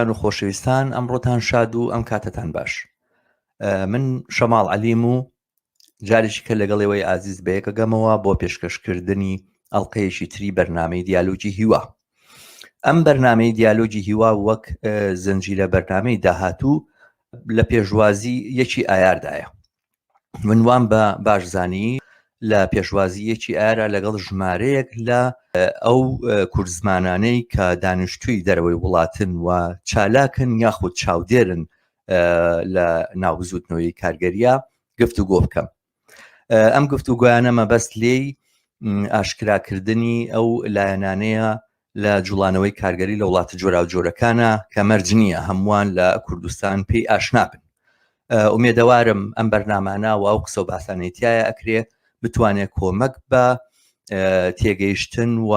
و خۆشەویستان ئەمڕۆتان شاد و ئەم کاتەتان باش من شەماڵ عەلیم و جارێکی کە لەگەڵ ئێوەی ئازیز بەیەکەگەمەوە بۆ پێشکەشکردنی ئەڵلقەیەکی تری بەرنمەی دیالۆگی هیوا ئەم بەرنمەی دیالۆگی هیوا وەک زنجیرە بەرنمەی داهاتوو لە پێشوازی یەکی ئایاردایە من وام بە باش زانی لە پێشوازی یەکی ئارا لەگەڵ ژمارەیەک لە ئەو کوردزمانانەی کە دانیشتووی دەرەوەی وڵاتن و چالاکن یاخود چاودێرن لە ناو بزوتنەوەی کارگەریە گفتوگۆ بکەم ئەم گفتوگۆیانە مەبەست لێی ئاشکراکردنی ئەو لایەنانەیە لە جوڵانەوەی کارگەری لە وڵاتە جۆراوجۆرەکانە کە مەرج نییە هەمووان لە کوردستان پێی ئاشنا بن. ئومێدەوارم ئەم بەرنامانە و ئەو قسە و باسانەی تایە ئەکرێ بتوانێت کۆمەک بە تێگەیشتن و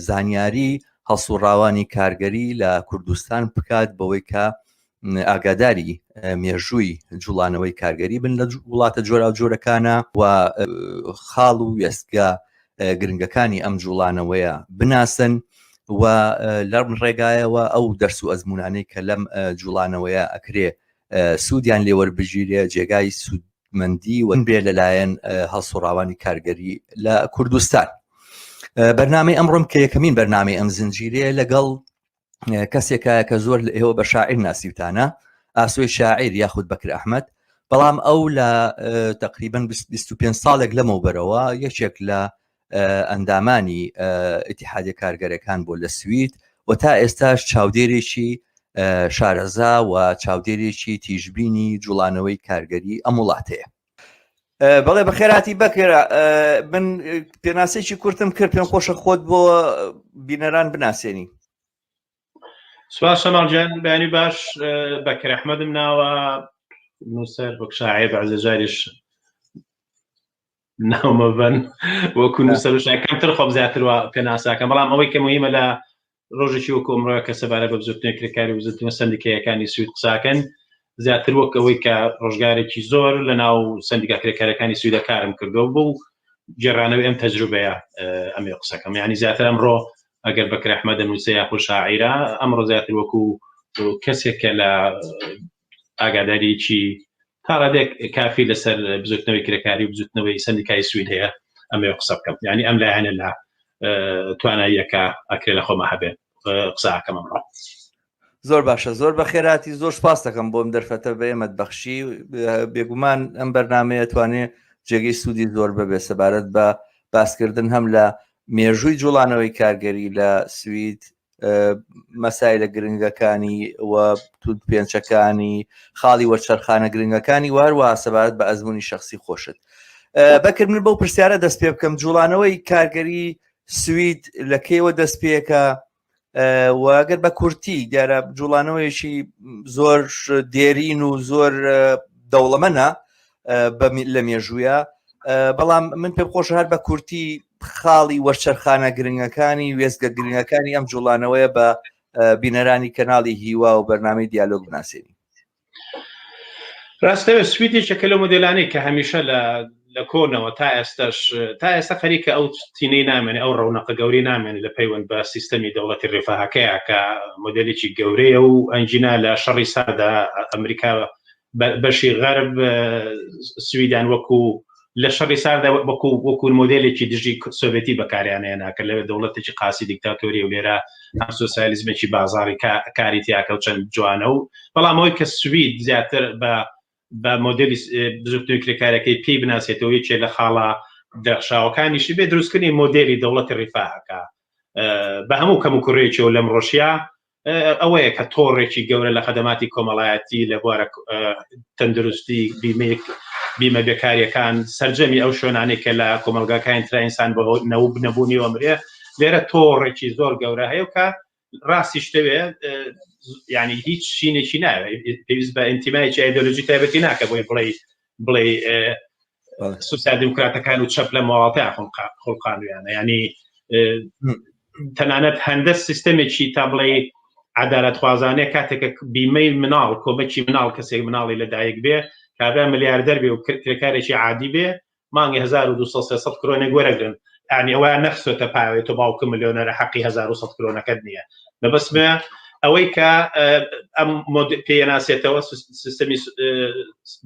زانیاری هەڵسوڕاوانی کارگەری لە کوردستان بکات بەوەی کە ئاگاداری مێژووی جوڵانەوەی کارگەری بن لە وڵاتە جۆراوجۆرەکانە و خاڵ و وێستگە گرنگەکانی ئەم جوڵانەوەیە بناسن و لەم ڕێگایەوە ئەو دەرس و ئەزمونانەی کە لەم جوڵانەوەیە ئەکرێ سوودیان لێوەربگیرێ جێگای سوودمەندی و بێ لەلایەن هەڵسوڕاوانی کارگەری لە کوردستان. بەرنامەی ئەمڕۆم کە یەکەمین بەرنامەی ئەم زنجیرەیە لەگەڵ کەسێکە کە زۆر لە ئێوە بە شاعیر ناسیوتانە ئاسۆی شاعیر یاخود بەکر ئەحمد بەڵام ئەو لە تقریبن 25 ساڵێک لەمەوبەرەوە یەکێک لە ئەندامانی ئیتیحادی کارگەرەکان بۆ لە سوید و تا ئێستاش چاودێرێکی شارەزا و چاودێرێکی تیژبینی جوڵانەوەی کارگەری ئەم وڵاتەیە. بەڵێ بەخێراتی بەکر من پێناسێکی کورتم کرد پێم خۆشە خۆت بۆ بینەران بناسێنی سپاس شەماڵ گیان بەیانی باش بەکر ئەحمەدم ناوە نووسەر وەک شاعیر بەعزە جاریش ناومەبەن وەکو نووسەر و شاعیر کەمتر خۆم زیاتر وا پێناساکەم بەڵام ئەوەی کە مهمە لە ڕۆژێکی وەکو ئەمڕۆ کە سەبارەت بە بزوتنەوەی کرێکاری و بزوتنەوە سەندیکاییەکانی سوید قساکەن زیاتر وەک ئەوەی کە ڕۆژگارێکی زۆر لە ناو سەندیکا کرێکارەکانی سویدە کارم کردووە بۆ گێڕانەوەی ئەم تەجروبەیە ئەمێ قسەکەم یعنی زیاتر ئەمڕۆ ئەگەر بەکر ئەحمەد دەنووسێ یاخود شاعیرە ئەمڕۆ زیاتر وەکو کەسێک کە لە ئاگاداریی تا ڕادێک کافی لەسەر بزوتنەوەی کرێکاری و بزوتنەوەی سەندیکای سوید هەیە ئەمەوێ قسە بکەم یعنی ئەم لایەنە لە تواناییەکە ئەکرێ لە خۆمە هەبێ قسەکەم ئەمڕۆ. زۆر باشە زۆر بەخێراتی زۆر سپاس دەکەم بۆم دەرفەتە بە ئێمەت بەخشی بێگومان ئەم بەرنمەیە توانێ جێگەی سوودی زۆر بەبێ سەبارەت بە باسکردن هەم لە مێژووی جوڵانەوەی کارگەری لە سوید مەسایلە گرنگەکانی و پێنچەکانی خاڵی وەرچەرخانە گرنگەکانی واروا سەبارەت بە ئەزمموی شخصی خۆشت بەکر من بەو پرسیارە دەست پێ بکەم جوڵانەوەی کارگەری سوید لە کەیوە دەست پێەکە وەگەر بە کورتی دیارە جوڵانەوەیەکی زۆر دێرین و زۆر دەوڵەمەنە لە مێژوویە بەڵام من پێم خۆش هەر بە کورتی خاڵی وەرچەرخانە گرنگەکانی وێستگە گرنگەکانی ئەم جوڵانەوەیە بە بینەرانی کەناڵی هیوا و بەرنامەی دیالۆگ بناسێنی. ڕاستەوێ سوید یەکێکە لەو مۆدێلانەی کە هەمیشە لە لە کۆنەوە تا ئێستاش تا ئێستا خەریکە ئەو تینەی نامێنێ ئەو ڕەونەقە گەورەی نامێنێ لە پەیوەند بە سیستەمی دەوڵەتی ڕێفاهەکەیە کە مۆدێلێکی گەورەیە و ئەنجینا لە شەڕی ساردا ئەمریکا بەشی غەرب سویدان وەکو لە شەڕی ساردا وەکو وەکو مۆدێلێکی دژی سۆڤێتی بەکاریان هێنا کە لەوێ دەوڵەتێکی قاسی دیکتاتۆری و لێرە هەم سۆسیالیزمێکی بازاڕی کاری تیاکە و چەند جوانە و بەڵام ئەوەی کە سوید زیاتر بە بە مۆدێلی بزوتنەوەی کرێکارەکەی پێی بناسێتەوە یەکێ لە خاڵە درەخشاوەکانیشی بێ دروستکردنی مۆدێلی دەوڵەتی ڕیفاهەکە بە هەموو کەم و کوڕێکیەوە لەم ڕۆژیا ئەوەیە کە تۆڕێکی گەورە لە خەدەماتی کۆمەڵایەتی لە بوارە تەندروستی بیمەیەک بیمە بێکاریەکان سەرجەمی ئەو شوێنانەی کە لە کۆمەلگاکانی ترا ئینسان بە نەوب نەبوونیەوە مرێ لێرە تۆڕێکی زۆر گەورە هەیە و کە ڕاستی شتەوێ ینی هیچ شینێکی ناوێت پێویست بە ئینتیمایکی ئایدۆلۆژی تایبەتی ناکە بۆی بڵێ بڵێ سوسیال دیموکراتەکان و چەپ لە ماڵاتە خڵقانویانە ینی تەنانەت هەندە سیستەمێکی تا بڵێ عدالەتخوازانەیە کاتێکە بیمەی مناڵ کۆمەکی مناڵ کەسێک مناڵی لەدایک بێ کابرا ملیاردەر بێ و کرێکارێکی عادی بێ مانگی 1200 300 کرۆنێک وەرەگرن ینی ئەویان نەخستۆتە پاوێ تۆ باوکە ملیۆنەرە حەقی 1100 کرۆنەکەت نییە مەبەستمە. ئەوەی کە ئەم پێناسێتەوە سیستەمی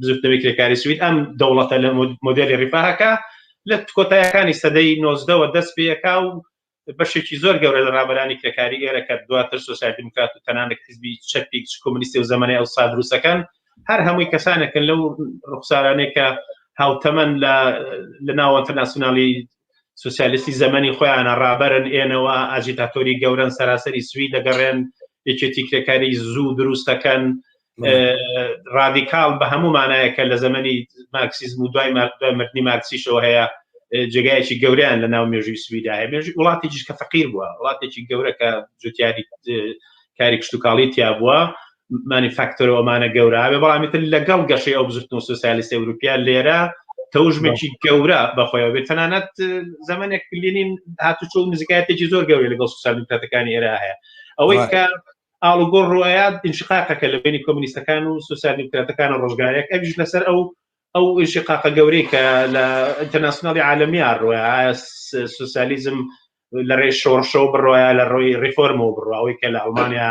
بزوتنەوەی کرێکاری سوید ئەم دەوڵەتە لە مۆدێلی ڕیفاهەکە لە کۆتایەکانی سەدەی نۆزدەوە دەست پێەکا و بەشێکی زۆر گەورە لە ڕابەرانی کرێکاری ئێرە کە دواتر سۆسیال دیموکرات و تەنانەت حزبی چەپی کۆمۆنیستی و زەمەنی ئەو سادروسەکان هەر هەمووی کەسانێکن لەو ڕوخسارانەی کە هاوتەمەن لە لە ناو ئەنتەرناسیۆنالی سوسیالیستی زەمەنی خۆیانە ڕابەرن ئێنەوە ئاجیتاتۆری گەورەن سەراسەری سوی دەگەڕێن یەکێتی کرێکاری زوو دروست دەکەن ڕادیکاڵ بە هەموو مانایەکە لە زەمەنی مارکسیزم و دوای مردنی مارکسیشەوە هەیە جێگایەکی گەوریان لە ناو مێژووی سویدا هەیە مێژوو وڵاتێکیش کە فەقیر بووە وڵاتێکی گەورە کە جوتیاری کاری کشتتوکاڵی تیا بووە مانیفاکتۆر ئەمانە گەورە بێ بەڵام تر لەگەڵ گەشەی ئەو بزوتنەوە سۆسیالیستی ئەوروپیا لێرە تەوژمێکی گەورە بەخۆیەوە بێت تەنانەت زمانێک لینین هاتوچۆ نزیکایەتێکی زۆر گەورەی لەگەڵ سوسیال دیموکراتەکانی ئێرە هەیە ئەوەی کە ئاڵوگۆڕ ڕوئەیات ئینشقاقەکە لە بینی کۆمونیستەکان و سوسیال دیموکراتەکان و ڕۆژگارێک ئەویش لەسەر ئەو ئەو ئینشقاقە گەورەی کە لە ئینتەرناسیۆنالی عالەمیان ڕۆیە سوسیالیزم لە ڕێی شۆڕشەوە بڕۆیە لە ڕۆی ڕیفۆرمەوە بڕۆ ئەوەی کە لە ئەڵمانیا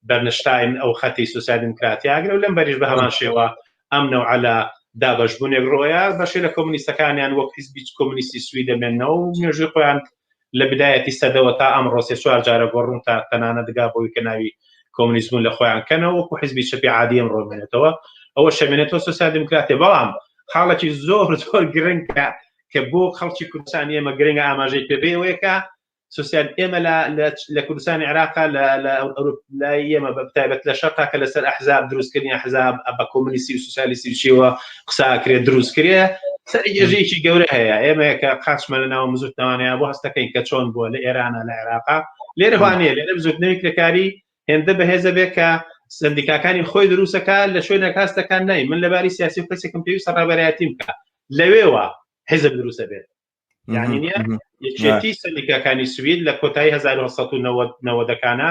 بەرنشتاین ئەو خەتی سوسیال دیموکراتیاگرە و لەم بەریش بە هەمان شێوە ئەم نەوعە لە دابەشبوونێک ڕۆیە بەشێ لە کۆمونیستەکانیان وەک حیزبی کۆمونیستی سوید دەمێنەوە و مێژووی خۆیان لە بدایەتی سەدەوە تا ئەمڕۆ سێ چوار جارە گۆڕون تا تەنانەت دگا بۆی کە ناوی کۆمونیزمون لە خۆیان کەنەوە وەکو حیزبی چەپی عادی ئەمڕۆ مێنێتەوە ئەوە شەمێنێتەوە سۆسیال دیموکراتی بەڵام خاڵێکی زۆر زۆر گرنگ کە کە بۆ خەڵکی کوردستان ئێمە گرنگە ئاماژەی پێ بێ ئەوەیە کە سوسیال ئێمە لە کوردستانی عێراق لە لای ئێمە بە تایبەت لە شەرقا کە لەسەر ئەحزاب دروستکردنی ئەحزاب بە کۆمونیستی و سوسیالیستی چیەوە قساکرێ دروستکرێ سەرگێژەیەکی گەورە هەیە ئێمە کە قاچمە لە ناو بزوتنەوانەیە بۆ هەستەکەین کە چۆن بووە لە ئێرانە لە عێراقا لێرە وانەیە لێرە بزوتنەوەی کرێکاری هێندە بەهێزە بێ کە سندیکاکانی خۆی دروستەکە لە شوێنێک هەستەکان نای من لەباری سیاسی و کەسێکم پێویستە ڕابەرایەتیم بکە لەوێوە حیزب دروستە بێت یعنی نیە یەکێتی سندیکاکانی سوید لە کۆتایی 1990ەکانە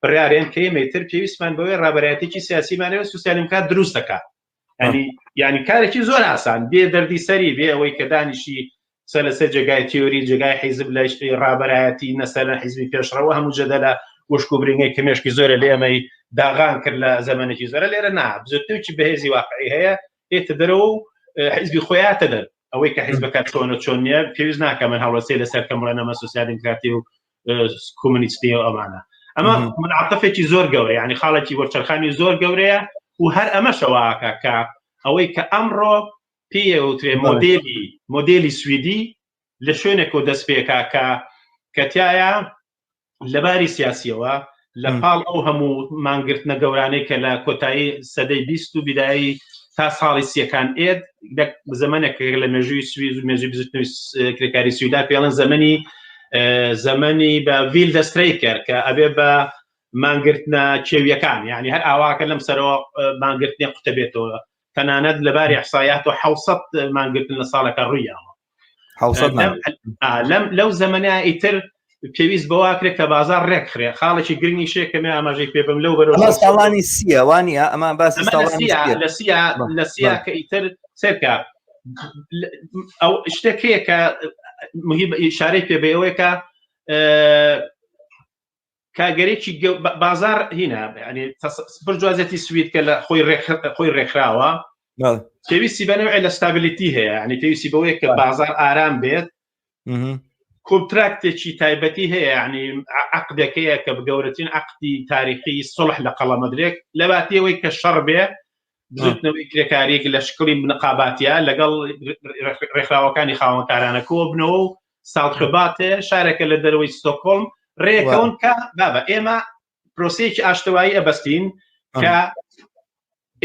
بڕیارێن کە ئێمەی تر پێویستمان بەوەی ڕابەرایەتێکی سیاسیمانەوە سوسیال دیموکرات دروست دەکات ینی ینی کارێکی زۆر ئاسان بێ دەردی سەری بێ ئەوەی کە دانیشی قسە لەسەر جێگای تیۆری جێگای حیزب لە ڕابەرایەتی نەسەلەن حیزبی پێشڕەوە هەموو جەدەلە وشک و برینگەی کە مێشکی زۆرە لە ئێمەی داغان کرد لە زەمەنێکی زۆرە لێرە نا بزوتنەوەکی بەهێزی واقعی هەیە دێتە دەرەوە و حیزبی خۆیاتە دەر ئەوەی کە حیزبەکە چۆنە چۆن نییە پێویست ناکە من هەڵوەستەی لەسەر کەم بڵێن ئەمە سوسیال دیموکراتی و کۆمونیستی و ئەمانە ئەمە منعطفێکی زۆر گەورە یعنی خاڵێکی وەرچەرخانی زۆر گەورەیە و هەر ئەمەشەوەکە کە ئەوەی کە ئەمڕۆ پێیەوترێ مۆدێلی مۆدێلی سویدی لە شوێنێکەوە دەست پێکا کە کە تایە لەباری سیاسیەوە لە پاڵ ئەو هەموو مانگرتنە گەورانەی کە لە کۆتایی سەدەی 20 و بیدایی تا ساڵی سیەکان ئێت زەمەنێک لە مێژووی سویز و مێژووی بزوتنەوەی کرێکاری سویدا پێڵن زەمەنی زەمەنی بە ڤیل دەسترەی کرد کە ئەبێ بە مانگرتنە کێویەکان یعنی هەر ئاواکە لەم سەرەوە مانگرتنی قوتە بێتەوە تەنانەت لەباری احسایات و 600 مانگرتن لە ساڵەکە ڕوویاوە لەم لەو زەمەنە ئیتر پێویست بەواکرێت کە بازار ڕێکخرێ خاڵێکی گرنگی شێ کەمێ ئاماژەی پێ بم لەو بەرەوە ساڵانی سیە وانە ئەمە باسی لە سیا لە سیا کە ئیتر سێرکە ئەو شتێک هەیە کە مهم ئشارەی پێ بەوەیە کە کاگەرێکی بازار هینا ینی برجوازێتی سوید کە لە خۆی خۆی ڕێکخراوە پێویستی بەنەوە لە stability هەیە ینی پێویستی بەوەیە کە بازار ئارام بێت کۆنتراکتێکی تایبەتی هەیە ینی عقدەکەیە کە بگەورەترین عقدی تاریخی سڵح لە قەڵەمەدرێک لە باتیەوەی کە شەڕ بێ بزوتنەوەی کرێکاریەک لە شکڵی نقاباتیا لەگەڵ ڕێکخراوەکانی خاوەنکارانە کۆ بنەوە و ساڵخباتێ شارێکە لە دەرەوەی ستۆکۆڵم ڕێکەون کە بابە ئێمە پرۆسەیەکی ئاشتەوایی ئەبەستین کە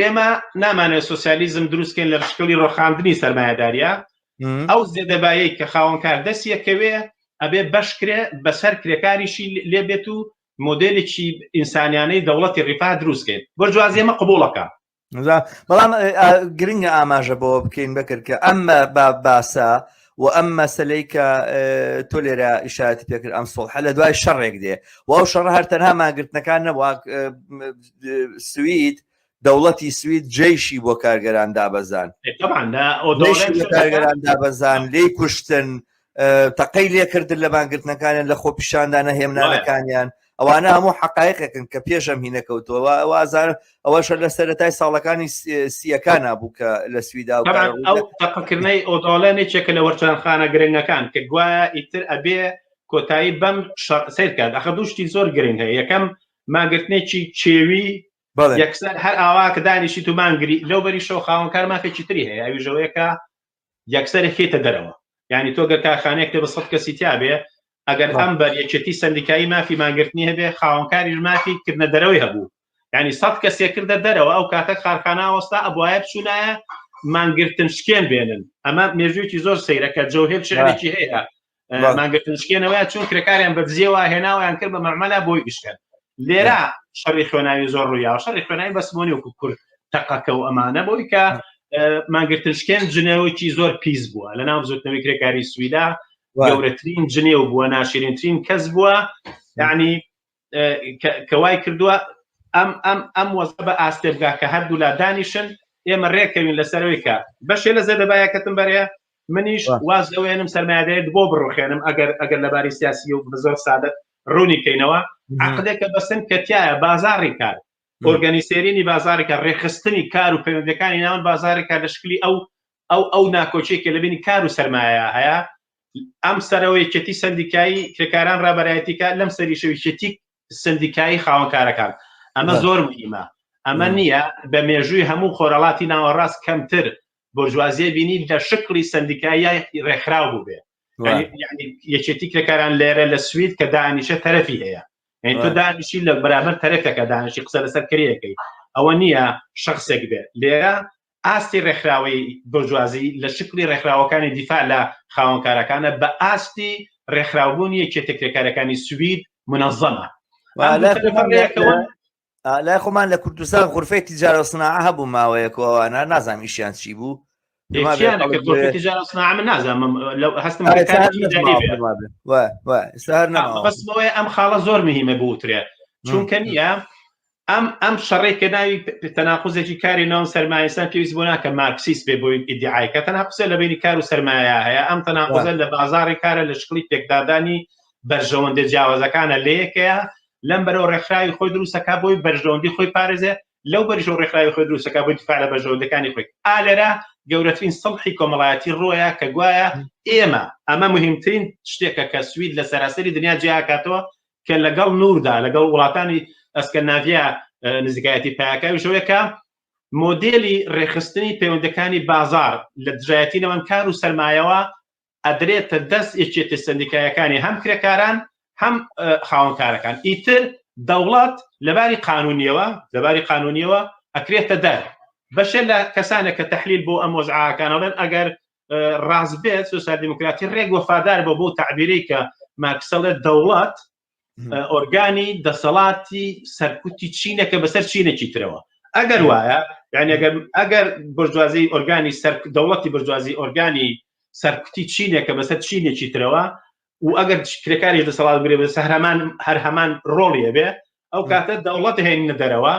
ئێمە نامانێت سوسیالیزم دروستکەین لە شکڵی ڕۆخاندنی سەرمایەداریە ئەو زێدەبایەی کە خاوەنکار دەستیەکەوێ ئەبێ بەشکرێ بەسەر کرێکاریشی لێبێت و مۆدێلێکی ئینسانیانەی دەوڵەتی ڕیفا دروستکەین بۆرجوازی ئەمە قبوڵەکە بەڵام گرنگە ئاماژە بۆ بکەین بەکرد کە ئەم باسە و ئەم مەسلەی کە تۆ لێرە ئیشارەتی پێکرد ئەم سڵحە لە دوای شەڕێک دێ و ئەو شەڕ هەر تەنها ماگرتنەکان نەبوو سوید دەوڵەتی سوید جەیشی بۆ کارگەران دابەزان کارگەران دابەزان لێی کوشتن تەقەی لێکردن لە مانگرتنەکانیان لە خۆپیشاندانە هێمنانەکانیان. ئەوانە هەموو حقایقێکن کە پێشم هینە کەوتەوە وازان ئەوەشە لە سەرەتای ساڵەکانی سیەکانە بوو کە لە سویدا و ئەو تەقەکردنەی ئۆدۆڵێن یەکێکە لە وەرچەرخانە گرنگەکان کە گوایە ئیتر ئەبێ کۆتایی بەم سەیر کات ئەخە دوو شتی زۆر گرنگ هەیە یەکەم ماگرتنێکی چێوی یەکسەر هەر ئاوا کە دانیشی تو مانگری لەو بەری شەو خاوەنکار مافێکی تری هەیە ئەویژەوەیە کە یەکسەر خێتە دەرەوە یعنی تۆ گەر کارخانەیەک تێ بە سە کەسی تیاابێ ئەگەر ئەم بەر یەکێتی سندیکایی مافی مانگرتنی هەبێ خاوەنکاریش مافی کردنە دەرەوەی هەبوو یعنی سە کەسێ کردە دەرەوە ئەو کاتە کارخانە وەستا ئەبواە بچوونایە مانگرتن شکێن بێنن ئەمە مێژوویەکی زۆر سەیرە کە جەوهێر شعرێکی هەیە مانگرتن شکێنەوە چون کرێکاریان بە دزیەوە هێناوەیان کرد بە مەعمەلا بۆی ئیشکەن لێرە شەڕی خوێناوی زۆر ڕوویاوە شەڕی خوێناوی بەسمۆنی وەکو کورد تەقەکە و ئەمانە بۆی کە مانگرتن شکێن جنێوێکی زۆر پیس بووە لە ناو بزوتنەوەی کرێکاری سویدا گەورەترین جنێو بووە ناشرینترین کەس بووە یعنی کە وای کردووە ئەم ئەم ئەم وەزە بە ئاستێ بگا کە هەردوو لا دانیشن ئێمە ڕێکەوین لەسەرەوەی کە بەشێ لە زێدەبایەکەتم بەرێ منیش واز لەوێنم سەرمایەدارێت بۆ بڕوخێنم ئەگەر ئەگەر لەباری سیاسی و زۆر سادە ڕوونی کەینەوە عقدێکە بەسن کە تایە بازاڕی کار ئۆرگەنیسێرینی بازاڕی کار ڕێکخستنی کار و پەیوەندەکانی ناوەند بازاڕی کار لە شکلی ئەو ئەو ئەو ناکۆکیەک کە لە بینی کار و سەرمایە هەیە ئەم سەرەوە یەکێتی سندیکایی کرێکاران ڕابەرایەتی کە لەم سەریشەوە یەکێتی سندیکایی خاوەنکارەکان ئەمە زۆر مهمە ئەمە نییە بە مێژووی هەموو خۆرەڵاتی ناوەڕاست کەمتر بۆرژوازیە بینی لە شکلی سندیکایی ڕێکخراو بووبێ یەکێتی کرێکاران لێرە لە سوید کە دانیشە تەرەفی هەیە یعنی تۆ دانیشی لە بەرامبەر تەرەفێکە دانیشی قسە لەسەر کرێەکەی ئەوە نییە شخصێک بێ لێرە ئاستی ڕێکخراوەی بۆرژوازی لە شکلی ڕێکخراوەکانی دیفاع لە خاوەنکارەکانە بە ئاستی ڕێکخراوبوونی یەکێتە کرێکارەکانی سوید منەظەمە. لای خۆمان لە کوردستان غرفەی تجارە و صناعە هەبوو ماوەیەک و ئەوانە نازانم ئیشیان چی بوو ئەم خاڵە زۆر مهمە بوترێ چونکە نییە ئەم ئەم شەڕەی کە ناوی تەناقوزێکی کاری ناو سەرمایەسان پێویست بۆ ناکە مارکسیست بێ بۆی ئیدعای کە تەناقوزە لە بینی کار و سەرمایە هەیە ئەم تەناقوزە لە بازاڕی کارە لە شکڵی پێکدادانی بەرژەوەندە جیاوازەکانە لە یەکەیە لەم بەرەوە ڕێکخراوی خۆی دروستەکە بۆی بەرژەوەندی خۆی پارێزێ لەو بەرژەوە ڕێکخراوی خۆی دروستەکە بۆی دیفاع لە بەرژەوەندەکانی خۆی ئا لێرە گەورەترین سەڵحی کۆمەڵایەتی ڕۆیە کە گوایە ئێمە ئەمە مهمترین شتێکە کە سوید لە سەراسەری دنیا جیاکاتەوە کە لەگەڵ نوردا لەگەڵ وڵاتانی ئەسکەناڤیا نزیکایەتی پایەکەویشەوەیە کە مۆدێلی ڕێکخستنی پەیوەندەکانی بازار لە دژایەتی نێوان کار و سەرمایەوە ئەدرێتە دەست یەکێتی سندیکایەکانی هەم کرێکاران هەم خاوەنکارەکان ئیتر دەوڵەت لەباری قانونیەوە لەباری قانونیەوە ئەکرێتە دەر بەشێ لە کەسانێک کە تحلیل بۆ ئەم وەزعاکانەڵێن ئەگەر ڕاست بێت سوسیال دیموکراتی ڕێک وەفادار بە بۆ تعبیرەی کە مارکسەڵێ دەوڵەت ئۆرگانی دەسەڵاتی سەرکوتی چینەکە بەسەر چینێکی ترەوە ئەگەر وایە یعنی ئەگەر ئەگەر بۆرجوازی ئۆرگانی سەر دەوڵەتی بۆرجوازی ئۆرگانی سەرکوتی چینێکە بەسەر چینێکی ترەوە و ئەگەر کرێکاریش دەسەڵات بگرێ بەسەر هەمان هەر هەمان ڕۆڵی هەبێ ئەو کاتە دەوڵەت هێنە دەرەوە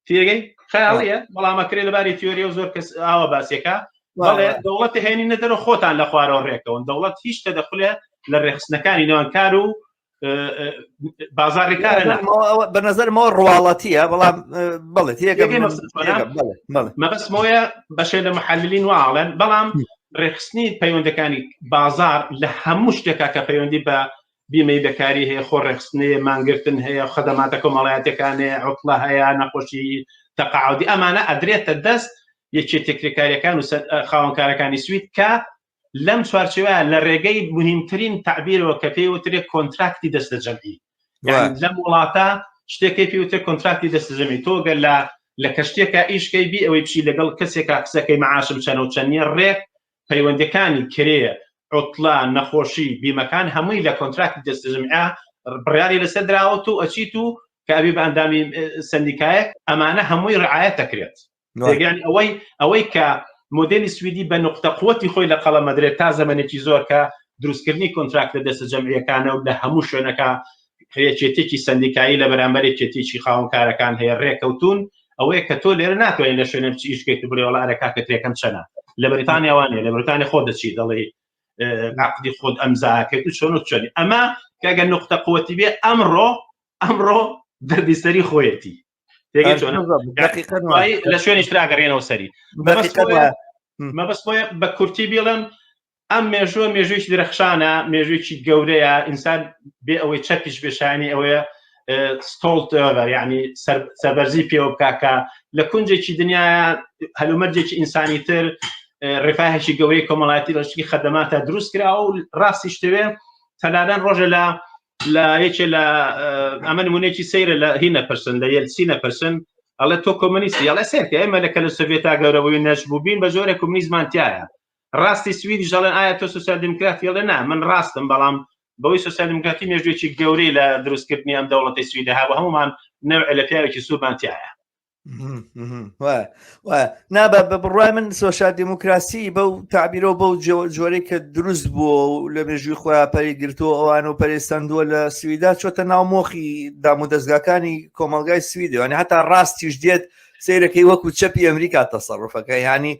تێگەی خەیاڵیە بەڵام ئەکرێ لەباری تیۆری و زۆر کەس ئاوا باسیەکە بەڵێ دەوڵەت هێنینە دەرەوە خۆتان لە خوارەوە ڕێکەون دەوڵەت هیچ تەدەخولێ لە ڕێخستنەکانی نێوان کار و بازاڕی کارە بە نظرمەوە ڕواڵەتیە بەڵام بەڵێ مەبەستمەوەیە بەشێ لە محللین واڵێن بەڵام ڕێخستنی پەیوەندەکانی بازار لە هەموو شتێکا کە پەیوەندی بە بیمەی بێکاری هەیە، خۆ ڕێکخستن هەیە، مانگرتن هەیە، خەدەماتە کۆمەڵایەتیەکان هەیە، عوتڵە هەیە، نەخۆشی تەقاعودی، ئەمانە ئەدرێتە دەست یەکێتیە کرێکاریەکان و خاوەنکارەکانی سوید کە لەم چوارچێوە لە ڕێگەی مهمترین تعبیرەوە کە پێی وترێ کۆنتراکتی دەستەجەمعی لەم وڵاتە شتێکی پێ وترێ کۆنتراکتی دەستەجەمعی تۆ گەر لە لە کەشتێکە ئیشکەی بی ئەوەی بچی لەگەڵ کەسێکا قسەکەی معاشم چەنە و چەند نییە ڕێک پەیوەندیەکانی کرێ، عوتڵە، نەخۆشی، بیمەکان هەمووی لە کۆنتراکتی دەستەجەمعیا بڕیاری لەسەر دراوە تۆ ئەچیت و کە ئەبی بە ئەندامی سەندیکایەک ئەمانە هەمووی ڕعایەت دەکرێت یعنی ئەوەی ئەوەی کە مۆدێلی سویدی بە نقطە قوتی خۆی لە قەڵەم ئەدرێت تا زەمەنێکی زۆر کە دروستکردنی کۆنتراکتە دەستە جەمعیەکانە و لە هەموو شوێنەکە یەکێتێکی سەندیکایی لە بەرامبەر یەکێتیی خاوەنکارەکان هەیە ڕێکەوتون ئەوەیە کە تۆ لێرە ناتوانین لە شوێنە بچی ئیش بکەیت و بڵێ وەڵا ئەرێ کاکە کرێکەم چەنە لە بەریتانیا وانە لە بەریتانیا خۆ دەچی دەڵێ عقدی خۆت ئەمزاکەیت و چۆن و چۆنی ئەمە کە ئەگەر نقطە قوتی بێ ئەمڕۆ. ئەمڕۆ دەردی سەری خۆیەتی لە شوێنیش تراگەڕێنەوە سەری مەبەست بۆیە بە کورتی بڵێم ئەم مێژووە مێژوویی درەخشانە مێژوویی گەورەیە ئینسان بێ ئەوەی چەپیش بێشانی ئەوەیە ستۆڵت یعنی سەربەرزی پێوە بکاکە لە کونجێکی دنیا هەلومەرجێکی ئینسانی تر ڕفاهێکی گەورەی کۆمەڵایەتی ڕشکی خەدەماتە دروست کراوە و ڕاستی شتەوێ تەنانەت ڕۆژە لە لە یەکێ لە ئەمە نمونێکی سەیرە لە هی نەپرسن لە یەلسی نەپرسن ئەڵێ تۆ کۆمەنیستی ئەڵێ سێرکە ئێمە لە کە لە سۆڤێتا گەورە بووین نەشبوو بین بە جۆرێک کۆمنیزمان تایە ڕاستی سویدیش دەڵێن ئایا تۆ سوسیال دیموکراتی ئەڵێ نا من ڕاستم بەڵام بەوەی سوسیال دیموکراتی مێژوویەکی گەورەی لە دروستکردنی ئەم دەوڵەتی سویدە هەبوو هەمومان نەوع لە پیاوێکی سوورمان تایە نا بە بڕای من سۆسیال دیموکراسی بەو تعبیرەوە بەو جۆرەی کە دروست بووە و لە مێژووی خۆیان پەری گرتووە ئەوان و پەرێستەندووە لە سویدا چۆتە ناو مۆخی دام و دەستگاکانی کۆمەلگای سویدەوە هەتا ڕاستیش دێت سیرەکەی وەکو چەپی ئەمریکا تەسەڕفەکە ینی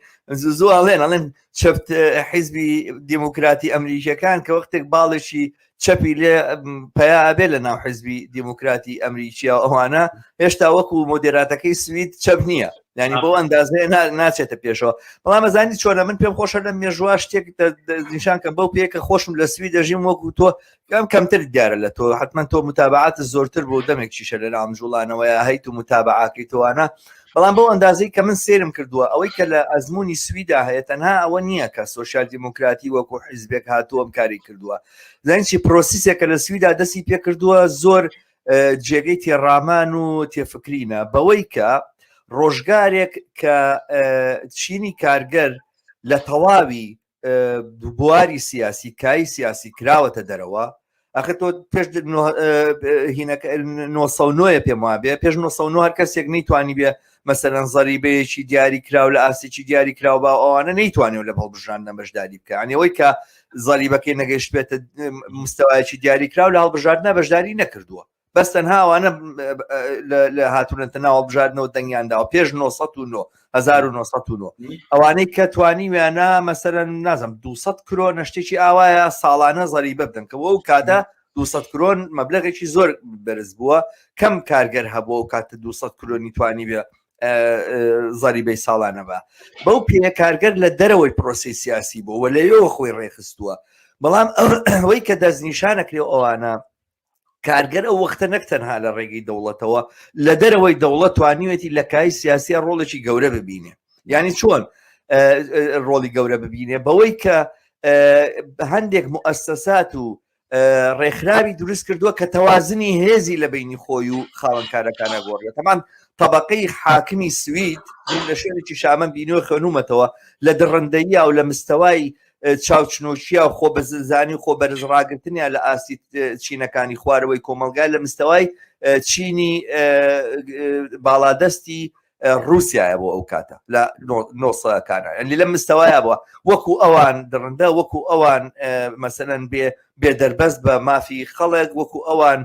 زوو ئەڵێن ئەڵێن چەپت حیزبی دیموکراتی ئەمریکیەکان کە وەختێک باڵێکی چەپی لێ پیا ئەبێ لە ناو حزبی دیموکراتی ئەمریکیا و ئەوانە هێشتا وەکو مۆدێراتەکەی سوید چەپ نییە ینی بۆ ئەندازەیە ناچێتە پێشەوە بەڵام ئەزانی چۆنە من پێم خۆشە لە مێژوە شتێک نیشان کەم بەو پێ کە خۆشم لە سوید دەژیم وەکو تۆ کەم کەمتر دیارە لە تۆ حتمما تۆ متابعات زۆرتر بۆ دەمێک چیشە لە ناوم جوڵانەوەیە هەیت و متابعاکەی تۆوانە بەڵام بەو ئەندازەی کە من سێرم کردووە ئەوەی کە لە ئەزمموی سویدا هەیە تەنها ئەوە نییە کە سوسیال دیموکراتی وەکو حیزبێک هاتووەم کاری کردووە زانچی پرۆسیسێکە لە سویدا دەستی پێکردووە زۆر جێگەی تێڕامان و تێفکرینە بەوەی کە ڕۆژگارێک کە چینی کارگەر لە تەواوی بواری سیاسی کای سیاسی کراوەتە دەرەوە ئەخر تۆ پێش هینەکە 909 پێم وابێ پێش 909 هەر کەسێک نەیتوانی بێ مەسەلەن زەریبەیەکی دیاری کراو لە ئاستێکی دیاری کراو با ئەوانە نەیتوانێت لە هەڵبژاردنە بەشداری بکە یعنی ئەوەی کە زەریبەکەی نەگەیشت بێتە مستەوایەکی دیاری کراو لە هەڵبژاردنە بەشداری نەکردووە بەس تەنها ئەوانە لە هاتوونەتە ناو هەڵبژاردنەوە دەنگیان داوە پێش 909 1909 ئەوانەی کە توانیویانە مەسەرەن نازم 200 کرۆنە شتێکی ئاوایە ساڵانە زەریبە بدەن کە وەو کاتە 200 کرۆن مەبلغێکی زۆر بەرز بووە کەم کارگەر هەبووە و کاتە 200 کرۆنی توانی بێ زەریبەی ساڵانە بە بەو پێ کارگەر لە دەرەوەی پرۆسی سیاسی بوو و لەوێەوە خۆی ڕێخستووە بەڵام ئەوەی کە دەستنیشانەکرێ ئەوانە کارگەر ئەو وەختە نەک تەنها لە ڕێگەی دەوڵەتەوە لە دەرەوەی دەوڵەت توانیوێتی لە کای سیاسیە ڕۆڵێکی گەورە ببینێ یعنی چۆن ڕۆڵی گەورە ببینێ بەوەی کە هەندێک مؤسسات و ڕێکخراوی دروست کردووە کە تەوازنی هێزی لە بینی خۆی و خاوەنکارەکانە گۆڕێت تەمان طبقەی حاکمی سوید لە شوێنێکی شامن بینیوە خوێنومەتەوە لە دڕندەیە و لە مستەوای چاوچنۆکییا و خۆ بەزلزانی و خۆ بەرز ڕاگرتنیان لە ئاستی چینەکانی خوارەوەی کۆمەلگای لە مستەوای چینی باڵادەستی رووسایە بۆ ئەو کاتە لە نۆسەکانە یعنی لە مستەوایە بووە وەکو ئەوان دڕندە وەکو ئەوان مەسەەن بێ بێ دەربەست بە مافی خەڵک وەکو ئەوان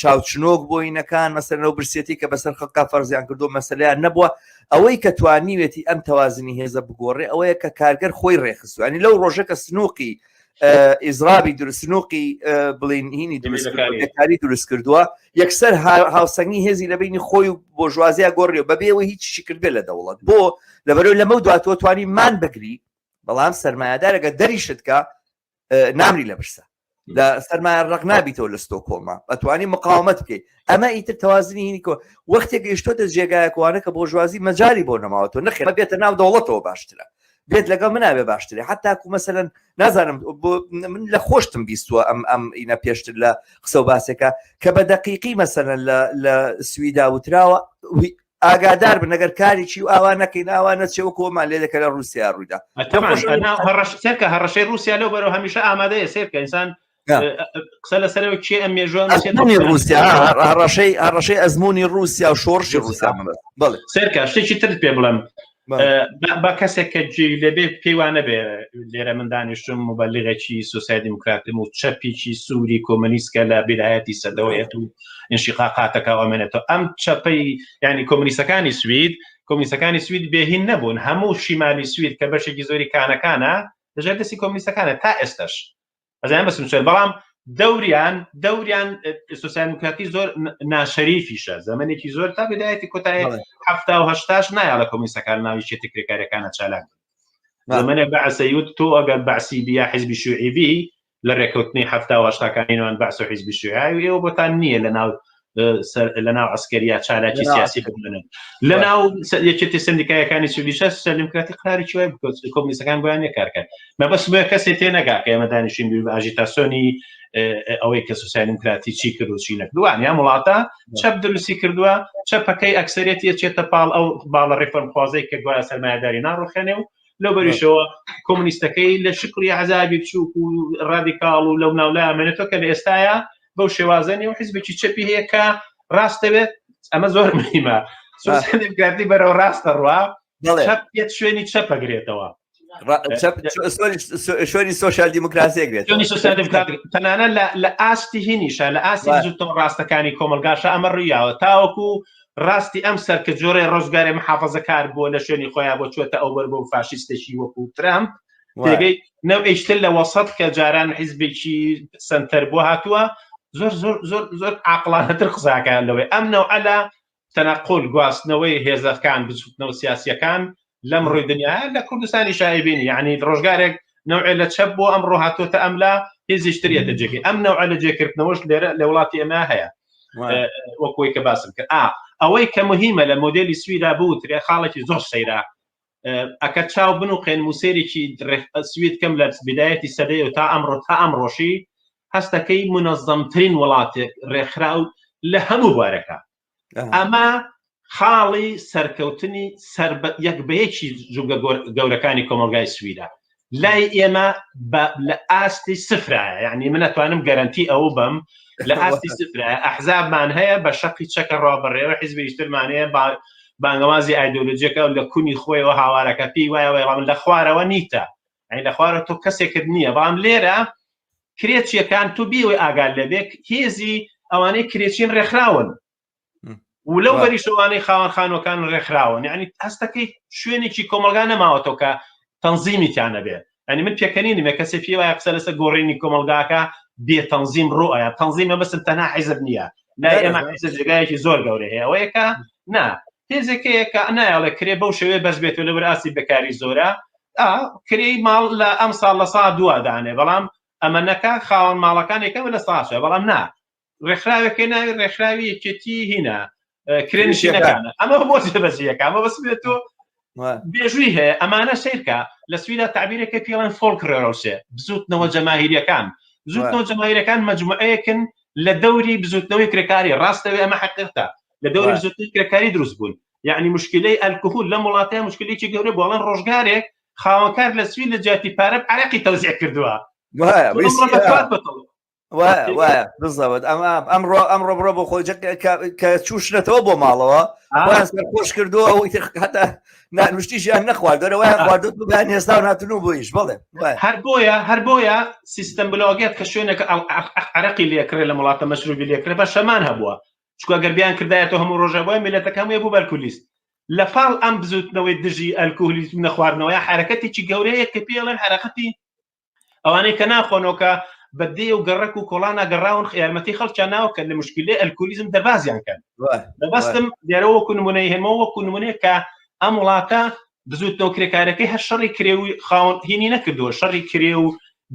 چاوچنۆک بۆینەکان مەسەرەوە برسێتی کە بەسەر خەڵکا فەرزیان کردو مەسەلەیان نەبووە ئەوەی کە توانیوێتی ئەم تەوازنی هێزە بگۆڕێ ئەوەیە کە کارگەر خۆی ڕێخستوانی لەو ڕۆژە کە سنووقی ئیزرابی دروستنوقی بڵین هینی دروستکاری دروست کردووە یەکسەر هاوسەنگی هێزی لە بینی خۆی و بۆژوازییا گۆڕیەوە بەبێەوە هیچ شکرد بێ لە دەوڵەت بۆ لەبەرەوە لەمە دواتوە توانی مان بگری بەڵام سەرمایهدارەکە دەریشت کە نامری لە برسە لە سەرمایە ڕق نابیتەوە لە ستۆکۆڵما ئەتوانی مقاومەت بکەیت ئەمە ئیتر تەوازنی هینیکۆ وەختێک گەیشتۆتە جێگایەکوانە کە بۆژوازی مەجای بۆ نەماوەتەوە نەخێ بێتە ناو دەوڵەتەوە باشترە بێت لەگەڵ مناوێ باشترێ حتاکو مەسەرەن نازانم من لە خۆشتم بیستوە ئەم ئەم ئینە پێشتر لە قسە و باسێکە کە بە دەقیقی مەسەرەن لە سویدا وتراوە ئاگادار بن ئەگەر کارێکی و ئاوا نەکەین ئاوا نەچێ وەکو ئەومان لێ دەکە لە رووسیا ڕوویدا سێرکە هەڕەشەی رووسیا لەو بەرەو هەمیشە ئامادەیە سێرکە ئینسان قسە لەسەرەوە کێ ئەم مێژوە ئەزمونی رووسیا هەڕەشەی هەڕەشەی ئەزمموی رووسیا و شۆڕشی رووسیا بەڵێ سێرکە شتێکی ترت پێ بڵێم بە کەسێک کە گوێی لێبێ پێی وا نەبێ لێرە من دانیشتم مبەلیغێکی سوسیال دیموکراتم و چەپێکی سووری کۆمەنیست کە لە بیدایەتی سەدەوەیەت و ئینشیقاقاتەکە ئەمێنێتەوە ئەم چەپەی ینی کۆمنیستەکانی سوید کۆمنیستەکانی سوید بێهین نەبوون هەموو شیمالی سوید کە بەشێکی زۆری کانەکانە لەژێر دەستی کۆمنیستەکانە تا ئێستش ئەزانم بەسم چۆن بەڵام دەوریان دەوریان سوسیال دیموکراتی زۆر ناشەریفیشە زمانێکی زۆر تا بدایەتی کۆتایی 1970 نایە لە کۆمیسەکان ناوی چێتی کرێکارەکانە چالاک زمانێک بەعسەیوت تۆ ئەگەر بەعسی بیا حزبی شوعی بی لە رێکەوتنی حەفتا و هەشتاکانی نێوان بەعس و حیزبی شیوعی و ئێوە بۆتان نییە لە ناو لە ناو عسکەریە چالاکی سیاسی بمێنن لە ناو یەکێتی سندیکایەکانی سویدیشە سوسیال دیموکراتی قراری چوای بکەوت کۆمونیستەکان بۆیان نییە کارکەن مەبەست بۆیە کەسێ تێ نەگا کە ئێمە دانیشین بە ئاژیتاسۆنی ئەوەی کە سوسیال دیموکراتی چی کرد و چی نەکردووان یان وڵاتە چەپ دروستی کردووە چەپەکەی ئەکسەرێتی ئەچێتە پاڵ ئەو باڵە ڕێفۆرمخوازەی کە گوایە سەرمایەداری ناڕوخێنێ و لەو بەریشەوە کۆمونیستەکەی لە شکڵی عذابی بچووک و ڕادیکاڵ و لەو ناولا ئەمێنێتەوە کە لە ئێستایا بەو شێوازە نیە و حیزبێکی چەپی هەیە کە ڕاست دەوێت ئەمە زۆر مهمە سۆسیال دیموکراتی بەرەو ڕاستە ڕوا چەپ یەک شوێنی چەپ ئەگرێتەوە شوێنی سۆسیال دیموکراسی گرێت شوێنی سۆسیال دیموکراتی تەنانەت لە ئاستی هینیشە لە ئاستی بزوتنەوە ڕاستەکانی کۆمەلگاشە ئەمە ڕوویاوە تاوەکو ڕاستی ئەم سەر کە جۆرەی ڕۆژگارێ محافەزەکار بووە لە شوێنی خۆیان بۆ چوەتە ئەوبەر بۆ فاشیستێکی وەکو ترامپ تێگەی نەوئیشتر لە وەسەت کە جاران حیزبێکی سنتەر بۆ هاتووە زۆر زۆر زۆر زۆر عاقڵانەتر قساکان لەوەی ئەم نەوعە لە تەنەقول گواستنەوەی هێزەکان بزوتنەوە سیاسیەکان لەم ڕووی دنیا لە کوردستانی شایبینی یعنی ڕۆژگارێک نەوعێ لە چەپ بۆ ئەمڕۆ هاتۆتە ئەملا هێزیش تریەتە جێگەی ئەم نەوعە لە جێکردنەوەش لێرە لە وڵاتی ئێمە هەیە وەکوی کە باسم کرد ئا ئەوەی کە مهمە لە مۆدلی سویدا بوترێ خاڵێکی زۆر سەیرە ئەکە چاو بنوقێن موسێرێکی سوید کەم لە بدایەتی سەدەی و تا ئەمڕۆ تا ئەمڕۆشی هەستەکەی منەظەمترین وڵاتێک ڕێکخراو لە هەموو بوارەکە ئەمە خاڵی سەرکەوتنی سەر یەک بە یەکی جوگە گەورەکانی کۆمەلگای سویدە لای ئێمە لە ئاستی سفرایە یعنی من ئەتوانم گەرنتی ئەو بم لە ئاستی سفرایە ئەحزابمان هەیە بە شەقی چەکە ڕابڕێوە حیزبی ترمان هەیە بانگەوازی ئایدۆلۆژیەکە لە کونی خۆیەوە هاوارەکە پێی وایە وەڵام لە خوارەوە نیتە ئەی لە خوارە تۆ کەسێکت نییە بەڵام لێرە کرێچیەکان تو بیەوەی ئاگال لەبێک هێزی ئەوانەی کرێچین ڕێکخراون و لەو بەریشەوانەی خاوەن خانوەکان ڕێکخراون یعنی هەستەکەی شوێنێکی کۆمەلگا نەماوەتەوە کە تەنزیمی تیانە بێ ئەنی من پێکەنینمە کەسێ پێ وایە قسە لەسەر گۆڕینی کۆمەلگاکە بێ تەنزیم ڕۆیە تەنزیمە بەسم تەنها حیزب نییە لای ئێمە حیزب جێگایەکی زۆر گەورە هەیە ئەوەیەکە نا هێزێکەیە کە نایەڵێ کرێ بەو شێوەیە بەرز بێتەوە لەبەر ئاستی بێکاری زۆرە کرێی ماڵ لە ئەم ساڵ لە سا دووە دانێ بەڵام ئەمە نەکا خاوەن ماڵەکان یەکەمە لە ساچە بەڵام نا ڕێکخراوێکە ناوی ڕێکخراوی یەکێتی هینا کرێنشینەکانە ئەمە بۆ جێبەجێیەکە ئەمە بەس بێت تۆ بێژووی هەیە ئەمانە سیرکە لە سویدا تعبیرێکە پێڵێن فۆلک ڕێرەوسێ بزوتنەوە جەماهیریەکان بزوتنەوە جەماهیرەکان مجموعەیەکن لە دەوری بزوتنەوەی کرێکاری ڕاستەوێ ئەمە حقیقتە لە دەوری بزوتنەوەی کرێکاری دروست بوون یعنی مشکلەی ئەلکهول لەم وڵاتەیە مشکلێکی گەورە بۆڵێن ڕۆژگارێک خاوەنکار لە سوید لە جیاتی پارە عراقی تەوزیع کردووە وایە بزەوت ئەمە ئەمڕۆ ئەمڕۆ بڕۆ بۆ خۆی کە چوشنەتەوە بۆ ماڵەوە خۆش کردووە ئەوەی هەتا نانوشتیشیان نەخواردەوە خواردو بەیان هێستا و ناتن و بۆیش بڵێ هەر بۆیە هەر بۆیە سیستەم بلۆگێت کە شوێنێکە عراقی لێکرێ لە وڵاتە مەشروبی لێکرێ بە شەمان هەبووە چکە گەر بیان کردایەتەوە هەموو ڕۆژە بۆیە میلەتەکە هەمووی بوو بەلکولیست لە پاڵ ئەم بزوتنەوەی دژی ئەلکوهلیزم نەخواردنەوەی حرەکەتێکی گەورەیە کە پێڵێن حرەکەتی ئەوانەی کە ناخۆنەوە کە بە دێ و گەڕەک و کۆڵانە گەڕاون یارمەتی خەڵکیان ناوە کە لە مشکلەی ئەلکولیزم دەربازیان کەن مەبەستم لێرە وەکو نمونەی هێنمەوە وەکو نمونەیە کە ئەم وڵاتە بزوتنەوە کرێکارەکەی هەر شەڕی کرێ و خاوەن هینی نەکردووە شەڕی کرێ و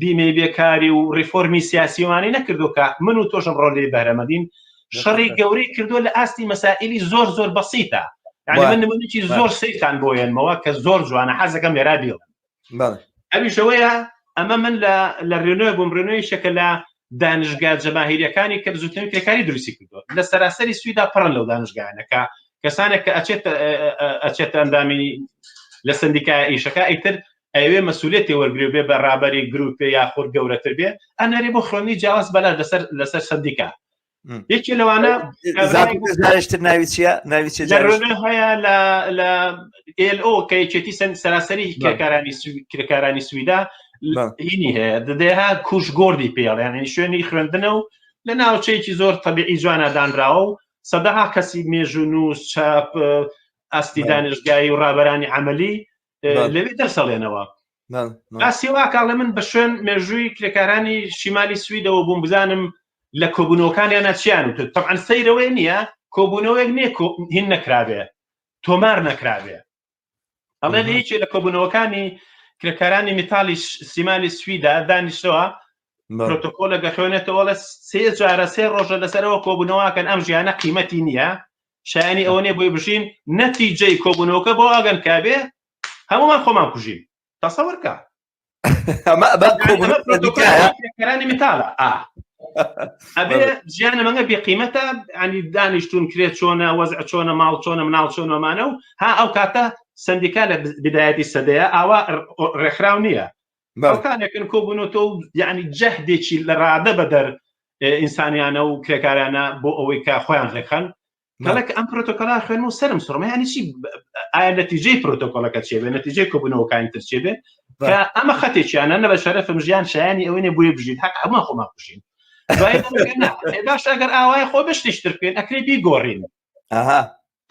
بیمەی بێکاری و ڕیفۆرمی سیاسیوانی نەکردو کە من و تۆشم ڕۆ لێ بەرەمەدین شەڕی گەورەی کردووە لە ئاستی مەسائلی زۆر زۆر بەسیتە یعنی من نمونێکی زۆر سەیرتان بۆ هێنمەوە کە زۆر جوانە حەزەکەم لێرا بیڵێم ئەویش ئەوەیە ئەمە من لە لە رێنۆ بووم رێنۆی شەکە لە دانشگا جەماهیریەکانی کە بزوتنەوەی کرێکاری دروستی کردووە لە سەراسەری سویدا پڕن لەو دانشگایانە کە کەسانێک کە ئەچێت ئەچێتە ئەندامی لە سندیکای ئیشەکە ئیتر ئەوێ مەسوولێتی وەرگێ بێ بە ڕابەری گروپێ یاخود گەورەتر بێ ئەنەرێ بۆ خوێندنی جیاواز بەلا لەسەر لەسەر سندیکا یەکێ لەوانە زارشتر ناوی چییە ناوی چیە هەیە لە لە ئێل ئۆ کە یەکێتی سەراسەری کرێکارانی کرێکارانی سویدا هینی هەیە دەدەها کوش گۆردی پێڵ یعنی شوێنی خوێندنە و لە ناوچەیەکی زۆر طببیعی جوانە دانراوە و سەدەها کەسی مێژوونووس چاپ ئاستی دانشگایی و ڕابەرانی عملی لەوێ دەرسەڵێنەوە. باسی واکاڵێ من بە شوێن مێژووی کرێکارانی شیمالی سویدەوە بووم بزانم لە کۆبوونەوەکانیانە چیان وت طبعا سەیرەوەی نییە کۆبوونەوەیەک نییە هین نەکرابێ تۆمار نەکرابێ ئەڵێ لە یەکێ لە کۆبوونەوەکانی کرێکارانی میتالی سیمالی سویدا دانیشتەوە پرۆتۆکۆلە گەخوێنێتەوە لە سێ جارە سێ ڕۆژە لەسەرەوە کۆبوونەوەکەن ئەم ژیانە قیمەتی نییە شایانی ئەوە نیە بۆی بژین نەتیجەی کۆبوونەوەکە بۆ ئەگەن کابێ هەمومان خۆمان کوژین تەسەوەرکە ئەمە میتالە ئەبێ ژیانە مەگە بێقیمەتە ینی دانیشتون کرێ چۆنە وەزع چۆنە ماڵ چۆنە مناڵ چۆنەمانە و ها ئەو کاتە سندیکا لە بدایەتی سەدەیە ئاوا ڕێکخراو نییە خەڵکانێکن کۆبوونەوە و یعنی جەهدێکی لە ڕادە بەدەر ئینسانیانە و کرێکارانە بۆ ئەوەی کە خۆیان ڕێکخەن کەڵک ئەم پرۆتۆکۆلا خوێن و سرم سڕمە ینی چی ئایا نەتیجەی پرۆتۆکۆلەکە چێ بێ نەتیجەی کۆبوونەوەکانی تر چێ بێ کە ئەمە خەتێکیانە نە بە شەرەفم ژیان شایانی ئەوەی نیە بۆیە بژین حەق هەمووان خۆمان بژین باش ئەگەر ئاوای خۆ بشتیش تر بکەین ئەکرێ بیگۆڕین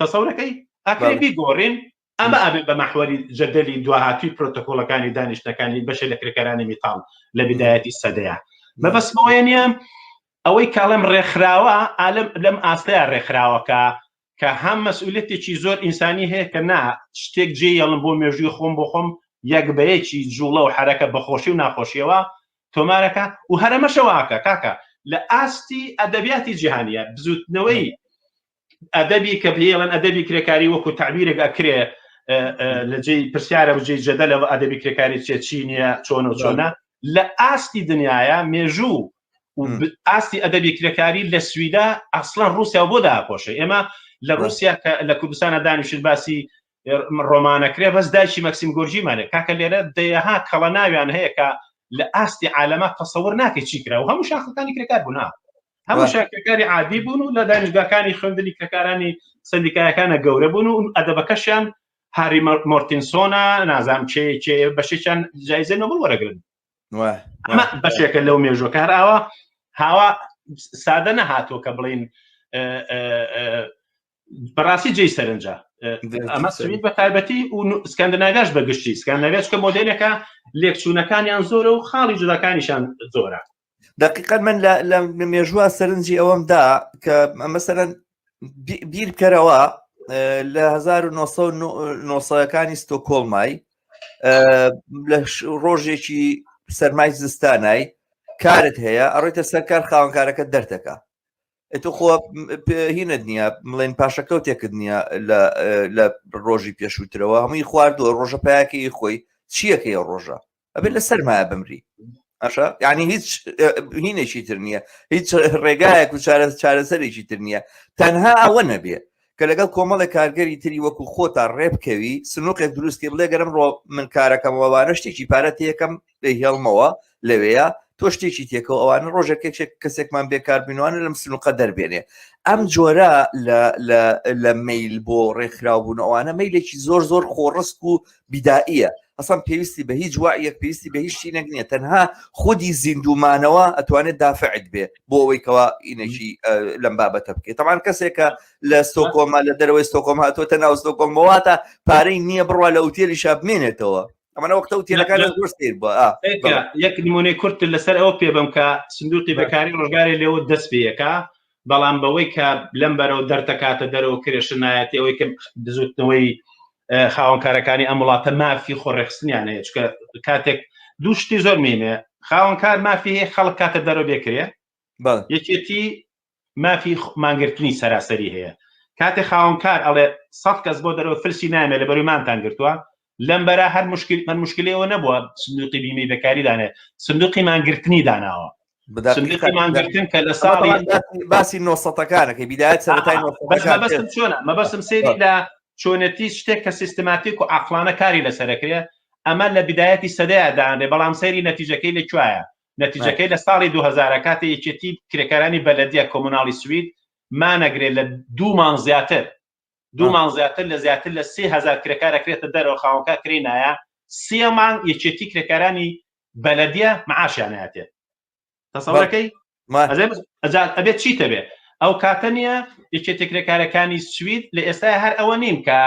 تەسەورەکەی ئەکرێ بیگۆڕین ئەمە ئەبێ بە مەحوەری جەدەلی دواهاتوی پرۆتۆکۆلەکانی دانیشتەکانی بەشێ لە کرێکارانی میتاڵ لە بدایەتی سەدەیە مەبەستمەوەیە نییە ئەوەی کاڵم ڕێکخراوە ئالم لەم ئاستەیە ڕێکخراوەکە کە هەم مەسئولەتێکی زۆر ئینسانی هەیە کە نا شتێک جێ یەڵم بۆ مێژووی خۆم بۆ خۆم یەک بە یەکی جوڵە و حرەکە بەخۆشی و ناخۆشیەوە تۆمارەکە و هەرەمەشەواکە کاکە لە ئاستی ئەدەبیاتی جیهانیە بزوتنەوەی ئەدەبی کە پێڵەن ئەدەبی کرێکاری وەکو تعبیرێک ئەکرێ لە جێی پرسیارە و جێی جەدەلەوە ئەدەبی کرێکاری چێ چی نییە چۆن و چۆنە لە ئاستی دنیاە مێژوو و ئاستی ئەدەبی کرێکاری لە سویدا ئەسڵەن رووسیا بۆ داپۆشە ئێمە لە رووسیا کە لە کوردستانە دانیشت باسی ڕۆمانەکرێ بەس دایکی مەکسیم گۆرجیمانە کاکە لێرە دەیەها کەڵە ناویان هەیە کە لە ئاستی عالەمە تەسەور ناکەی چی کرا و هەموو شاخەکانی کرێکار بوون هەموو شاکرەکانی عادی بوون و لە دانیشگاکانی خوێندنی کرێکارانی سندیکایەکانە گەورە بوون و ئەدەبەکەشیان هاری مۆرتینسۆنە نازام چێ چێ بەشێکیان جایزە نۆبڵ وەرەگرن ئەمە بەشێکە لەو مێژوەکە هەر ئاوا هاوا سادە نەهاتووە کە بڵین بەڕاستی جێی سەرنجە ئەمە سوید بە تایبەتی و سکاندناویاش بە گشتی سکاندناویاش کە مۆدێلەکە لێکچوونەکانیان زۆرە و خاڵی جوداکانیشان زۆرە دقیقا من لە مێژووە سەرنجی ئەوەم دا کە مەسەرەن بیرکەرەوە لە 1990ەکانی ستۆکۆڵمای لە ڕۆژێکی سەرمای زستانای کارت هەیە ئەڕۆیتە سەر کار خاوەنکارەکە دەردەکە تۆ خۆ هینت نییە بڵێن پاشەکەوتێکت نییە لە ڕۆژی پێشووترەوە هەمووی خواردووە ڕۆژە پیاکەی خۆی چیەکەی ڕۆژە ئەبێت لە سەرمایە بمری ئاشا یعنی هیچ هینێکی تر نییە هیچ ڕێگایەک و چارە چارەسەرێکی تر نییە تەنها ئەوە نەبێ کە لەگەڵ کۆمەڵێک کارگەری تری وەکو خۆتا ڕێ بکەوی سنووقێک دروستکەی بڵێ گەرم ڕۆ من کارەکەمەوانە شتێکی پارە تێکەم دەیهێڵمەوە لەوەیە تۆ شتێکی تێکەوە ئەوانە ڕۆژێک کێک کەسێکمان بێکار بینوانە لەم سنووقە دەربێنێ ئەم جۆرە لە میل بۆ ڕێکخراو بوون ئەوانە میلێکی زۆر زۆر خۆڕسک و بیدائیە ئەسان پێویستی بە هیچ وعیەک پێویستی بە هیچ شتینێک نییە تەنها خودی زیندومانەوە ئەتوانێت دافعت بێ بۆ ئەوەی کەوا ئینەکی لەم بابەتە بکەیت تەمان کەسێکە لە ستۆکۆما لە دەرەوەی ستۆکۆم هاتووەتە ناو ستۆکۆمەواتە پارەی نییە بڕوا لە ئوتێلی شا بمێنێتەوە ئەمەە وەختە ئوتێلەکان زۆر سیر بووە یەک نمونەی کورت لەسەر ئەوە پێ بم کە سندوقی بەکاری ڕۆژگارێ لێوە دەست پێیەکە بەڵام بەوەی کە لەم بەرەوە دەرتەکاتە دەرەوە کرێشنایەتی ئەوەی کە بزوتنەوەی خاوەنکارەکانی ئەم وڵاتە مافی خۆڕێخستنیان هەیە چکە کاتێک دوو شتی زۆر مێمێ خاوەنکار مافی هەیە خەڵک کاتە دەرەوە بێکرێ یەکێتی مافی مانگرتنی سەراسەری هەیە کاتێ خاوەنکار ئەڵێ سە کەس بۆ دەرەوە فلسی نامێ لە بەروی مانتان گرتووە لەم بەرە هەر مشکل من مشکلەوە نەبووە سندوقی بیمەی بەکاری دانێ سندوقی مانگرتنی داناوە سندوقی مانگرتن کە لە ساڵی باسی نۆسەتەکانەکەی بیدایەت سەرەتای مەبەستم چۆنە مەبەستم سەیری لە چۆنەتی شتێک کە سیستماتیک و عقلانە کاری لەسەرەکرێ ئەمە لە بدایەتی سەدەیە دانرێ بەڵام سەیری نەتیجەکەی لە کوایە نەتیجەکەی لە ساڵی 2000 کاتێ یەکێتی کرێکارانی بەلەدیە کۆمۆناڵی سوید مانەگرێ لە دوو مانگ زیاتر دوو مانگ زیاتر لە زیاتر لە 3000 کرێکار ئەکرێتە دەرەوە خاوەنکار کرێی نایە سێ مانگ یەکێتی کرێکارانی بەلەدیە معاشیان نایەتێ تەسەورەکەی ئەبێت چیتە بێ ئەو کاتە نییە یەکێتی کرێکارەکانی سوید لە ئێستا هەر ئەوە نین کە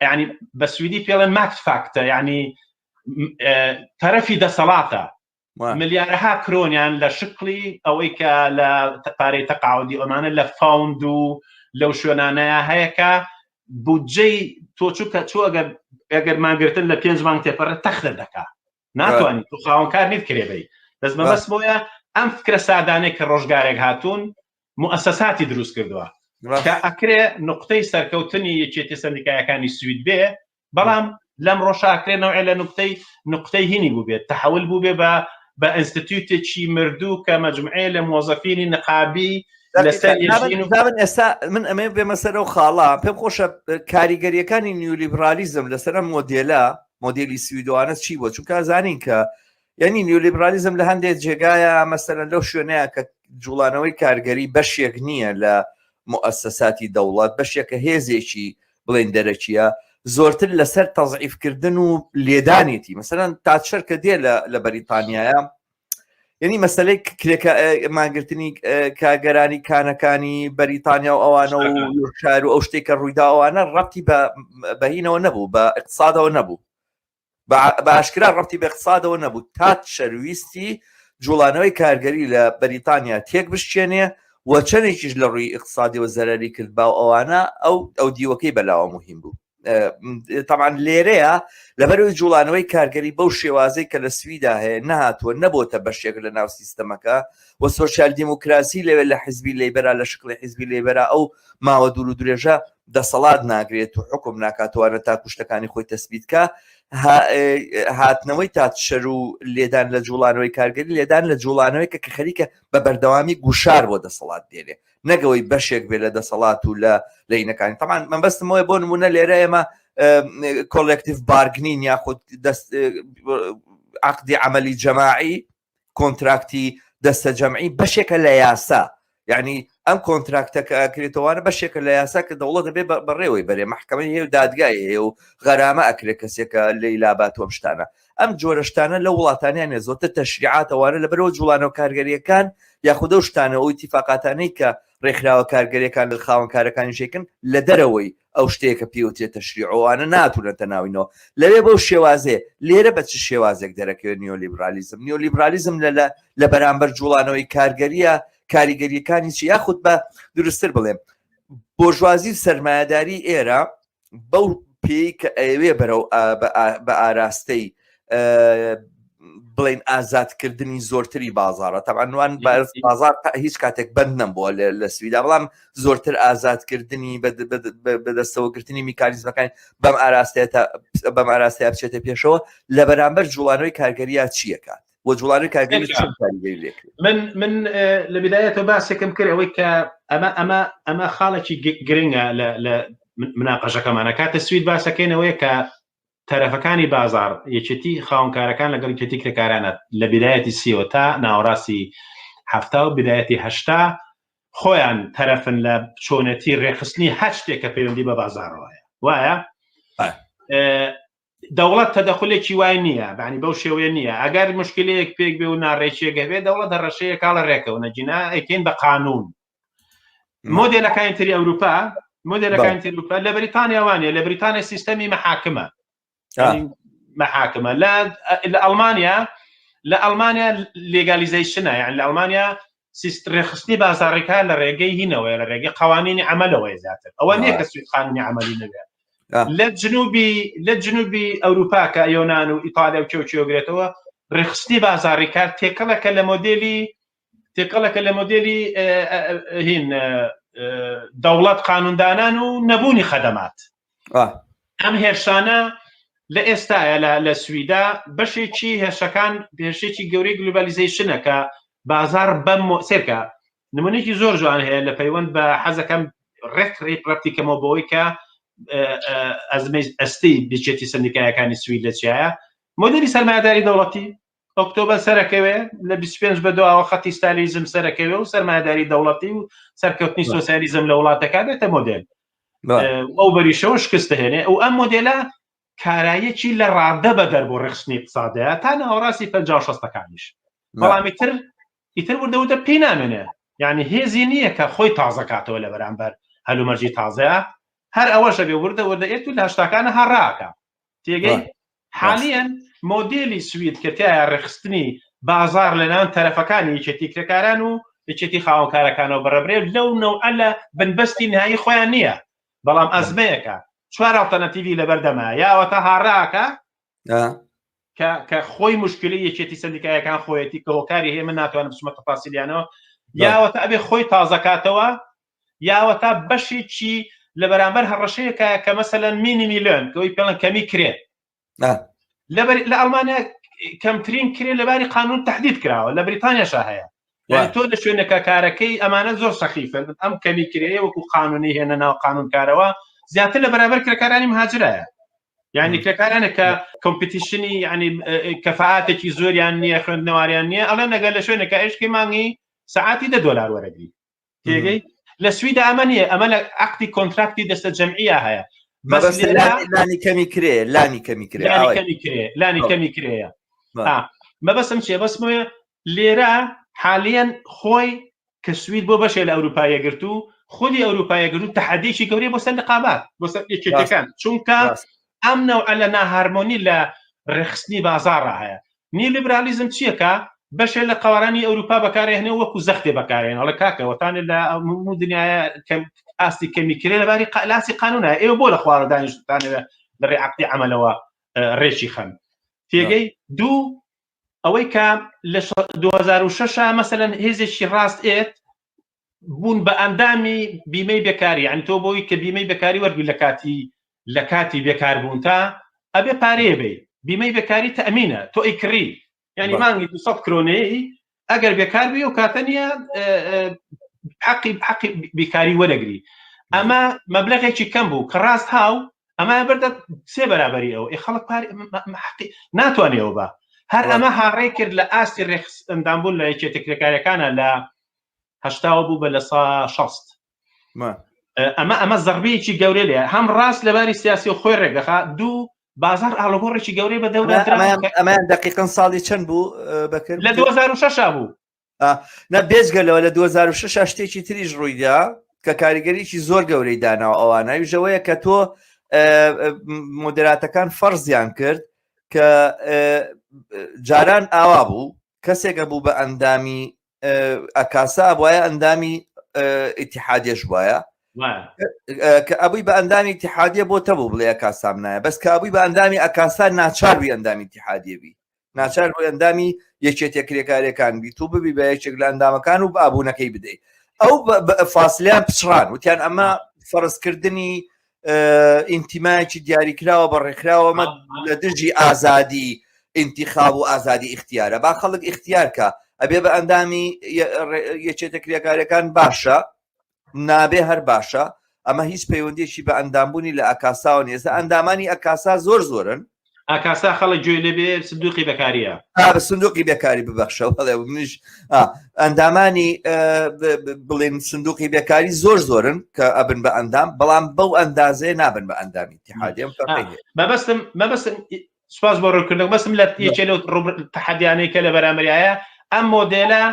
ینی بە سویدی پێڵێن ماکت فاکتە ینی تەرەفی دەسەڵاتە ملیارەها کرۆنیان لە شکڵی ئەوەی کە لە پارەی تەقاودی ئەمانە لە فاوند و لەو شوێنانەیە هەیە کە بودجەی تۆ چووکە چۆ ئەگەر ئەگەر مانگرتن لە پێنج مانگ تێپەڕە تەختە دەکا ناتوانانی تو خاوەنکار نیت کرێبی دەست مەبەست بۆیە ئەم فکرە سادانەی کە ڕۆژگارێک هاتوون موئەسەساتی دروست کردووە کە ئەکرێ نقطەی سەرکەوتنی یەکێتی سەندیکایەکانی سوید بێ بەڵام لەم ڕۆژاکرێ نەوعێ لە نقطەی نقطەی هینی بوو بێت تحول بوو بێ بە بە ئینستیتوتێکی مردوو کە مەجموعەیە لە مۆزەفینی نقابی لەسەر من ئێستا من ئەمێ بێمە سەر ئەو خاڵە پێم خۆشە کاریگەریەکانی نیولیبرالیزم لەسەر ئەم مۆدێلە مۆدێلی سویدوانە چی بووە چونکە زانین کە یعنی نیولیبرالیزم لە هەندێک جێگایە مەسەرەن لەو شوێنەیە کە جوڵانەوەی کارگەری بەشێک نییە لە موئەسەساتی دەوڵەت بەشێکە هێزێکی بڵێن دەرەکیە زۆرتر لەسەر تەزعیفکردن و لێدانێتی مەسەرەن تاچەر کە دێ لە بەریتانیایە یعنی مەسلەی کرێکە مانگرتنی کاگەرانی کانەکانی بەریتانیا و ئەوانە و شار و ئەو شتێک کە ڕوویدا ئەوانە ڕەتی بە بەهینەوە نەبوو بە اقتصادەوە نەبوو بە ئاشکرا ڕەتی بە اقتصادەوە نەبوو تاتشەر ویستی جوڵانەوەی کارگەری لە بەریتانیا تێک بشکێنێ و چەندێکیش لە ڕووی اقتصادیەوە زەرەری کرد باو ئەوانە ئەو ئەو دیوەکەی بەلاوە مهم بوو تەمان لێرەیە لەبەرەوەی جوڵانەوەی کارگەری بەو شێوازەی کە لە سویدا هەیە نەهاتووە نەبۆتە بەشێک لە ناو سیستەمەکە و سۆسیال دیموکراسی لەوێ لە حزبی لەیبەرا لە شکڵی حزبی لەیبەرا ئەو ماوە دوور و درێژە دەسەڵات ناگرێت و حکوم ناکاتوانە تا کوشتەکانی خۆی تەسبیت کە هاتنەوەی تاتشەر و لێدان لە جوڵانەوەی کارگەری لێدان لە جوڵانەوەی کە کە خەریکە بە بەردەوامی گوشار بۆ دەسەڵات دێنێ نەگەوەی بەشێک بێ لە دەسەڵات و لە لەینەکانی تەمان مەبەستمەوەی بۆ نمونە لێرە ئێمە collective bargaining یاخود دەست عقدی عملی جەماعی کۆنتراکتی دەستە جەمعی بەشێکە لە یاسا یعنی ئەم کۆنتراکتە کە ئەکرێتەوانە بەشێکە لە یاسا کە دەوڵەت دەبێ بەڕێوەی بەرێ محکمەی هەیە و دادگای هەیە و غەرامە ئەکرێ کەسێکە لێی لابات و ئەم شتانە ئەم جۆرە شتانە لە وڵاتانیان نیە زۆرتر تەشریعاتەوانە لەبەرەوە جوڵانەوە کارگەریەکان یاخود ئەو شتانە ئەو ئیتیفاقاتانەی کە ڕێکخراوە کارگەریەکان لە خاوەنکارەکانی شێکن لە دەرەوەی ئەو شتەیە کە پێوترێت تەشریع ئەوانە ناتونەتە ناوینەوە لەوێ بەو شێوازێ لێرە بە چ شێوازێک دەرەکەوێت نیۆلیبرالیزم نیۆلیبرالیزم لە لە بەرامبەر جوڵانەوەی کارگەریە کاریگەریەکانی چی یاخود بە دروستتر بڵێم بۆژوازی و سەرمایەداری ئێرە بەو پێی کە ئەیەوێ بەرەو بە ئاراستەی بڵین ئازادکردنی زۆرتری بازارە تەبعەن وان بازار هیچ کاتێک بند نەبووە لە سویدا بەڵام زۆرتر ئازادکردنی بەدەستەوەگرتنی میکانیزمەکانی بەم ئاراستەیە بەم ئاراستەیە بچێتە پێشەوە لە بەرامبەر جوڵانەوەی کارگەریە چیەکات و جوڵانەوەی کارگەری چ کاریگەری لێکرێت من من لە بدایەتەوە باسێکم کرد ئەوەی کە ئەمە ئەمە ئەمە خاڵێکی گرنگە لە لە مناقەشەکەمانە کاتە سوید باسەکەینەوەیە کە تەرەفەکانی بازاڕ، یەکێتی خاوەنکارەکان لەگەڵ یەکێتی کرێکارانە لە بیدایەتی سیەوە تا ناوەڕاستی حەفتا و بیدایەتی هەشتا خۆیان تەرەفن لە چۆنێتی ڕێکخستنی هەر شتێک کە پەیوەندی بە بازاڕەوە هەیە وایە دەوڵەت تەدەخولێکی وای نییە بانی بەو شێوەیە نییە ئەگەر مشکلەیەک پێک بێ و ناڕێکیەک هەبێ دەوڵەت هەڕەشەیە کاڵە ڕێکەوە نەگینا ئەیکەین بە قانون مۆدێلەکانی تری ئەوروپا مۆدێلەکانی تری ئەوروپا لە بەریتانیا وانە لە بریتانیا سیستەمی محاکمە محاکمە لە لە ئەڵمانیا لە ئەڵمانیا legalization ە یان لە ئەڵمانیا سیست ڕێخستنی بازاڕیکار لە ڕێگەی هینەوەیە لە ڕێگەی قوانینی عملەوەی زیاتر ئەوە نییە کە سوید قانونی عملی نەبێت لە جنوبی لە جنوبی ئەوروپا کە یۆناان و ئیتالیا و کێوچیۆگرێتەوە ڕێخستنی بازاڕی کار تێکەڵەکە لە مۆدێلی تێکەڵەکە لە مۆدێلی هین دەوڵەت قانوندانان و نەبوونی خەدەمات ئەم هێرشانە لە ئێستاە لە سویدا بەشێکی هێرشەکان هێرشێکی گەورەی globalization ە کە بازار بەم سێرکە نمونێکی زۆر جوان هەیە لە پەیوەند بە حەزەکەم ڕێک ڕێک ڕەتی کەمەوە بەوەی کە ئەزمەی ئەستی بچێتی سندیکایەکانی سوید لە چیایە مۆدێلی سەرمایەداری دەوڵەتی ئۆکتۆبەر سەرەکەوێ لە 25 بە دواوە خەتی ستالیزم سەرەکەوێ و سەرمایەداری دەوڵەتی و سەرکەوتنی سۆسیالیزم لە وڵاتەکە بێتە مۆدێل ئەو بەریشەوە شکست دەهێنێ ئەو ئەم مۆدێلە کارایەکی لە ڕادە بەدەر بۆ ڕێخستنی اقتصادەیە تا ناوەڕاستی 50 شەستەکانیش بەڵام ئیتر ئیتر وردە وردە پێی نامێنێ یعنی هێزی نییە کە خۆی تازە کاتەوە لە بەرامبەر هەلومەرجی تازەیە هەر ئەوەشە بێ وردە وردە ئێت و لە هەشتاکانە هەڕاکە تێگەی؟ حالیەن مۆدێلی سوید کە تایە ڕێکخستنی بازار لەلایەن تەرەفەکانی یەکێتی کرێکاران و یەکێتی خاوەنکارەکانەوە بەڕێبرێ لەو نەوعە لە بنبەستی نهایی خۆیان نییە بەڵام ئەزمەیەکە چوار ئەڵتەنەتیڤی لەبەردەمە یا ئەوەتا هاڕاکە کە کە خۆی مشکلی یەکێتی سندیکایەکان خۆیەتی کە هۆکاری هەیە من ناتوانم بچمە تەفاسیلیانەوە یاوەتا ئەبێ خۆی تازەکاتەوە یاوەتا بەشێکی لە بەرامبەر هەڕەشەیەکە کە مەسەلەن مینی میلۆن کەەوەی پێڵەن کەمی کرێ لە ئەڵمانیا کەمترین کرێ لەباری قانون تهدید کراوە لە بریتانیاشا هەیە یعنی تۆ لە شوێنەکە کارەکەی ئەمانە زۆر سەخیفن ئەم کەمی کرێ وەکو قانونی هێنە ناو قانون کارەوە زیاتر لە بەرامبەر کرێکارانی مهاجرایە یعنی کرێکارانە کە competition ی یعنی کەفااتێکی زۆریان نییە خوێندنەواریان نییە ئەڵێ نەگەر لە شوێنەکە ئێشکی مانگی سەعاتی دە دۆلار وەرەگری تێگەی لە سویدا ئەمە نییە ئەمە لە عقدی contract ی دەستە جەمعیە هەیە بەس لانی کەمی کرێ لانی کەمی کرێ لانی کەمی کرێ لانی کەمی کرێە مەبەسم چیە بەسمەوە لێرە حالیەن خۆی کە سوید بۆ بەشێ لە ئەوروپا یەگرتوو خودی ئەوروپا یەگرتوو تەحەدیکی گەورەی بۆ سەر نقابات بۆ سەر یەکێتەکان چونکە ئەم نەوعە لە ناهارمۆنی لە ڕێکخستنی بازاڕا هەیە نیولیبرالیزم چییە کە بەشێ لە قەوارانی ئەوروپا بەکارێنێ وەکو زەختێ بەکارێن ئەڵێ کاکە وەتانێ لە هەموو دنیاە کەم ئاستی کەمی کرێ لەباری لاسی قانونە ئێوە بۆ لە خوارە دانیشتانەوە لە ڕێ عەقدی عەمەلەوە ڕێکی خەن تێگەی دوو ئەوەی کە لە 2006 مەسەلەن هێزێکی ڕاست ئێت بوون بە ئەندامی بیمەی بێکاری یعنی تۆ بۆی کە بیمەی بێکاری وەرگری لە کاتی لە کاتی بێکاربوون تا ئەبێ پارەیە بی بیمەی بێکاری تەمینە تۆ ئەیکڕی یعنی مانگی 200 کرۆنەیە ئەگەر بێکار بی و کاتە نییە حەقی حەقی بیکاری وەرەگری ئەمە مەبلغێکی کەم بوو کە ڕاست هاو ئەمە بردە سێ بەرابەری ئەو ئێ خەڵک پار حەقی ناتوانێەوە بە هەر ئەمە هاڕێ کرد لە ئاستی ڕێخس ئەندامبوون لە یەکێتە کرێکارەکانە لە هەشتاوە بوو بە لە سا شەست ئەمە ئەمە زەربەیەکی گەورە لێ هەم ڕاست لەباری سیاسی و خۆی ڕێکدەخا دوو بازار ئاڵوگۆڕێکی گەورەی بە دەورە ئەمەیان دقیقا ساڵی چەند بوو بەکرد لە 2006 بوو نە بێجگە لەوە لە 2006 شتێکی تریش ڕوویدا کە کاریگەریی زۆر گەورەی داناوە ئەوانە ئەویشەوەیە کە تۆ مۆدراتەکان فەرزیان کرد کە جاران ئاوا بوو کەسێکە بوو بە ئەندامی ئەکاسا ئەبواە ئەندامی ئیتحادێش وایە کە ئەبووی بە ئەندامی اتحادیە بۆ تەبوو بڵێ ئەکاسام نایە بەس کە ئەبووی بە ئەندامی ئەکاسا ناچار بی ئەندامی اتحادیە بی ناچار بووی ئەندامی یەکێتیە کرێکاریەکان بی تو ببی بە یەکێک لە ئەندامەکان و ئابوونەکەی بدەیت ئەو فاسلیان پچڕان وتیان ئەمە فەرزکردنی ئینتیمایەکی دیاریکراوە بە ڕێکخراوەمە لە دژی ئازادی ئینتیخاب و ئازادی ئیختیارە با خەڵک ئیختیارکە ئەبێ بە ئەندامی یەکێتە کرێکارەکان باشە نابێ هەر باشە ئەمە هیچ پەیوەندیەکی بە ئەندامبوونی لە ئەکاساوە نیە ئێستا ئەندامانی ئەکاسا زۆر زۆرن ئاکاسا خەڵک گوێ لێبێ سندوقی بەکاریە بە سندوقی بێکاری ببەخشە بەڵێ منیش ئەندامانی بڵێن سندوقی بێکاری زۆر زۆرن کە ئەبن بە ئەندام بەڵام بەو ئەندازەیە نابن بە ئەندامی اتحادیە مەبەستم مەبەستم سپاس بۆ ڕوونکردنەوە بەسم لە یەکێ لەو تەحەدیانەی کە لە بەرامبەریایە ئەم مۆدێلە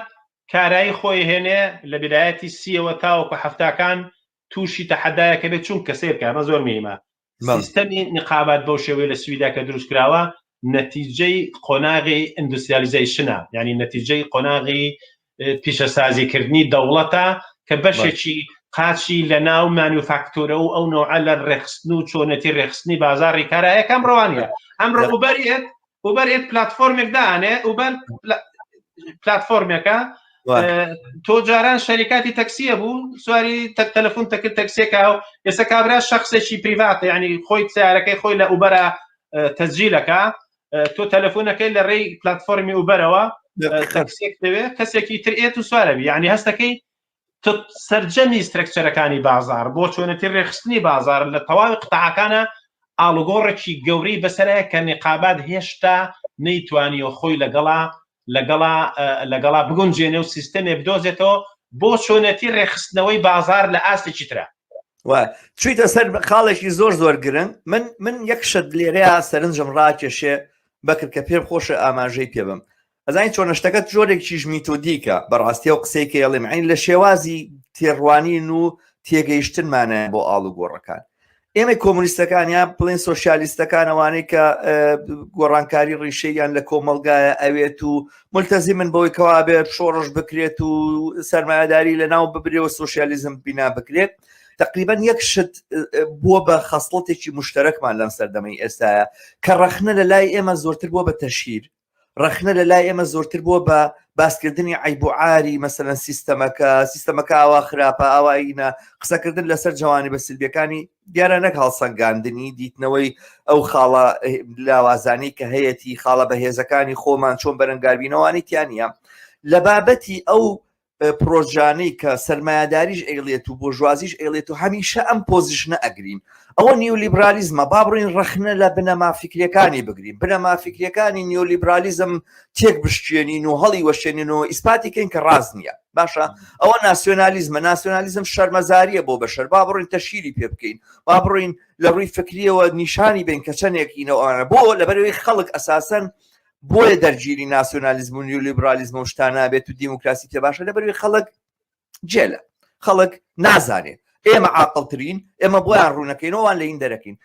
کارایی خۆی هێنێ لە بدایەتی سیەوە تاوەکو هەفتاکان تووشی تەحەدایەکە بێت چونکە سەیرکە ئەمە زۆر مهمە سیستەمی نقابات بەو شێوەیە لە سویدا کە دروست کراوە نەتیجەی قۆناغی industrialization ە یعنی نەتیجەی قۆناغی پیشەسازیکردنی دەوڵەتە کە بەشێکی قاچی لە ناو مانوفاکتۆرە و ئەو نەوعە لە ڕێخستن و چۆنێتی ڕێخستنی بازاڕی کارایەکە ئەم ڕەوانیە ئەمڕۆ ئوبەر ئێت ئوبەر ئێت پلاتفۆرمێک دانێ ئوبەر پلاتفۆرمێکە تۆ جاران شەریکاتی تەکسیە بوو سواری تەک تەلەفۆن تەکرد تەکسێکە و ئێستا کابرا شخصێکی private ینی خۆی سیارەکەی خۆی لە ئوبەرە تەسجیلەکە تۆ تەلەفۆنەکەی لە ڕێی پلتفۆرمی ئوبەرەوە تەکسێک دەوێت کەسێکی تر ئێت و سوارەبی یعنی هەستەکەی سەرجەمی structure ەکانی بازار بۆ چۆنێتی ڕێکخستنی بازار لە تەواوی قتاعەکانە ئاڵوگۆڕێکی گەورەی بەسەرایە کە نقابات هێشتا نەیتوانیوە خۆی لەگەڵا لەگەڵا لەگەڵا بگونجێنێ و سیستەمێ بدۆزێتەوە بۆ چۆنێتی ڕێکخستنەوەی بازار لە ئاستێکی ترە. و چویتە سەر خاڵێکی زۆر زۆر گرنگ من من یەک شت لێرەیە سەرنجم ڕاکێشێ بەکر کە پێم خۆشە ئاماژەی پێ بم ئەزانی چۆنە شتەکە جۆرێکیش میتۆدیکە بەڕاستی ئەو قسەی کە ئەڵێم عین لە شێوازی تێڕوانین و تێگەیشتنمانە بۆ ئاڵوگۆڕەکان. ئێمەی کۆمونیستەکان یان بڵێن سۆسیالیستەکان ئەوانەی کە گۆڕانکاری ڕیشەیان لە کۆمەڵگایە ئەوێت و ملتەزیمن بەوەی کەوا بێت شۆڕش بکرێت و سەرمایەداری لە ناو ببرێ و سۆسیالیزم بینا بکرێت تقریبا یەک شت بووە بە خەسڵەتێکی مشتەرەکمان لەم سەردەمەی ئێستاە کە ڕەخنە لە لای ئێمە زۆرتر بووە بە تەشهیر ڕەخنە لە لای ئێمە زۆرتر بووە بە باسکردنی عیب و عاری مەسەلەن سیستەمەکە سیستەمەکە ئاوا خراپە ئاوایینە قسەکردن لەسەر جوانی بە سلبیەکانی دیارە نەک هەڵسەنگاندنی دیتنەوەی ئەو خاڵە لاوازانی کە هەیەتی خاڵە بەهێزەکانی خۆمان چۆن بەرەنگاربینەوانی تیانە لە بابەتی ئەو پرۆژانەی کە سەرمایەداریش ئەیڵێت و بۆرژوازیش ئەیڵێت و هەمیشە ئەم position ە ئەگرین ئەوە نیولیبرالیزمە با بڕین ڕەخنە لە بنەما فیکریەکانی بگرین بنەما فیکریەکانی نیولیبرالیزم تێک بشکێنین و هەڵی وەشێنین و ئیسپاتی کەین کە ڕاست نییە باشە ئەوە ناسیۆنالیزمە ناسیۆنالیزم شەرمەزاریە بۆ بەشەر با بڕین تەشهیری پێ بکەین با بڕین لە ڕووی فکریەوە نیشانی بین کە چەندێکینەوە بۆ لەبەرەوەی خەڵک ئەساسەن بۆیە دەرگیری ناسیۆنالیزم و نیولیبرالیزم و شتان نابێت و دیموکراسی پێ باشە لەبەروی خەڵک جێلە خەڵک نازانێت ئێمە عاقڵترین ئێمە بۆیان ڕوونەکەینەوە وان لە این دەرەکەین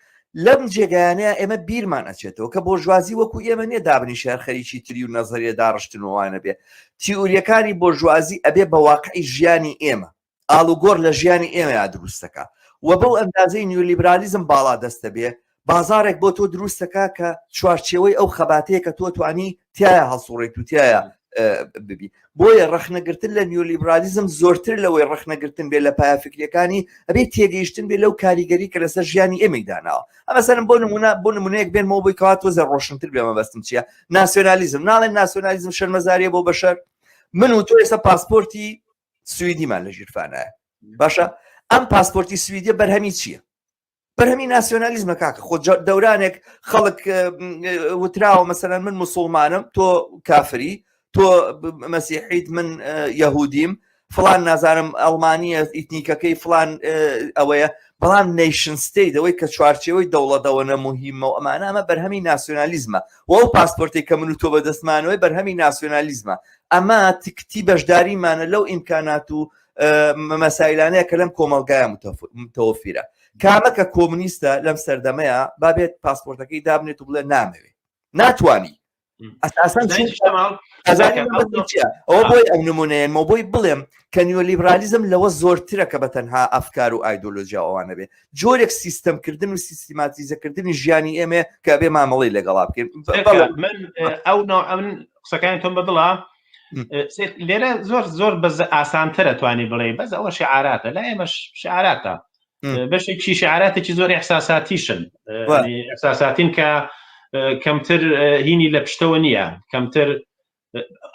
لەم جێگایانەیە ئێمە بیرمان ئەچێتەوە کە بۆرژوازی وەکو ئێمە نییە دابنی شار خەریکی تری و نەزەریە داڕشتنەوانە بێ تیئوریەکانی بۆرژوازی ئەبێ بە واقعی ژیانی ئێمە ئاڵوگۆڕ لە ژیانی ئێمەیا دروستەکا و بەو ئەندازەی نیولیبرالیزم باڵا دەستە بێ بازارێک بۆ تۆ دروستەکە کە چوارچێوەی ئەو خەباتەیە کە تۆ توانی تایە هەڵسوڕێت و تایە ببی بۆیە ڕەخنەگرتن لە نیولیبرالیزم زۆرتر لەوەی ڕەخنەگرتن بێ لە پایە فکریەکانی ئەبێ تێگەیشتن بێ لەو کاریگەری کە لەسەر ژیانی ئێمەی داناوە ئەمەسەرم بۆ نمونە بۆ نمونەیەک بێنمەوە بۆی کەوا تۆزە ڕۆشنتر بێ مەبەستم چییە ناسیۆنالیزم ناڵێن ناسیۆنالیزم شەرمەزاریە بۆ بەشەر من و تۆ ئێستا پاسپۆرتی سویدیمان لە ژیرفانایە باشە ئەم پاسپۆرتی سویدیە بەرهەمی چییە؟ بەرهەمی ناسیۆنالیزمە کاکە خۆ دەورانێک خەڵک وتراوە مەسەلەن من مسلمانم تۆ کافری تۆ مەسیحیت من یەهودیم فلان نازانم ئەڵمانیە ئیتنیکەکەی فلان ئەوەیە بەڵام nation state ئەوەی کە چوارچێوەی دەوڵەتەوە نە مهمە و ئەمانە ئەمە بەرهەمی ناسیۆنالیزمە و ئەو پاسپۆرتێک کە من و تۆ بەدەستمانەوەی بەرهەمی ناسیۆنالیزمە ئەمە تکتی بەشداریمانە لەو ئیمکانات و مەسایلانەیە کە لەم کۆمەڵگایە متەوەفیرە کامە کە کۆمونیستە لەم سەردەمەیە با بێت پاسپۆرتەکەی دابنێت و بڵێ نامەوێ ناتوانی ئەساسەن ئەوە بۆی ئەم نمونەیەنمەوە بۆی بڵێم کە نیۆلیبرالیزم لەوە زۆرترە کە بە تەنها ئەفکار و ئایدۆلۆژیا ئەوانە بێ جۆرێک سیستەمکردن و سیستماتیزەکردنی ژیانی ئێمە کە بێ مامەڵی لەگەڵا بکەین من ئەو ئەم قسەکانی تۆم بەدڵە لێرە زۆر زۆر بەز ئاسانترە توانی بڵێ بەس ئەوە شعاراتە لا ئێمەش شعاراتە بەشێکی شعاراتێکی زۆر احساساتیشن احساساتین کە کەمتر هینی لە پشتەوە نییە کەمتر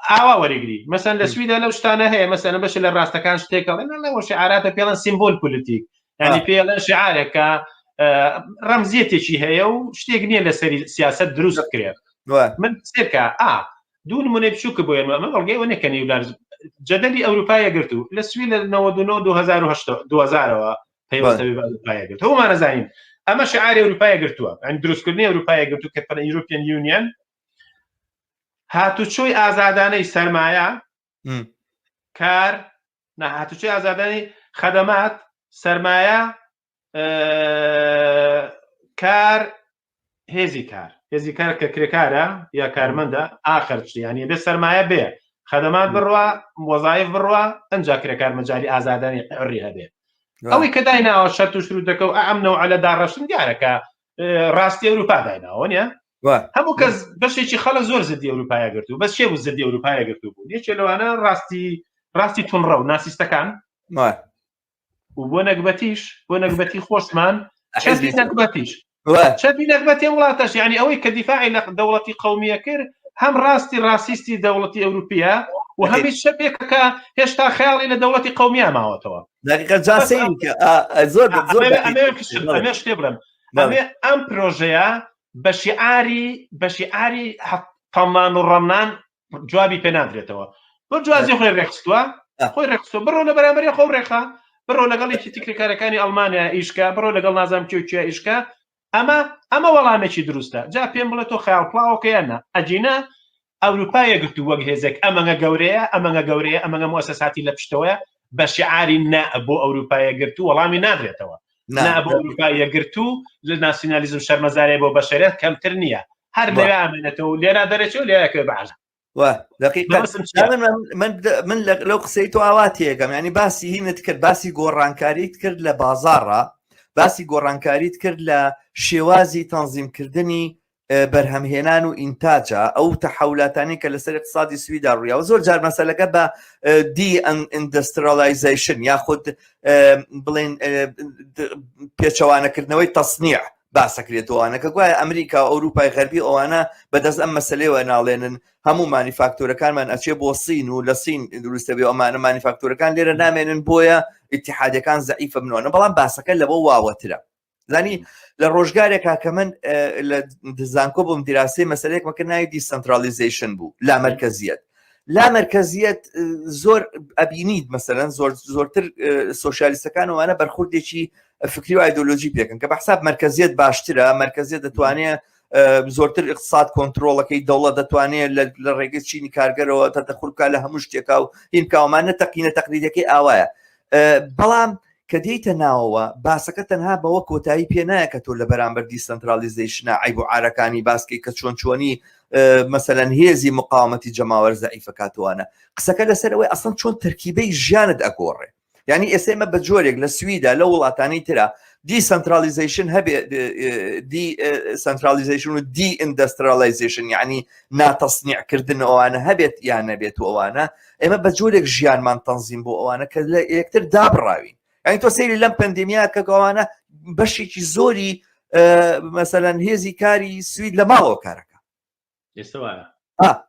ئاوا وەرەگری مەسەن لە سویدا لەو شتانە هەیە مەسەن بەش لە ڕاستەکان شتێک ئەڵێن لەوە شعاراتە پێڵەن symbolpolitik ینی پێڵەن شعارێکە ڕەمزیەتێکی هەیە و شتێک نییە لەسەری سیاست دروست بکرێت من سێکە ئا دوو نمونەی بچووک بۆ ئێمە ئەمە بەڵگەی ئەوە نییە کە نیولیبرالیزم جەدەلی ئەوروپا یەکگرتوو لە سوید لە 99 2008 2000ەوە پەیوەستە بە ئەوروپا یەکگرتوو هەموومان ئەزانین ئەمە شعاری ئەوروپا یەکگرتووە یعنی دروستکردنی ئەوروپا یەکگرتوو کە پەن European Union هاتوچۆی ئازادانەی سەرمایە کار نا هاتوچۆی ئازادانی خەدەمات سەرمایە کار هێزی کار هێزی کار کە کرێکارە یا کارمەندە ئاخر ینی بێ سەرمایە بێ خەدەمات بڕوا وەزایف بڕوا ئەجا کرێکار مەجای ئازادانی عڕی هەبێ ئەوەی کە دایناوە شەرت و شروتەکە و ئەم نەوە لە داڕشتن دیارەکە ڕاستی ئەوروپا دایناوە نیە هەموو کەس بەشێکی خەڵە زۆر زدی ئەوروپایە گرتو بەس چێ بوو زدی ئەوروپایە گرتو بوو یەکێ لەوانە ڕاستی ڕاستی تونڕە و ناسیستەکان و بۆ نەگبەتیش بۆ نەگبەتی خۆشمان چەپی نەگبەتیش چەپی نەگبەتی وڵاتەش یعنی ئەوەی کە دیفاعی لە دەوڵەتی قومیە کرد هەم ڕاستی ڕاسیستی دەوڵەتی ئەوروپیە و هەمیش چەپێکە کە هێشتا خەیاڵی لە دەوڵەتی قومیە ماوەتەوە دقیقا جا سەیری کە زۆر زۆر ئەمێ شتێ بڵێم ئەمێ ئەم پرۆژەیە بە شیعاری بە شیعاری تەمان و ڕەمنان جوابی پێ نادرێتەوە بۆ جوازی خۆی ڕێکخستووە خۆی ڕێکخستوە بڕۆ لە بەرامبەری خۆ ڕێخە بڕۆ لەگەڵ یەکێتی کرێکارەکانی ئەڵمانیا ئیشکە بڕۆ لەگەڵ نازام کێ کێ ئیشکە ئەمە ئەمە وەڵامێکی دروستە جا پێم بڵێ تۆ خەیاڵ پڵاوەکە یان نا ئەگینا ئەوروپا یەکگرتوو وەک هێزێک ئەمەنگە گەورەیە ئەمەنگە گەورەیە ئەمەنگە موسەساتی لە پشتەوەیە بە شعاری نا بۆ ئەوروپا یەکگرتوو وەڵامی نادرێتەوە. نا بۆ ئەوروپا یەکگرتوو لە ناسیونالیزم شەرمەزارێ بۆ بەشەرێت کەمتر نییە هەر لەوێ ئامێنێتەوە لێرا دەرەچێ و لێرەکەوێ بە عەرز. من لەو قسەی تۆ ئاوا تێگەم ینی باسی هینت کرد باسی گۆڕانکاریت کرد لە بازاڕە باسی گۆڕانکاریت کرد لە شێوازی تەنزیمکردنی بەرهەمهێنان و ئینتاجە ئەو تەحولاتانی کە لەسەر اقتصادی سویدا ڕوویاوە زۆر جار مەسەلەکە بە de-industrialization یاخود بڵێن پێچەوانەکردنەوەی تەسنیع باسەکرێتەوەوانە کە گوایە ئەمریکا و ئەوروپای غەربی ئەوانە بەدەست ئەم مەسلەیەوە ناڵێنن هەموو مانیفاکتۆرەکانمان ئەچێ بۆ سین و لە سین دروستە بێ ئەمانە مانیفاکتۆرەکان لێرە نامێنن بۆیە ئیتحادەکان زەعیفە بنوانە بەڵام باسەکە لەوە واوەترە زانی لە ڕۆژگارێکا کە من لە زانکۆ بووم دیراسی مەسلەیەکمە کرد ناوی decentralization بوو لا مەرکەزیەت لا مەرکەزیەت زۆر ئەبینیت مەسەلەن زۆر زۆرتر سۆسیالیستەکان وانە بەرخوردێکی فکری و ئایدۆلۆژی پێکن کە بە حساب مەرکەزیەت باشترە مەرکەزیەت دەتوانێت زۆرتر اقتصاد کۆنتترۆڵەکەی دەوڵەت دەتوانێت لە ڕێگەی چینی کارگەرەوە تەدەخول بکە لە هەموو شتێکا و هین کاوەمانە تەقینە تەقلیدەکەی ئاوایە بەڵام کە دێیتە ناوەوە باسەکە تەنها بەوە کۆتایی پێ نایە کە تۆ لە بەرامبەر decentralization ە عیب و عارەکانی باسکەی کە چۆن چۆنی مەسەلەن هێزی مقاومەتی جەماوەر زەعیفەکاتوانە قسەکە لەسەر ئەوەی ئەسڵەن چۆن تەرکیبەی ژیانت ئەگۆڕێ یعنی ئێستا ئێمە بە جۆرێک لە سویدا لە وڵاتانی ترا decentralization هەبێ decentralization و de-industrialization یعنی ناتەسنیعکردن ئەوانە هەبێت یان نەبێت و ئەوانە ئێمە بە جۆرێک ژیانمان تەنزیم بۆ ئەوانە کە لە یەکتر دابڕاوین یعنی تۆ سەیری لەم پەندێمیا کە ئەوانە بەشێکی زۆری مەسەلەن هێزی کاری سوید لە ماڵەوە کارەکە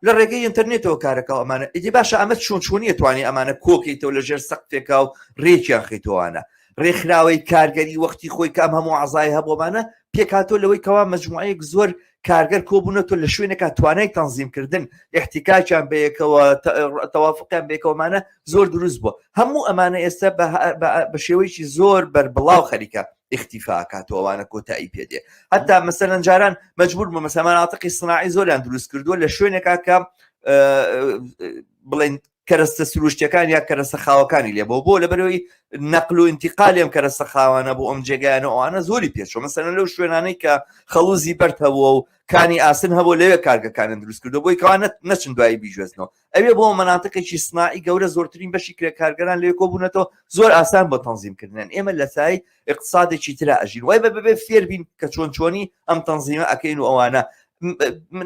لە ڕێگەی ئینتەرنێتەوە کارەکە ئەمانە ئیدی باشە ئەمە چۆن چۆنیە توانی ئەمانە کۆکەیتەوە لە ژێر سەقفێکا و ڕێکیان خیتوانە ڕێکخراوەی کارگەری وەختی خۆی کام هەموو عزای هەبوومانە پێکاتۆ لەوەی کەوا مجموعەیەک زۆر کارگەر کۆبوونەتەوە لە شوێنێکا توانای تەنزیمکردن احتکاکیان بەیەکەوە تەوافقیان بەیەکەوەمانە زۆر دروست بووە هەموو ئەمانە ئێستا بە شێوەیەکی زۆر بەربڵاو خەریکە اختیفاکاتەوە ئەوانە کۆتایی پێدێ هەتا مەسەلەن جاران مەجبور بوو مەسەلەن مناتقی سناعی زۆریان دروست کردووە لە شوێنێکا کە بڵێن کەرەستە سروشتەکان یا کەرەستە خاوەکانی لێ بۆ بۆ لەبەرەوەی نەقل و انتقالیم کەرەستە خاوانە بۆ ئەم جێگایانە ئەوانە زۆری پێچوە مەسەلەن لەو شوێنانەی کە خەڵوزی بەرد هەبووە و کانی ئاسن هەبوو لەوێ کارگەکانیان دروست کردو بۆی کەوا نەچن دوایی بیگوێزنەوە ئەوێ بۆ مەناتقێکی سناعی گەورە زۆرترین بەشی کرێکارگەران لەوێ کۆبوونەتەوە زۆر ئاسان بۆ تەنزیمکردنیان ئێمە لە سای اقتصادێکی ترا ئەژین وای بە بەبێ فێر بین کە چۆن چۆنی ئەم تەنزیمە ئەکەین و ئەوانە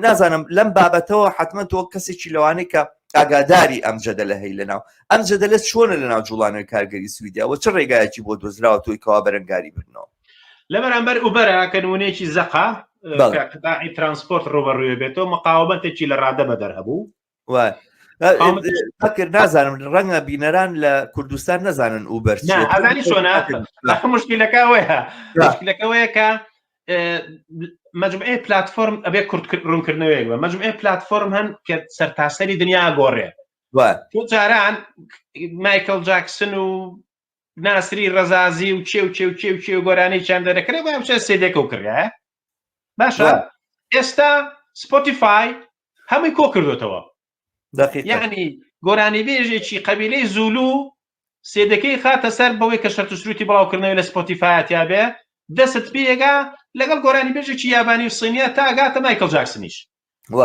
نازانم لەم بابەتەوە حتمما تۆ کەسێکی لەوانەی کە ئاگاداری ئەم جەدەلە هەی لەناو ئەم جەدەلە چۆنە لەناو جوڵانەوەی کارگەری سویدیا و چ ڕێگایەکی بۆ دۆزراوە تۆی کەوا بەرەنگاری ببنەوە لە بەرامبەر ئوبەرە کە نمونەیەکی زەقە کە قطاعی ترانسپۆرت ڕوبەڕووێ بێتەوە مقاومەتێکی لە ڕادە بەدەر هەبوو فکر نازانم ڕەنگە بینەران لە کوردستان نەزانن ئوبەر ئەزانی چۆنە مشکلەکە ئەوەیە مشکلەکە ئەوەیە کە مجموعەی پلاتفۆرم ئەبێ کورت ڕوونکردنەوەیەک بە مجموعەی پلاتفۆرم هەن کە سەرتاسەری دنیا گۆڕێ تۆ جاران مایکل جاکسن و ناسری ڕەزازی و چێ و چێ و چێ و چێ و گۆرانی چیان دەرەکرێ با بچێ سێدێکە و کڕە باشە ئێستا سپۆتیفای هەمووی کۆ کردوتەوە یعنی گۆرانی بێژێکی قەبیلەی زولو سێدەکەی خاتە سەر بەوەی کە شەرت و شروتی بڵاوکردنەوەی لە سپۆتیفایا تیابێ دەست پێگا لەگەڵ گۆرانی بێژێکی یابانی و سینیە تا ئەگاتە مایکل جاکسنیش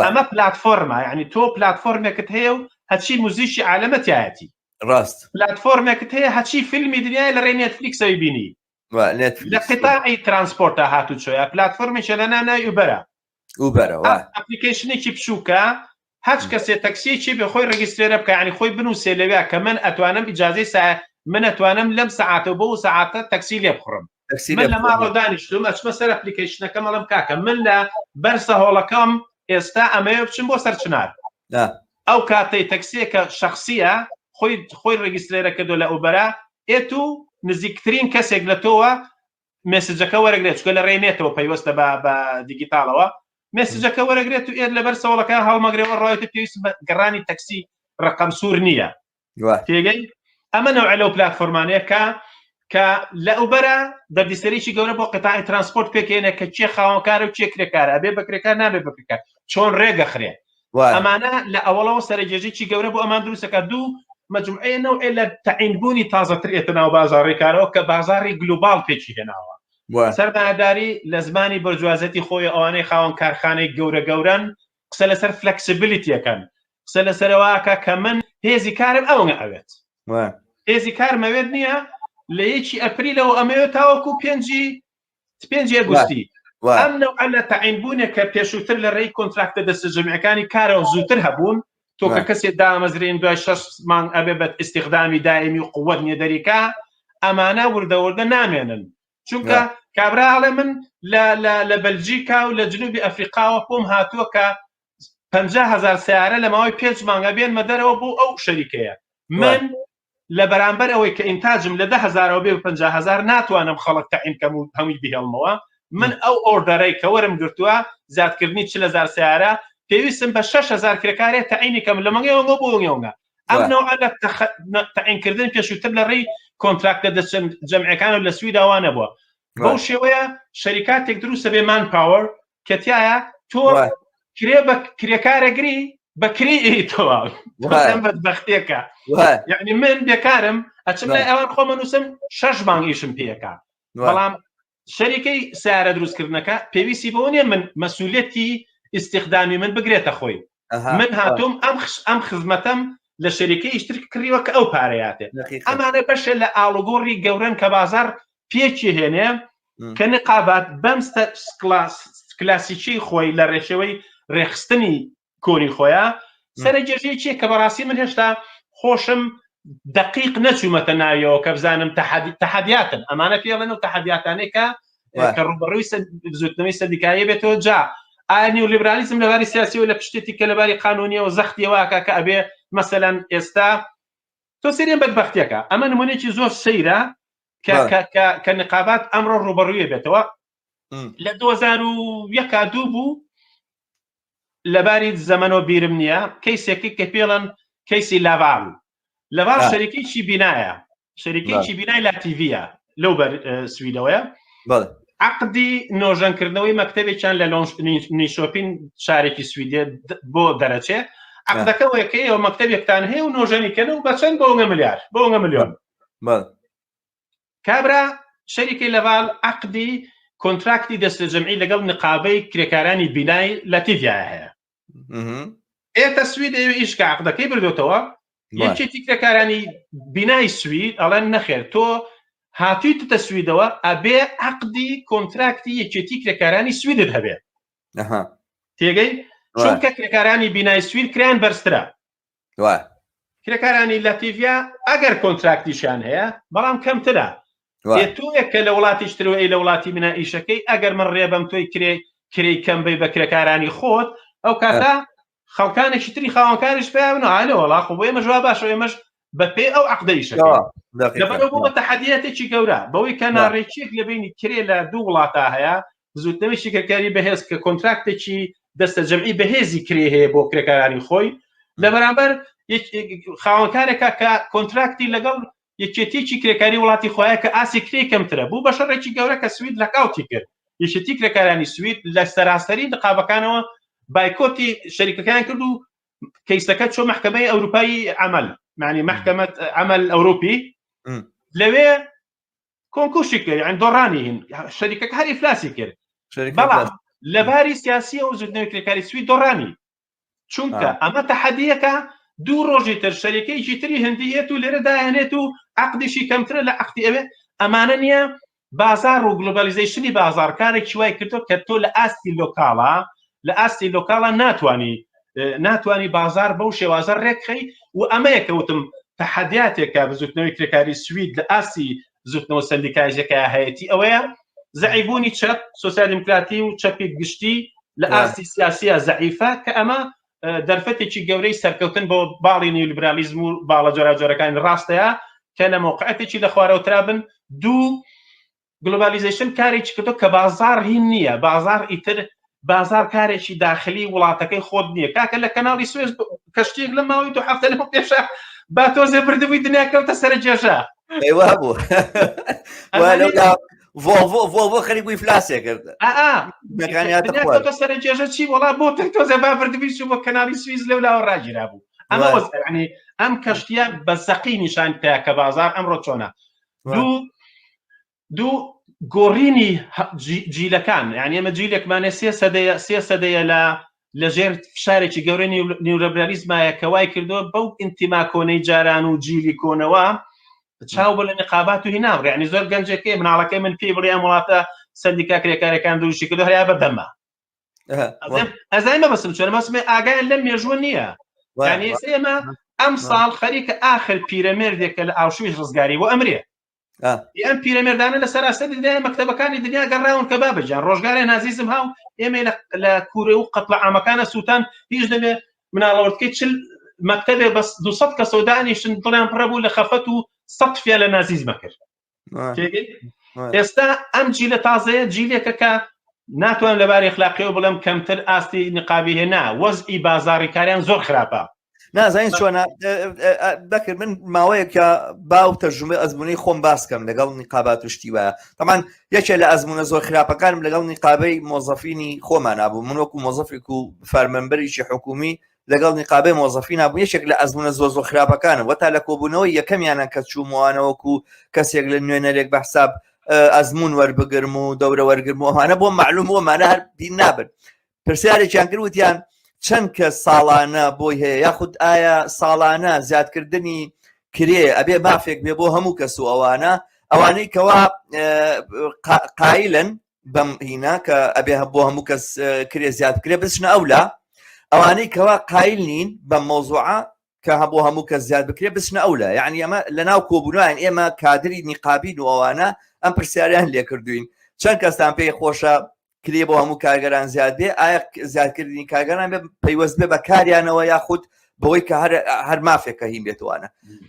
ئەمە پلاتفۆرمە یعنی تۆ پلاتفۆرمێکت هەیە و هەچی موزیکی عالەمە تایەتی ڕاست پلاتفۆرمێکت هەیە هەچی فیلمی دنیای لە ڕێی نێتفلیکسەوەی بینی لە قطاعی ترانسپۆرتە هاتوچۆیە پلاتفۆرمێکە لە ناوی ئوبەرە ئوبەرە ئەپلیکەیشنێکی بچووکە هەچ کەسێ تەکسیەکی بێ خۆی ڕێگیسترێرە بکە ینی خۆی بنووسێ لەوێ کە من ئەتوانم ئیجازەی سا من ئەتوانم لەم سەعاتەوە بۆ سەعاتە تەکسی لێ بخڕم من لە ماڵەوە دانیشتوم ئەچمە سەر ئەپلیکەیشنەکەم ئەڵێم کاکە من لە بەر سەهۆڵەکەم ئێستا ئەمەوێ بچم بۆ سەر چنار ئەو کاتەی تەکسیەکە شخصیە خۆی خۆی ڕێگیسترێرە کردو لە ئوبەرە ئێت و نزیکترین کەسێک لە تۆوە مێسجەکە وەرەگرێت چکە لە ڕێی نێتەوە پەیوەستە بە بە دیگیتاڵەوە مێسجەکە وەرەگرێت و ئێت لەبەر سەوڵەکە هەڵمەگرەوە ڕایەتە پێویست بە گەڕانی تەکسی ڕقم سوور نییە تێگەی ئەمە نەوعە لەو پلاتفۆرمانەیە کە کە لە ئەوبەرە دەردیسەرێکی گەورە بۆ قەتای ترانسپۆرت پێکێنە کە کێ خاوەنکارە و کێ کرێکارە ئەبێ بە کرێکار نابێ بە کرێکار چۆن ڕێگەخرێ ئەمانە لە ئەوەڵەوە سەرگێژێکی گەورە بۆ ئەمان دروستەکە دوو مەجموعەیە نەوعێ لە تەعینبوونی تازەتر ئێتە ناو بازاڕی کارەوە کە بازاڕی global پێکی هێناوە. سەرمایەداری لە زمانی بۆرجوازیەتی خۆی ئەوانەی خاوەن کارخانەی گەورە گەورەن قسە لەسەر flexibility ئەکەن، قسە لەسەرەوە ئەکا کە من هێزی کارم ئەوەنگە ئەوێت. هێزی کارم ئەوێت نییە لە یەکی ئەپریلەوە ئەمەوێت تاوەکو پێنجی پێنجی ئەگوستی. ئەم نەوعە لە تەعین بوونێک کە پێشووتر لە ڕێی کۆنتراکتە دەستەجەمعەکانی کارەوە زووتر هەبوون، تۆ کە کەسێ دامەزرێن دوای شەش مانگ ئەبێ بە ئیستیخدامی دائمی و قوت نییە دەریکا، ئەمانە وردە وردە نامێنن. چونکە کابرا ئەڵێ من لە بەلجیکا و لە جنوبی ئەفریقاوە پۆم هاتووە کە 50 هەزار سیارە لە ماوەی پێنج مانگە بێنمە دەرەوە بۆ ئەو شەریکەیە. من لە بەرامبەر ئەوەی کە ئینتاجم لە 10 هەزارەوە بێ 50 هەزار ناتوانم خەڵک تەعین کەم و هەمووی بهێڵمەوە. من ئەو order ەی کە وەرم گرتووە زیادکردنی 40 هەزار سیارە پێویستم بە 6 هەزار کرێکارێ تەعینی کەم لە مەنگەوە بۆ ئەوەنگە. ئەم نەوعە لە تەعینکردن پێشووتر لە ڕێی کۆنتراکتە دەستەجەمعەکان و لە سویدا وا نەبووە. بەو شێوەیە شەریکاتێک دروستە بێ manpower کە تایە تۆ کرێ بە کرێکارەگری بە کری ئیتەوە بەدبەختێکە. یعنی من بێکارم ئەچم لای ئەوان خۆمە نووسم شەش مانگ ئیشم پێەکە، بەڵام شەریکەی سیارە دروستکردنەکە پێویستی بەوە نییە من مەسوولەتی ئیستیخدامی من بگرێتە خۆی. من هاتووم ئەم ئەم خزمەتەم لە شەریکەی ئیشتر کڕیوە کە ئەو پارەیاتێ. ئەمانە بەشێ لە ئاڵوگۆڕی گەورەن کە بازار پێکی هێنێ کە نقابات بەم کلاسیکی خۆی لە ڕێکەوەی ڕێخستنی کۆنی خۆیان سەرەگێژەیەکیە کە بەڕاستی من هێشتا خۆشم دقیق نەچوومەتە ناویەوە کە بزانم تەحەدیاتن ئەمانە پێڵێن و تەحەدیاتانێک کە کە ڕوبەڕووی بزوتنەوەی سەندیکایی بێتەوە. جا ئایا نیولیبرالیزم لەباری سیاسیەوە لە پشتێتی کە لەباری قانونیەوە زەختیەوەکە کە ئەبێ مەسەلەن ئێستا تۆ سەیرێن بەدبەختیەکە ئەمە نمونێکی زۆر سەیرە کە نقابات ئەمڕۆ ڕوبەڕوویە بێتەوە. لە 2001 دوو بوو لەباری زەمەنەوە بیرم نییە کەیسێکی کە پێڵەن کەیسی لاڤال. لاڤال شەریکێکی بینایە، شەریکێکی بینای لاتیڤیە لەو بەر سویدەوەیە. عقدی نۆژەنکردنەوەی مەکتەبێکیان لە نیشۆپین شارێکی سویدێ بۆ دەرەچێ. عقدەکە وەکەیەوە مەکتەبێکتان هەیە و نۆژەنی کەن و بەچەند بۆ ملیار بۆ ملیۆن. کابرا شەریکەی لەڤال عقدی کۆنتراکتی دەستە جەمعی لەگەڵ نقابەی کرێکارانی بینای لەتیڤیا هەیە. ئێتە سوید ئەوێ ئیشکە عقدەکەی بردوتەوە. یەکێتی کرێکارانی بینای سوید ئەڵێن نەخێر، تۆ هاتوویتە سویدەوە ئەبێ عقدی کۆنتراکتی یەکێتی کرێکارانی سویدت هەبێ. تێگەی؟ چونکە کرێکارانی بینای سوید کران بەرزترە. کرێکارانی لەتیڤیا ئەگەر کۆنتراکتیشیان هەیە بەڵام کەمترە. تۆیە کە لە وڵاتیش ترەوە لە وڵاتی منە ئیشەکەی ئەگەر من ڕێبەم تۆی کرێ کرێی کەم بی بە کرێکارانی خۆت ئەو کاتە خەڵکانێکی تری خاوەنکاریش پێیان ئالە وەڵا خۆ بۆ ئێمەش وا باشە ئێمەش بە پێی ئەو عقدە ئیشەکەی. لەبەرەوە بۆ بە تەحەدیاتێکی گەورە بەوەی کە ناڕێکیەک لە بینی کرێ لە دوو وڵاتا هەیە. بزوتنەوەی کرێکاری بەهێز کە کۆنتراکتێکی دەستە جەمعی بەهێزی کرێ هەیە بۆ کرێکارانی خۆی لە بەرامبەر خاوەنکارێکە کە کۆنتراکتی لەگەڵ یەکێتیی کرێکاری وڵاتی خۆیان کە ئاسی کرێی کەمترە بوو بە شەڕێکی گەورە کە سوید لەکاوتی کرد. یەکێتی کرێکارانی سوید لە سەراسەری نقابەکانەوە بایکۆتی شەریکەکان کرد و کەیسەکە چۆ مەحکەمەی ئەوروپایی عمل معنی مەحکەمەت عمل ئەوروپی لەوێ کۆنکوشی کرد یان دۆڕانی هین شەریکەکە هەر ئیفلاسی کرد. بەڵام لەباری سیاسی ئەو بزوتنەوەی کرێکاری سوید دۆڕانی چونکە ئەمە تەحەدیەکە دوو ڕۆژی تر شەریکەیەکی تری هندیەت و لێرە دایانێت و عقدیشی کەمترە لە عقدی ئەوێ. ئەمانە نییە بازار و globalization ی بازار کارێکی وای کردو کە تۆ لە ئاستی local ا لە ئاستی local ا ناتوانانی ناتوانانی بازار بەو شێوازە ڕێکخەی و ئەمەیە کەوتم تەحەدیاتێکە بزوتنەوەی کرێکاری سوید لە ئاستی بزوتنەوە سەندیکایەکە هەیەتی ئەوەیە زەعیبوونی چەپ سۆسیال دیموکراتی و چەپی گشتی لە ئاستی سیاسیە زەعیفە کە ئەمە دەرفەتێکی گەورەی سەرکەوتن بۆ باڵی نیولیبرالیزم و باڵە جۆراوجۆرەکانی ڕاستەیە کە لە مەوقعەتێکی لە خوارەوترا بن. دوو globalization کارێکی کردو کە بازار هین نییە، بازار ئیتر بازار کارێکی داخلی وڵاتەکەی خۆت نییە. کاکە لە کەناڵی سوێس کەشتیەک لە ماوەی دو هەفتە لەم پێشە با تۆزێ بردبووی دنیا کەوتە سەر جێژە. بوو ڤۆڵڤۆ ڤۆڵڤۆ خەریک بووی فلاسێ کرد. کەوتە سەر جێژە چی وڵا بۆ تۆزێ با بردبووی چوو بۆ کەناڵی سوئیس لەو لاوە ڕاگیرا بوو. ئەمە ینی. ئەم کەشتیە بە زەقی نیشان پێ کە بازار ئەمڕۆ چۆنە دوو دوو گۆڕینی جیلەکان یعنی ئێمە جیلێکمانێ سێ سەدەیە سێ سەدەیە لە لەژێر فشارێکی گەورەی نیولەبرالیزمایە کە وای کردووە بەو ئینتیما کۆنەی جاران و جیلی کۆنەوە چاو بە لە نقابات و هینا بڕێ. یعنی زۆر گەنجێکی مناڵەکەی من پێی بڵێ ئەم وڵاتە سەندیکا کرێکارەکان دروستی کردو هەریا بەدەمە ئەزای مەبەستم چۆن مەبەستم ئاگایان لەم مێژووە نییە یعنی ئێمە ئەم ساڵ خەریکە ئاخر پیرەمێردێکە لە ئاوشویش ڕزگاری بۆ ئەمرێ ئەم پیرەمێردانە لە سەراسەری دنیا مەکتەبەکانی دنیا گەڕاون کە بابە گیان ڕۆژگارێ نازیزم هاو ئێمە لە کوورە و قەتڵ عامەکانە سووتان هیچ دەبێ مناڵەوەتکەی چل مەکتەبێ بەس 200 کەسەوە دانیشتن دڵیان پڕە بوو لە خەفەت و سەد لە نازیزمە کرد ئێستا ئەم جیلە تازەیە جیلێکە کە ناتوانم لەبارەی ئەخلاقیەوە بڵێم کەمتر ئاستی نقابی هێنا وەزعی بازاڕی کاریان زۆر خراپە نازانین چۆنە بەکر من ماوەیەکە باو تەرجومە ئەزمونەی خۆم باسکەم لەگەڵ نیقابات و شتی وایە تەمان یەکێ لە ئەزمونە زۆر خراپەکانم لەگەڵ نیقابەی مۆزەفینی خۆمان نابوو من وەکو مۆزەفێک و فارمەنبەرێکی حکومی لەگەڵ نیقابەی مۆزەفی نابوو یەکێک لە ئەزمونە زۆر زۆر خراپەکانم وەتا لە کۆبوونەوەی یەکەمیانە کە چووموانەوەکو کەسێک لە نوێنەرێک بە حساب ئەزمون وەربگرم و دەورە وەرگرم و ئەمانە بۆ معلوم بۆ ئەمانە هەر بین نابن پرسیارێکیان کرد وتیان چەند کە ساڵانە بۆی هەیە یاخود ئایا ساڵانە زیادکردنی کرێ ئەبێ مافێک بێ بۆ هەموو کەس و ئەوانە ئەوانەی کەوا قایلن بەم هینا کە ئەبێ بۆ هەموو کەس کرێ زیاد بکرێ بچنە ئەولا ئەوانەی کەوا قایل نین بەم مەوزوعە کە هەبوو هەموو کەس زیاد بکرێ بچنە ئەولا یعنی ئەمە لە ناو کۆبوونیان ئێمە کادری نیقابین و ئەوانە ئەم پرسیاریان لێکردوین چەند کەستان پێی خۆشە کرێ بۆ هەموو کارگەران زیاد بێ ئایا زیادکردنی کارگەران بێ پەیوەست بێ بە کاریانەوە یاخود بەوەی کە هەر هەر مافێکە هین بێتوانە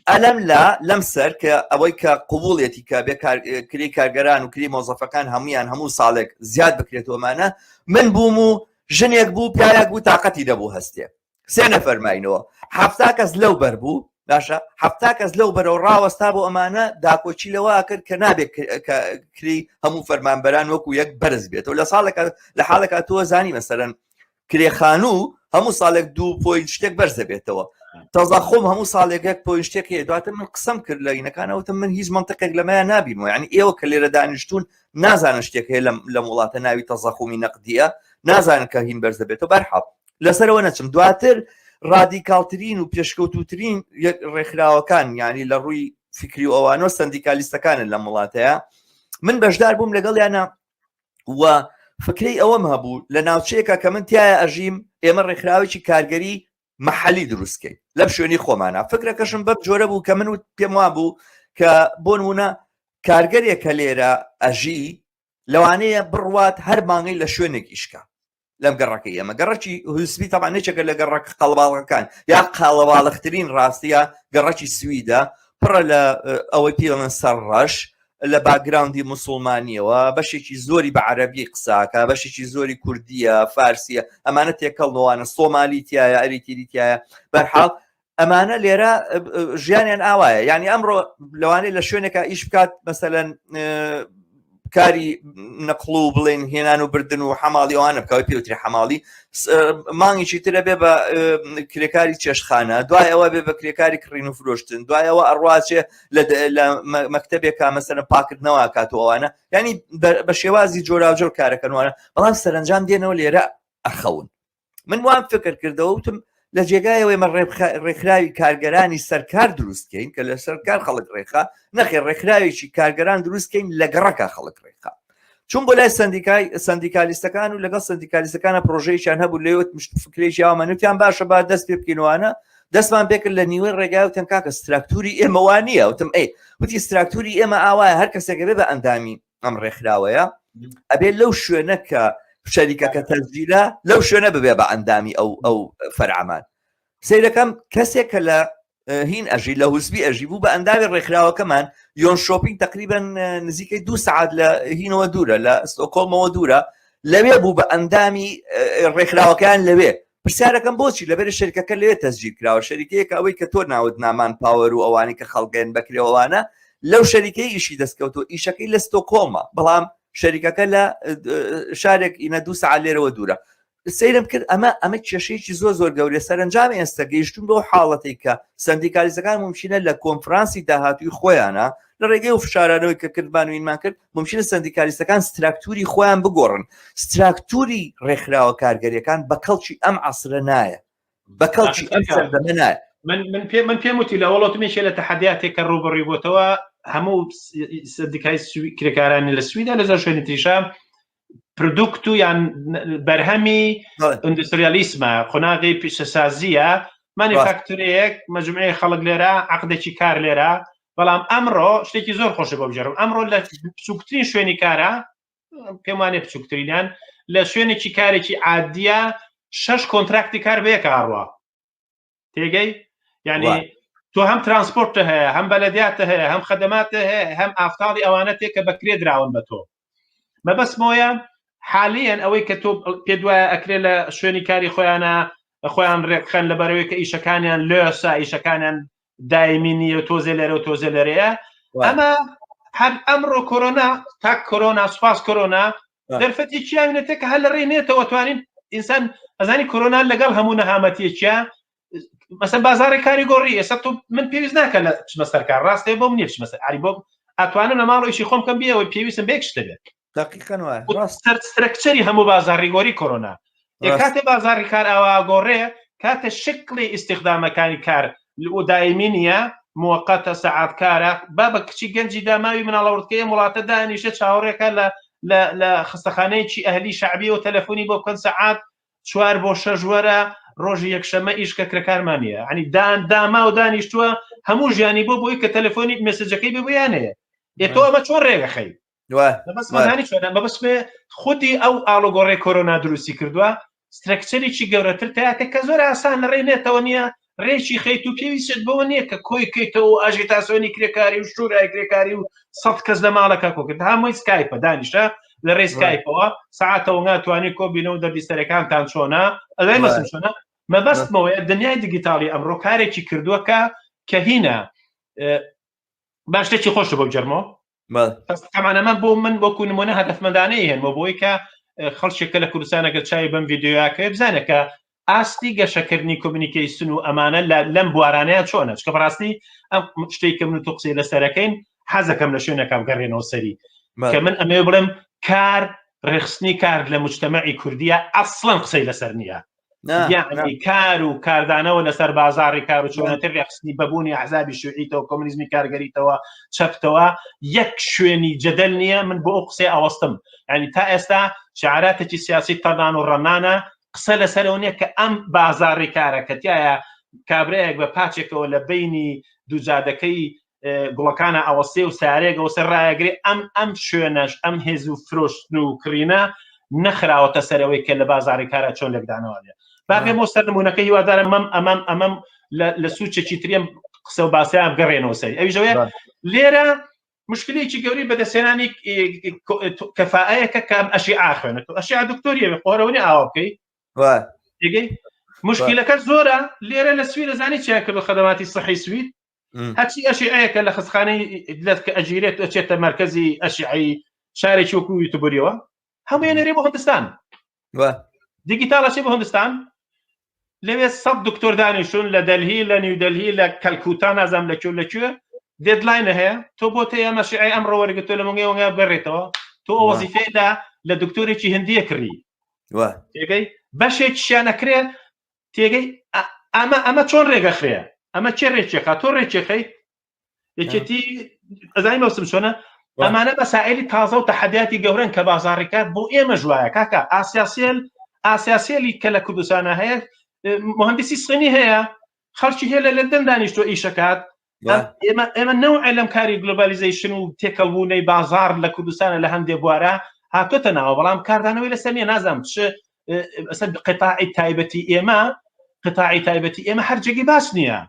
ئەلەم لا لەم سەر کە ئەوەی کە قوبوڵێتی کە بێ کری کارگەران و کری مۆزەفەکان هەمویان هەموو ساڵێک زیاد بکرێتەوەمانە من بووم و ژنێک بوو پیاوێک بوو تااقەتی دەبوو هەستێ سێ نەفەرماینەوە حەفتا کەس لەو بەر بوو باشە حەفتا کەس لەو بەرەوە ڕاوەستا بۆ ئەمانە داکۆکی لەوە کرد کە نابێت کری هەموو فەرمانبەران وەکو یەک بەرز بێتەوە لە ساڵێک لە حاڵێکا تۆ زانی مەسەرەن کرێخانوو هەموو ساڵێک دوو point شتێک بەرز دەبێتەوە تەزاخۆم هەموو ساڵێک یەک point شتێک هەیە دواتر من قسەم کرد لە ینەکانەوتم من هیچ منطقێک لەمەیان نابینەوە یعنی ئێوە کە لێرە دانیشتون نازانن شتێک هەیە لەم لەم وڵاتە ناوی تەزەخومی نەقدیە نازانن کە هین بەرز دەبێتەوە بەرحاڵ لەسەرەوە نەچم دواتر ڕادیکاڵترین و پێشکەوتوترین ڕێکخراوەکان یعنی لە ڕووی فکری و ئەوانەوە سندیکالیستەکانن لەم وڵاتەیە من بەشدار بووم لەگەڵیانە و فکرەی ئەوەم هەبوو لە ناوچەیەکە کە من تایە ئەژیم ئێمە ڕێکخراوێکی کارگەری محلی دروستکەین لەم شوێنی خۆمانە فکرەکەشم بەم جۆرە بوو کە من و پێم وا بوو کە بۆ نمونە کارگەرێک کە لێرە ئەژی لەوانەیە بڕوات هەر مانگەی لە شوێنێک ئیشکە لەم گەڕەکەی ئێمە گەڕەکی هوسبی تەبعەن یەکێکە لە گەڕەک قەڵباڵەکان یا قاڵەواڵخترین ڕاستیە گەڕەکی سویدە پڕە لە ئەوەی پێڵێن سەر ڕەش لە background ی مسلمانیەوە بەشێکی زۆری بە عەربی قساکە بەشێکی زۆری کوردیە فارسیە ئەمانە تێکەڵ نوانە سۆمالی تایە ئەریتیری تایە بەرحاڵ ئەمانە لێرە ژیانیان ئاوایە یعنی ئەمڕۆ لەوانەیە لە شوێنێکا ئیش بکات مەسەلەن کاری نەقڵ و بڵێن هێنان و بردن و حەماڵی ئەوانە بکەوە پێوتری حەماڵی مانگێکی ترە بێ بە کرێکاری چێشخانە دوای ئەوە بێ بە کرێکاری کڕین و فرۆشتن دوای ئەوە ئەڕواچێ لە مەکتەبێکا مەسەرە پاکردنەوە کات و ئەوانە ینی بە شێوازی جۆراوجۆر کارەکەنوانە بەڵام سەرنجام دێنەوە لێرە ئەخەون من وام فکر کردەوە وتم لە جێگایەوە ئێمە ڕێکخراوی کارگەرانی سەرکار دروستکەین کە لە سەرکار خەڵک ڕێخا نەخێ ڕێکخراوێکی کارگەران دروستکەین لە گەڕەکە خەڵک ڕێخا چون بۆ لای سندیکای سندیکالیستەکان و لەگەڵ سندیکالیستەکانە پرۆژەیەکیان هەبوو لێوت مشت فکرێکی ئاوامانوتیان باشە با دەست پێ بکەینوانە دەستمان پێکرد لە نیوەی ڕێگای وتم کاکە ستراکتوری ئێمە وا نییە وتم ئەی وتی ستراکتوری ئێمە ئاوایە هەر کەسێکە بێ بە ئەندامی ئەم ڕێکخراوەیە ئەبێ لەو شوێنە کە شەریکەکە تەزجیلە لەو شوێنە ببێ بە ئەندامی ئەو ئەو فەرعەمان سەیرەکەم کەسێک کە لە هین ئەژی لە هوسبی ئەژی بوو بە ئەندامی ڕێکخراوەکەمان یۆن شۆپینگ تقریبا نزیکەی دو سعات لە هینەوە دوورە لە ستۆکۆڵمەوە دوورە لەوێ بوو بە ئەندامی ڕێکخراوەکان لەوێ پرسیارەکەم بۆچی لەبەر شەریکەکە لەوێ تەسجیل کراوە شەریکەیەکە ئەوەی کە تۆ ناوت نامان پاوەر و ئەوانەی کە خەڵگەن بەکرێوانە لەو شەریکەی ئیشی دەستکەوتو ئیشەکەی لە ستۆکۆڵمە بەڵام شەریکەکە لە شارێک ئینە دو سەعات لێرەوە دوورە. سەیرم کرد ئەمە ئەمە کێشەیەکی زۆر زۆر گەورە سەرنجام ئێستا گەیشتون بەو حاڵەتێک کە سندیکالیزەکان ممکنە لە کۆنفرانسی داهاتووی خۆیانە لە ڕێگەی و فشارانەوەی کە کردمان وینمان کرد ممکنە سندیکالیستەکان ستراکتوری خۆیان بگۆڕن ستراکتوری ڕێکخراوە کارگەریەکان بە کەڵکی ئەم عسرە نایە بە کەڵکی ئەم سەردەمە نایە من من پێ من پێم وتی لە وڵاتمێکی لە تەحەدیاتێک کە ڕووبەڕووی بۆتەوە هەموو سندیکای کرێکارانی لە سویدا لە زۆر شوێنی تریشە produkt و یان بەرهەمی ئیندوستریالیسمە قۆناغی پیشەسازیە manufacture ەیەک مەجموعەی خەڵک لێرە عقدێکی کار لێرە بەڵام ئەمڕۆ شتێکی زۆر خۆشە بۆ بگێڕم ئەمڕۆ لە بچووکترین شوێنی کارە پێم وانێ بچووکترینیان لە شوێنێکی کارێکی عادیە شەش contract ی کار بەیەکە ئەڕوا تێگەی یعنی تۆ هەم transport هەیە هەم بەلەدیاتە هەیە هەم خەدەمات هەیە هەم avtal ی ئەوانە تێ کە بەکرێ دراون بە تۆ مەبەستمەوەیە حالیەن ئەوەی کە تۆ پێ دوایە ئەکرێ لە شوێنی کاری خۆیانە خۆیان ڕێکخەن لە بەرەوەی کە ئیشەکانیان لێسا ئیشەکانیان دایمی نییە تۆزێ لێرە و تۆزێ لێرەیە ئەمە هەر ئەمڕۆ کۆرۆنا تا کۆرۆنا سوپاس کۆرۆنا دەرفەتی چیانێتە کە هەر لە ڕێ نێتەوە توانین ئینسان ئەزانی کۆرۆنا لەگەڵ هەموو نەهامەتیەکیە مەسە بازاڕی کاری گۆڕی ئێستا تۆ من پێویست ناکە لە بچمە سەرکار ڕاستێ بۆم نییە بچمە سەر ئاری بۆ ئەتوانم لە ماڵ ئیشی خۆم کەم بێەوەی پێویستم بێک شتە بێت دقیقا وایە ڕاست structure ی هەموو بازاڕی گۆری کۆرۆنا کاتێ بازاڕی کار ئاوا گۆڕێ کاتێ شکلی ئیسیخدامەکانی کار دایمی نییە موقتە سەعات کارە با بە کچی گەنجی داماوی مناڵەوردکەی ئەم وڵاتە دانیشە چاوەڕێکە لە لە خستەخانەیەکی ئەهلی شعبی و تەلەفۆنی بۆ بکەن سەعات چوار بۆ شەش وەرە ڕۆژی یەکشەمە ئیش کە کرێکارمان نییە ینی دان داما و دانیشتووە هەموو ژیانی بۆ بۆی کە تەلەفۆنی message ەکەی بێ بۆیانەیە ئێ تۆ ئەمە چۆن ڕێگەخەی مەبەستمانی چۆنە مەبەستمێ خودی ئەو ئاڵۆگۆڕێ کۆرۆنا دروستی کردووە structure ێکی گەورەتر تاتێک کە زۆر ئاسان لە ڕێ نێتەوە نییە ڕێکی خەیت و پێویستت بەوە نییە کە کۆی کەیتەوە و ئاژیتاسۆنی کرێکاری و شورای کرێکاری و سە کەس لە ماڵەکە کۆکرد هەمووی سکایپە دانیشە لە ڕێ سکایپەوە ساعتەوە ناتوانانی کۆبینەوە دەردیسەرەکانتان چۆنە ئەلای مەسم چۆنە مەبەستمەوەیە دنیای دیگیتاڵی ئەمڕۆ کارێکی کردووە کە کە هینە با شتێکی خۆش بۆ بگێڕمەوە تەمان ئەمە بۆ من وەکو نمونە هەدەفمەندانەی هێنمەوە بۆی کە خەڵکێکە لە کوردستانەکە چاوی بەم ڤیددیویاکە بزانە کە ئاستی گەشەکردنی communication و ئەمانە لەم بوارانەیە چۆنە چکە بەڕاستی ئەم شتێک کە من و تۆ قسەی لەسەرەکەین حەزەکەم لە شوێنەکە بگەڕێنەوە سەری کە من ئەمێ بڵێم کار ڕێخستنی کار لە مجتەمەعی کوردیە ئەسڵەن قسەی لەسەر نییە یعنی کار و کاردانەوە لەسەر بازاڕی کار و چۆنەتر ڕێخستنی بەبوونی ئەحزابی شوعیتەوە کۆمنیزمی کارگەریتەوە چەپتەوە یەک شوێنی جەدەل نییە من بۆ ئەو قسەی ئەوەستم ینی تا ئێستا شعراتێکی سیاسی تەدان و ڕەنانە قسە لەسەرەوە نییە کە ئەم بازاڕی کارە کە تایە کابرایەک بە پاچێکەوە لە بینی دووجادەکەی گوڵەکانە ئەوەستێ و سارێک ئەوسە ڕایەگرێ ئەم ئەم شوێنەش ئەم هێز و فرۆشتن و کڕینە نەخراوەتە سەرەوەی کە لە بازاری کارە چۆن لێکدانەوە بێ با بێمەوە سەر نمونەکە هیوادارم مەم ئەمەم ئەمەم لە سوچێکی تریم قسە و باسیان بگەڕێنەوە سەری ئەویش ئەوەیە لێرە مشکلێکی گەوری بەدەستێنانی کەفاەیەکە کام ئەشی ئاخوێنێت ئەشی دکتۆریە خۆرەوەنی ئاوا بکەی تێگەی مشکلەکە زۆرە لێرە لە سوید دەزانی چیان کرد خەدەماتی سەحی سوید هەرچی ئەشیعەیەکە لە خستخانەی لەت کە ئەگیرێت ئەچێتە مەرکەزی ئەشیعی شارێکی وەکو یوتبوریەوە هەموویان نێرێ بۆ هندستان دیگیتاڵ ئەچێ بۆ هندستان لەوێ سەد دکتۆر دانیشتون لە دەلهی لە نیودەلهی لە کەلکوتا نازانم لە کوێ لە کوێ deadline ە هەیە تۆ بۆ تێ ئەمە شیعی ئەمڕۆ وەرگتۆ لە مەنگەی وەنگا بگەڕێتەوە تۆ ئەو وەزیفەیە لە لە دکتۆرێکی هندیە کڕی تێگەی بەشێکیشیان ئەکرێ تێگەی ئەمە ئەمە چۆن ڕێگەخرێ ئەمە چێ ڕێکێخا تۆ ڕێکێخەی یەکێتی ئەزانی مەوسم چۆنە ئەمانە مەسائلی تازە و تەحەدیاتی گەورەن کە بازاڕی کار بۆ ئێمە ژوایە کاکە ئاسیاسێل ئاسیاسێلی کە لە کوردستانە هەیە مهندسی سنی هەیە خەڵکی هەیە لە لەندەن دانیشتوە ئیشەکات ئێمە ئێمە نەوعێ لەم کاری globalization و تێکەڵبوونەی بازار لە کوردستانە لە هەندێک بوارە هاتۆتە ناوە بەڵام کاردانەوەی لەسەر نیە نازانم چ ئەسەر قطاعی تایبەتی ئێمە قطاعی تایبەتی ئێمە هەر جێگەی باس نییە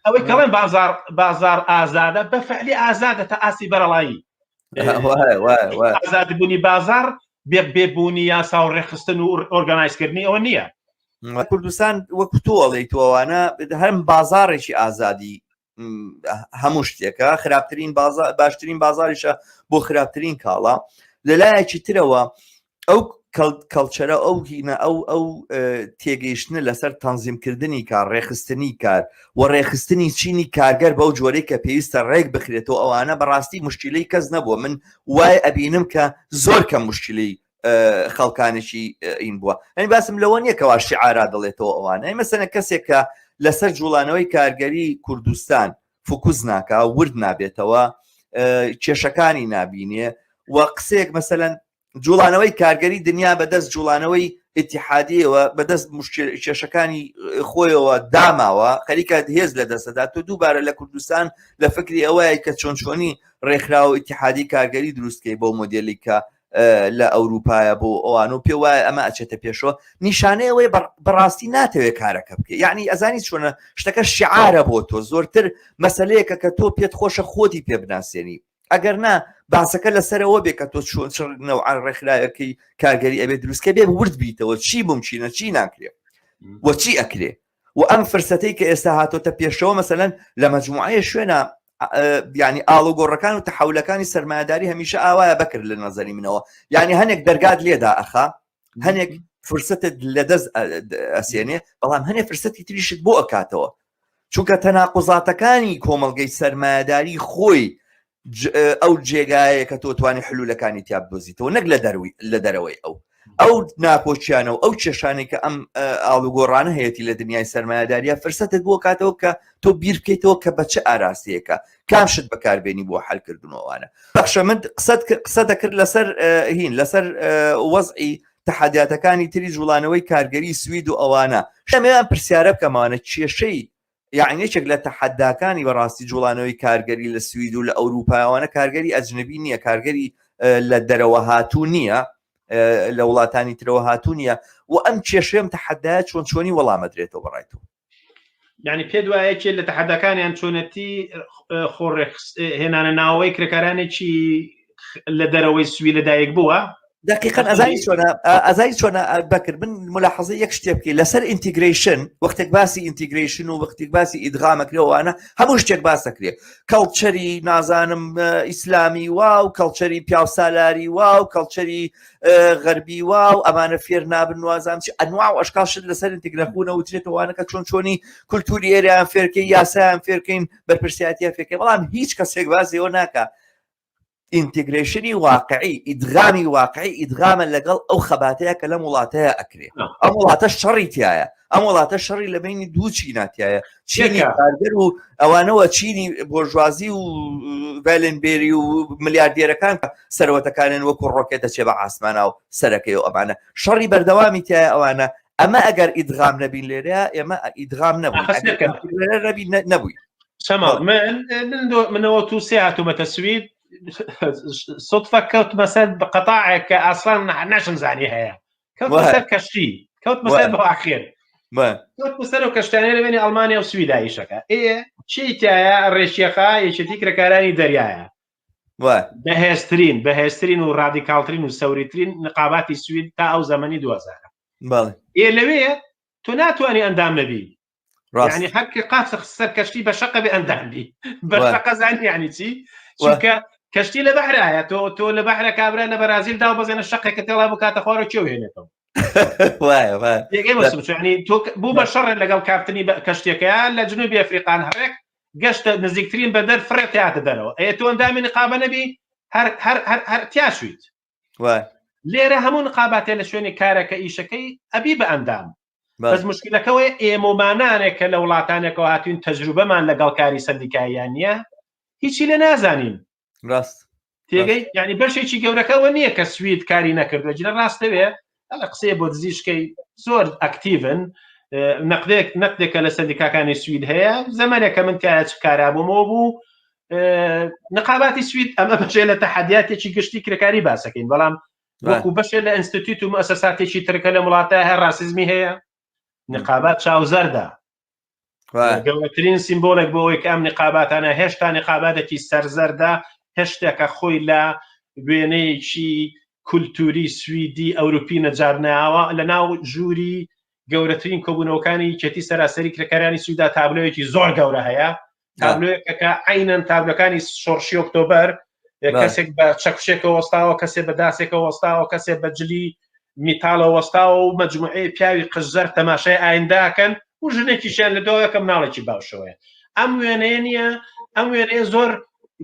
ئەوەی کەڵێن بازار بازار ئازادە بە فعلی ئازادە تا ئاستی بەرەڵایی ئازادبوونی بازار بێ بێبوونی یاسا و ڕێکخستن و organize کردنی ئەوە نییە کوردستان وەکو تۆ ئەڵێی تۆوانە هەم بازارێکی ئازادی هەموو شتێکە خراپترین بازار باشترین بازاریشە بۆ خراپترین کاڵا لەلایەکی ترەوە ئەو culture ە ئەو هینە ئەو ئەو تێگەیشتنە لەسەر تەنزیمکردنی کار ڕێخستنی کار و ڕێخستنی چینی کارگەر بەو جۆرەی کە پێویستە ڕێک بخرێتەوە ئەوانە بەڕاستی مشکلەی کەس نەبووە من وای ئەبینم کە زۆر کەم مشکلەی خەڵکانێکی ئین بووە ئەنی باسم لەوە نییە کەوا شعارا دەڵێتەوە ئەوانە مەسەنە کەسێک کە لەسەر جوڵانەوەی کارگەری کوردستان focus ناکا ورد نابێتەوە کێشەکانی نابینێ و قسەیەک مەسەلەن جوڵانەوەی کارگەری دنیا بەدەست جوڵانەوەی ئیتیحادیەوە بەدەست کێشەکانی خۆیەوە داماوە خەریکە هێز لە دەستەدا تۆ دووبارە لە کوردستان لە فکری ئەوەیە کە چۆن چۆنی ڕێکخراوە ئیتیحادی کارگەری دروستکەی بۆ مۆدێلی کە لە ئەوروپایە بۆ ئەوان و پێ وایە ئەمە ئەچێتە پێشەوە نیشانەی ئەوەیە بەڕاستی ناتەوێت کارەکە بکە یعنی ئەزانی چۆنە شتەکە شعارە بۆ تۆ زۆرتر مەسلەیەکە کە تۆ پێت خۆشە خۆتی پێ بناسێنی ئەگەر نا باسەکە لەسەرەوە بێ کە تۆ چۆن چ نەوعان ڕێکخراوەکەی کارگەری ئەبێ دروستکە بێ ورد بیتەوە چی ممکنە چی ناکرێ و چی ئەکرێ و ئەم فرسەتەی کە ئێستا هاتۆتە پێشەوە مەسەلەن لە مەجموعەیە شوێنە ینی ئاڵوگۆڕەکان و تحولەکانی سەرمایهداری هەمیشە ئاوایە بەکرد لە نظری منەوە یعنی هەنێک دەرگات لێدا ئەخا هەنێک فرسەتت لەدەست ئەسێنێ بەڵام هەنێ فرسەتی تریشت بۆ ئەکاتەوە چونکە تەناقوزاتەکانی کۆمەڵگەی سەرمایهداری خۆی ئەو جێگایە کە تۆ توانی حلولەکانی تیا بدۆزیتەوە نەک لە دەروی لە دەرەوەی ئەو ئەو ناکۆکیانە و ئەو کێشانەی کە ئەم ئاڵوگۆڕانە هەیەی لە دنیای سەرمایهداریە فرسەتت بۆ کاتەوە کە تۆ بیر بکەیتەوە کە بە چ ئاراستەیەکە کام شت بەکاربێنی بۆ حلکردنەوەوانە بەخشە من قسەت قسە دەکرد لەسەر هین لەسەر وەزعی تەحەدیاتەکانی تری جوڵانەوەی کارگەری سوید و ئەوانە شەمەیان پرسیارە بکەمەوانە کێشەی یعنی یەکێک لە تەحەداکانی بەڕاستی جوڵانەوەی کارگەری لە سوید و لە ئەوروپاوانە کارگەری ئەجنبی نییە کارگەری لە دەرەوە هاتوو نییە لە وڵاتانی ترەوە هاتوو نییە و ئەم کێشەیەم تەحەدایە چۆن چۆنی وەڵامەدرێتەوە بەڕای تۆ یعنی پێ دوایە کێ لە تەحەداکانیان چۆنەتی خۆڕێک هێنانە ناوەوەی کرێکارانێکی لە دەرەوەی سوی لەدایک بووە دقیقا ئەزانی چۆنە ئەزانی چۆنە بەکر من ملاحظە یەک شتێ بکەی لەسەر integration وەختێک باسی integration و وەختێک باسی ئیدغامەکرێوانە هەموو شتێک باس دەکرێت culture ی نازانم ئیسلامی وا و culture ی پیاوسالاری وا و culture ی غەربی وا و ئەمانە فێر نابن وازام چی ئەنوا و ئەشکال شت لەسەر ئینتیگرەخونە وترێتەوانەکە چۆن چۆنی کولتوری ئێریان فێرکەی یاسایان فێرکەین بەرپرسیاتیان فێرکەین بەڵام هیچ کەسێک بازیەوە ناکە integration ی واقعی ئیدغامی واقعی ئیدغامە لەگەڵ ئەو خەباتەیە کە لەم وڵاتەیە ئەکرێ ئەم وڵاتە شەڕی تایە ئەم وڵاتە شەڕی لە بینی دوو چیناتایە چینی کارگەر و ئەوانەوە چینی بۆرژوازی و ڤلنبێری و ملیاردێرەکان سەرەتەکانن وەکو ڕۆکێت دەچێ بە ئاسمانە و سەرەکەی و ئەمانە شەڕی بەردەوامی تایە ئەوانە ئەمە ئەگەر ئیدغام نەبین لێرە ئێمە ئیدغام نەبوو نەبووی شەماڵ من منەوە تو سێ هاتوومەتە سوید صدفە کەوتمە سەر قەتاعێک کە ئاسان ناشم زانی هەیە کەوتمە سەر کەشتی کەوتمە سەر بەواخێر کەوتمە سەر و کەشتانە لە بینی ئەڵمانیا و سویدا ئیشەکە ئێ چی تایە ڕێشیەخا یەکێتی کرێکارانی دەریایە بەهێزترین بەهێزترین و ڕادیکاڵترین و سەوریترین نقاباتی سوید تا ئەو زەمەنی 2000 ئێ لەوێ تۆ ناتوانانی ئەندام نەبی ینی هەر کە قاچە سەر کەشتی بە شەقە بێ ئەندام بی بە شەقە زانی یعنی چی چونکە کەشتی لە بەحرایە تۆ تۆ لە بەحرە کابرا لە بەرازیل دا بەزێنە شەقێکە تێڵا بکاتە خوارە کێو هێنێتەوە تۆ بوو بە شەڕ لەگەڵ کاپتنی کەشتەکە لە جنوبی ئەفریقان هەرێک گەشتە نزیکترین بەدەر فڕێت هاتە دەرەوە ئەی تۆ ئەندامی نقابە نەبی هەر هەر هەر هەر تیاچویت لێرە هەموو نقاباتێ لە شوێنی کارەکە ئیشەکەی ئەبی بە ئەندام بەس مشکلەکەەوەی ئێمەمانانێک کە لە وڵاتانێکەوە هاتوین تەجروبەمان لەگەڵ کاری سەندیکاییان نییە هیچی لە نازانین ڕاست تێگەی یعنی بەشێکی گەورەکەەوە نییە کە سوید کاری نەکردوە جنە ڕاستەوێ ئەلە قسەیە بۆ دزیشکەی زۆر ئەکتیڤن نەقدێک نەقدێکە لە سەندیکاکانی سوید هەیە زەمانێک کە من تایە چ کارابوومەوە بوو نقاباتی سوید ئەمە بەشێ لە تەحەدیاتێکی گشتی کرێکاری باسەکەین بەڵام وەکو بەشێ لە ئینستیتوت و مؤسساتێکی ترکە لە وڵاتە هەر ڕاسیزمی هەیە نقابات چاوزەردە گەورەترین سیمبۆلێک بۆ ئەوەی کە ئەم نقاباتانە هێشتا نقاباتێکی سەرزەردە هێشتێکە خۆی لە وێنەیەکی کولتوری سویدی ئەوروپی نەجارناوە لە ناو ژووری گەورەترین کۆبوونەوەکانی یەکێتی سەراسەری کرێکارانی سویدا تابلۆیەکی زۆر گەورە هەیە تابلۆیەکە کە عینەن تابلۆکانی شۆڕشی ئۆکتۆبەر کەسێک بە چەکوشێکە وەستاوە کەسێ بە داسێکە وەستاوە کەسێ بە جلی میتاڵەوە وەستاوە و مەجموعەیە پیاوی قژزەر تەماشای ئاینداکەن و ژنێکیشیان لە دۆیەکە مناڵێکی باوشەوەیە. ئەم وێنەیە نییە، ئەم وێنەیە زۆر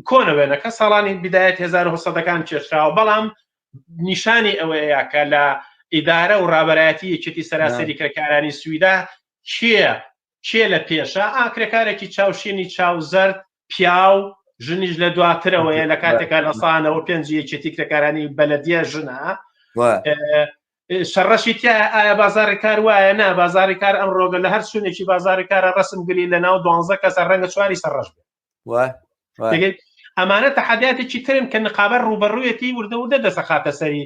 کۆنە، وێنەکە ساڵانی بدایەت 1970ەکان کێشراوە، بەڵام نیشانی ئەوەیە کە لە ئیدارە و ڕابەرایەتی یەکێتی سەراسەری کرێکارانی سویدا کێ کێ لە پێشە؟ ئا کرێکارێکی چاوشینی چاو زەرد، پیاو، ژنیش لە دواترەوەیە، لە کاتێکا لە سانەوە پێنج یەکێتی کرێکارانی بەلەدیە ژنە شەڕەشی تیا. ئایا بازاری کار وایە؟ نا، بازاری کار ئەم ڕۆگە لە هەر شوێنێکی بازاری کارە ڕسم گری لە ناو دوانزە کەسە ڕەنگە چواری سەرڕەش بێت. ئەمانە تەحەدیاتێکی ترن کە نقابە ڕووبەڕوویەتی وردە وردە دەسەخاتە سەری،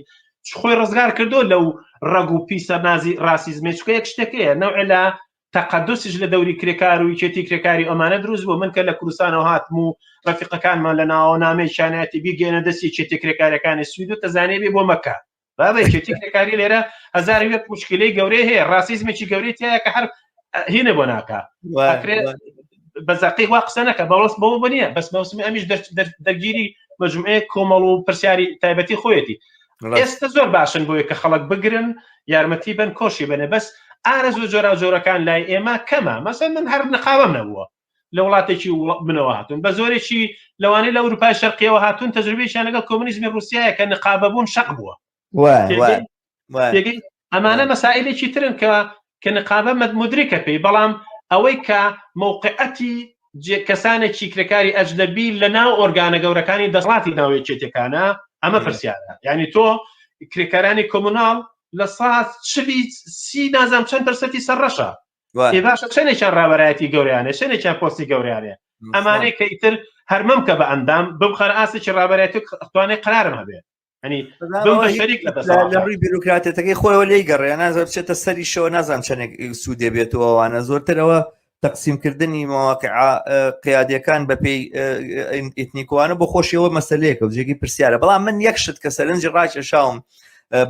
خۆی ڕزگار کردو لەو ڕەگ و پیسە نازی ڕاسیزمێ، چکە یەک شتێکەیە نەوعێ لە تەقەدوسیش لە دەوری کرێکار و یەکێتی کرێکاری ئەمانە دروست بوو. من کە لە کوردستانەوە هاتم و ڕەفیقەکانمان لە ناوە نامەی شانایەتی بیگەێنە دەستی یەکێتی کرێکارەکانی سوید و تەزانێ بێ بۆ مەکە. بابە یەکێتی کرێکاری لێرە 1001 مشکلەی گەورەی هەیە، ڕاسیزمێکی گەورەی تایە کە هەر هینە بۆ ناکا، بە زەقی وا قسە نەکە، بەڵس بەوە بە نییە، بەس مەوسمی ئەمیش دەرگیری مەجموعەیەک کۆمەڵ و پرسیاری تایبەتی خۆیەتی. ئێستا زۆر باشن بۆیە کە خەڵک بگرن یارمەتی بن کۆشی بنێ، بەس ئارەزوو جۆرا جۆرەکان لای ئێمە کەمە. مەسەن من هەر نقابەم نەبووە، لە وڵاتێکی منەوە هاتوون، بە زۆرێکی لەوانەیە لە ئەوروپای شەرقیەوە هاتوون تەجروبەیەکیان لەگەڵ کۆمۆنیزمی ڕووسیایە کە نقابە بوون شەق بووە. ئەمانە مەسائلێکی ترن کە کە نقابە مدرکە پێی، بەڵام ئەوەی کە موقعەتی کەسانێکی کرێکاری ئەجنەبی لە ناو ئۆرگانە گەورەکانی دەسەڵاتی ناو یەکێتیەکانە، ئەمە پرسیارە. یعنی تۆ کرێکارانی کۆموناڵ لە سا چلی سی نازام چەند پرسەتی سەرڕەشە، ئێ باشە چەندێکیان ڕابەرایەتی گەوریانە، چەندێکیان پۆستی گەوریانە؟ ئەمانەی کە ئیتر هەرمەم کە بە ئەندام بمخەرە ئاستێکی ڕابەرایەتی توانای قرارم هەبێ، ینی بم بە شەریک لە دەسەڵات. لە ڕووی بیرۆکراتێتەکەی خۆیەوە لێی گەڕێ، نازانم بچێتە سەریشەوە، نازانم چەندێک سوودێ بێتەوە ئەوانە. زۆرترەوە تەقسیمکردنی مواقع قیادیەکان بە پێی ئیتنیکوانە بۆ خۆشیەوە مەسلەیەکە و جێگەی پرسیارە. بەڵام من یەک شت کە سەرنجی ڕاکێشاوم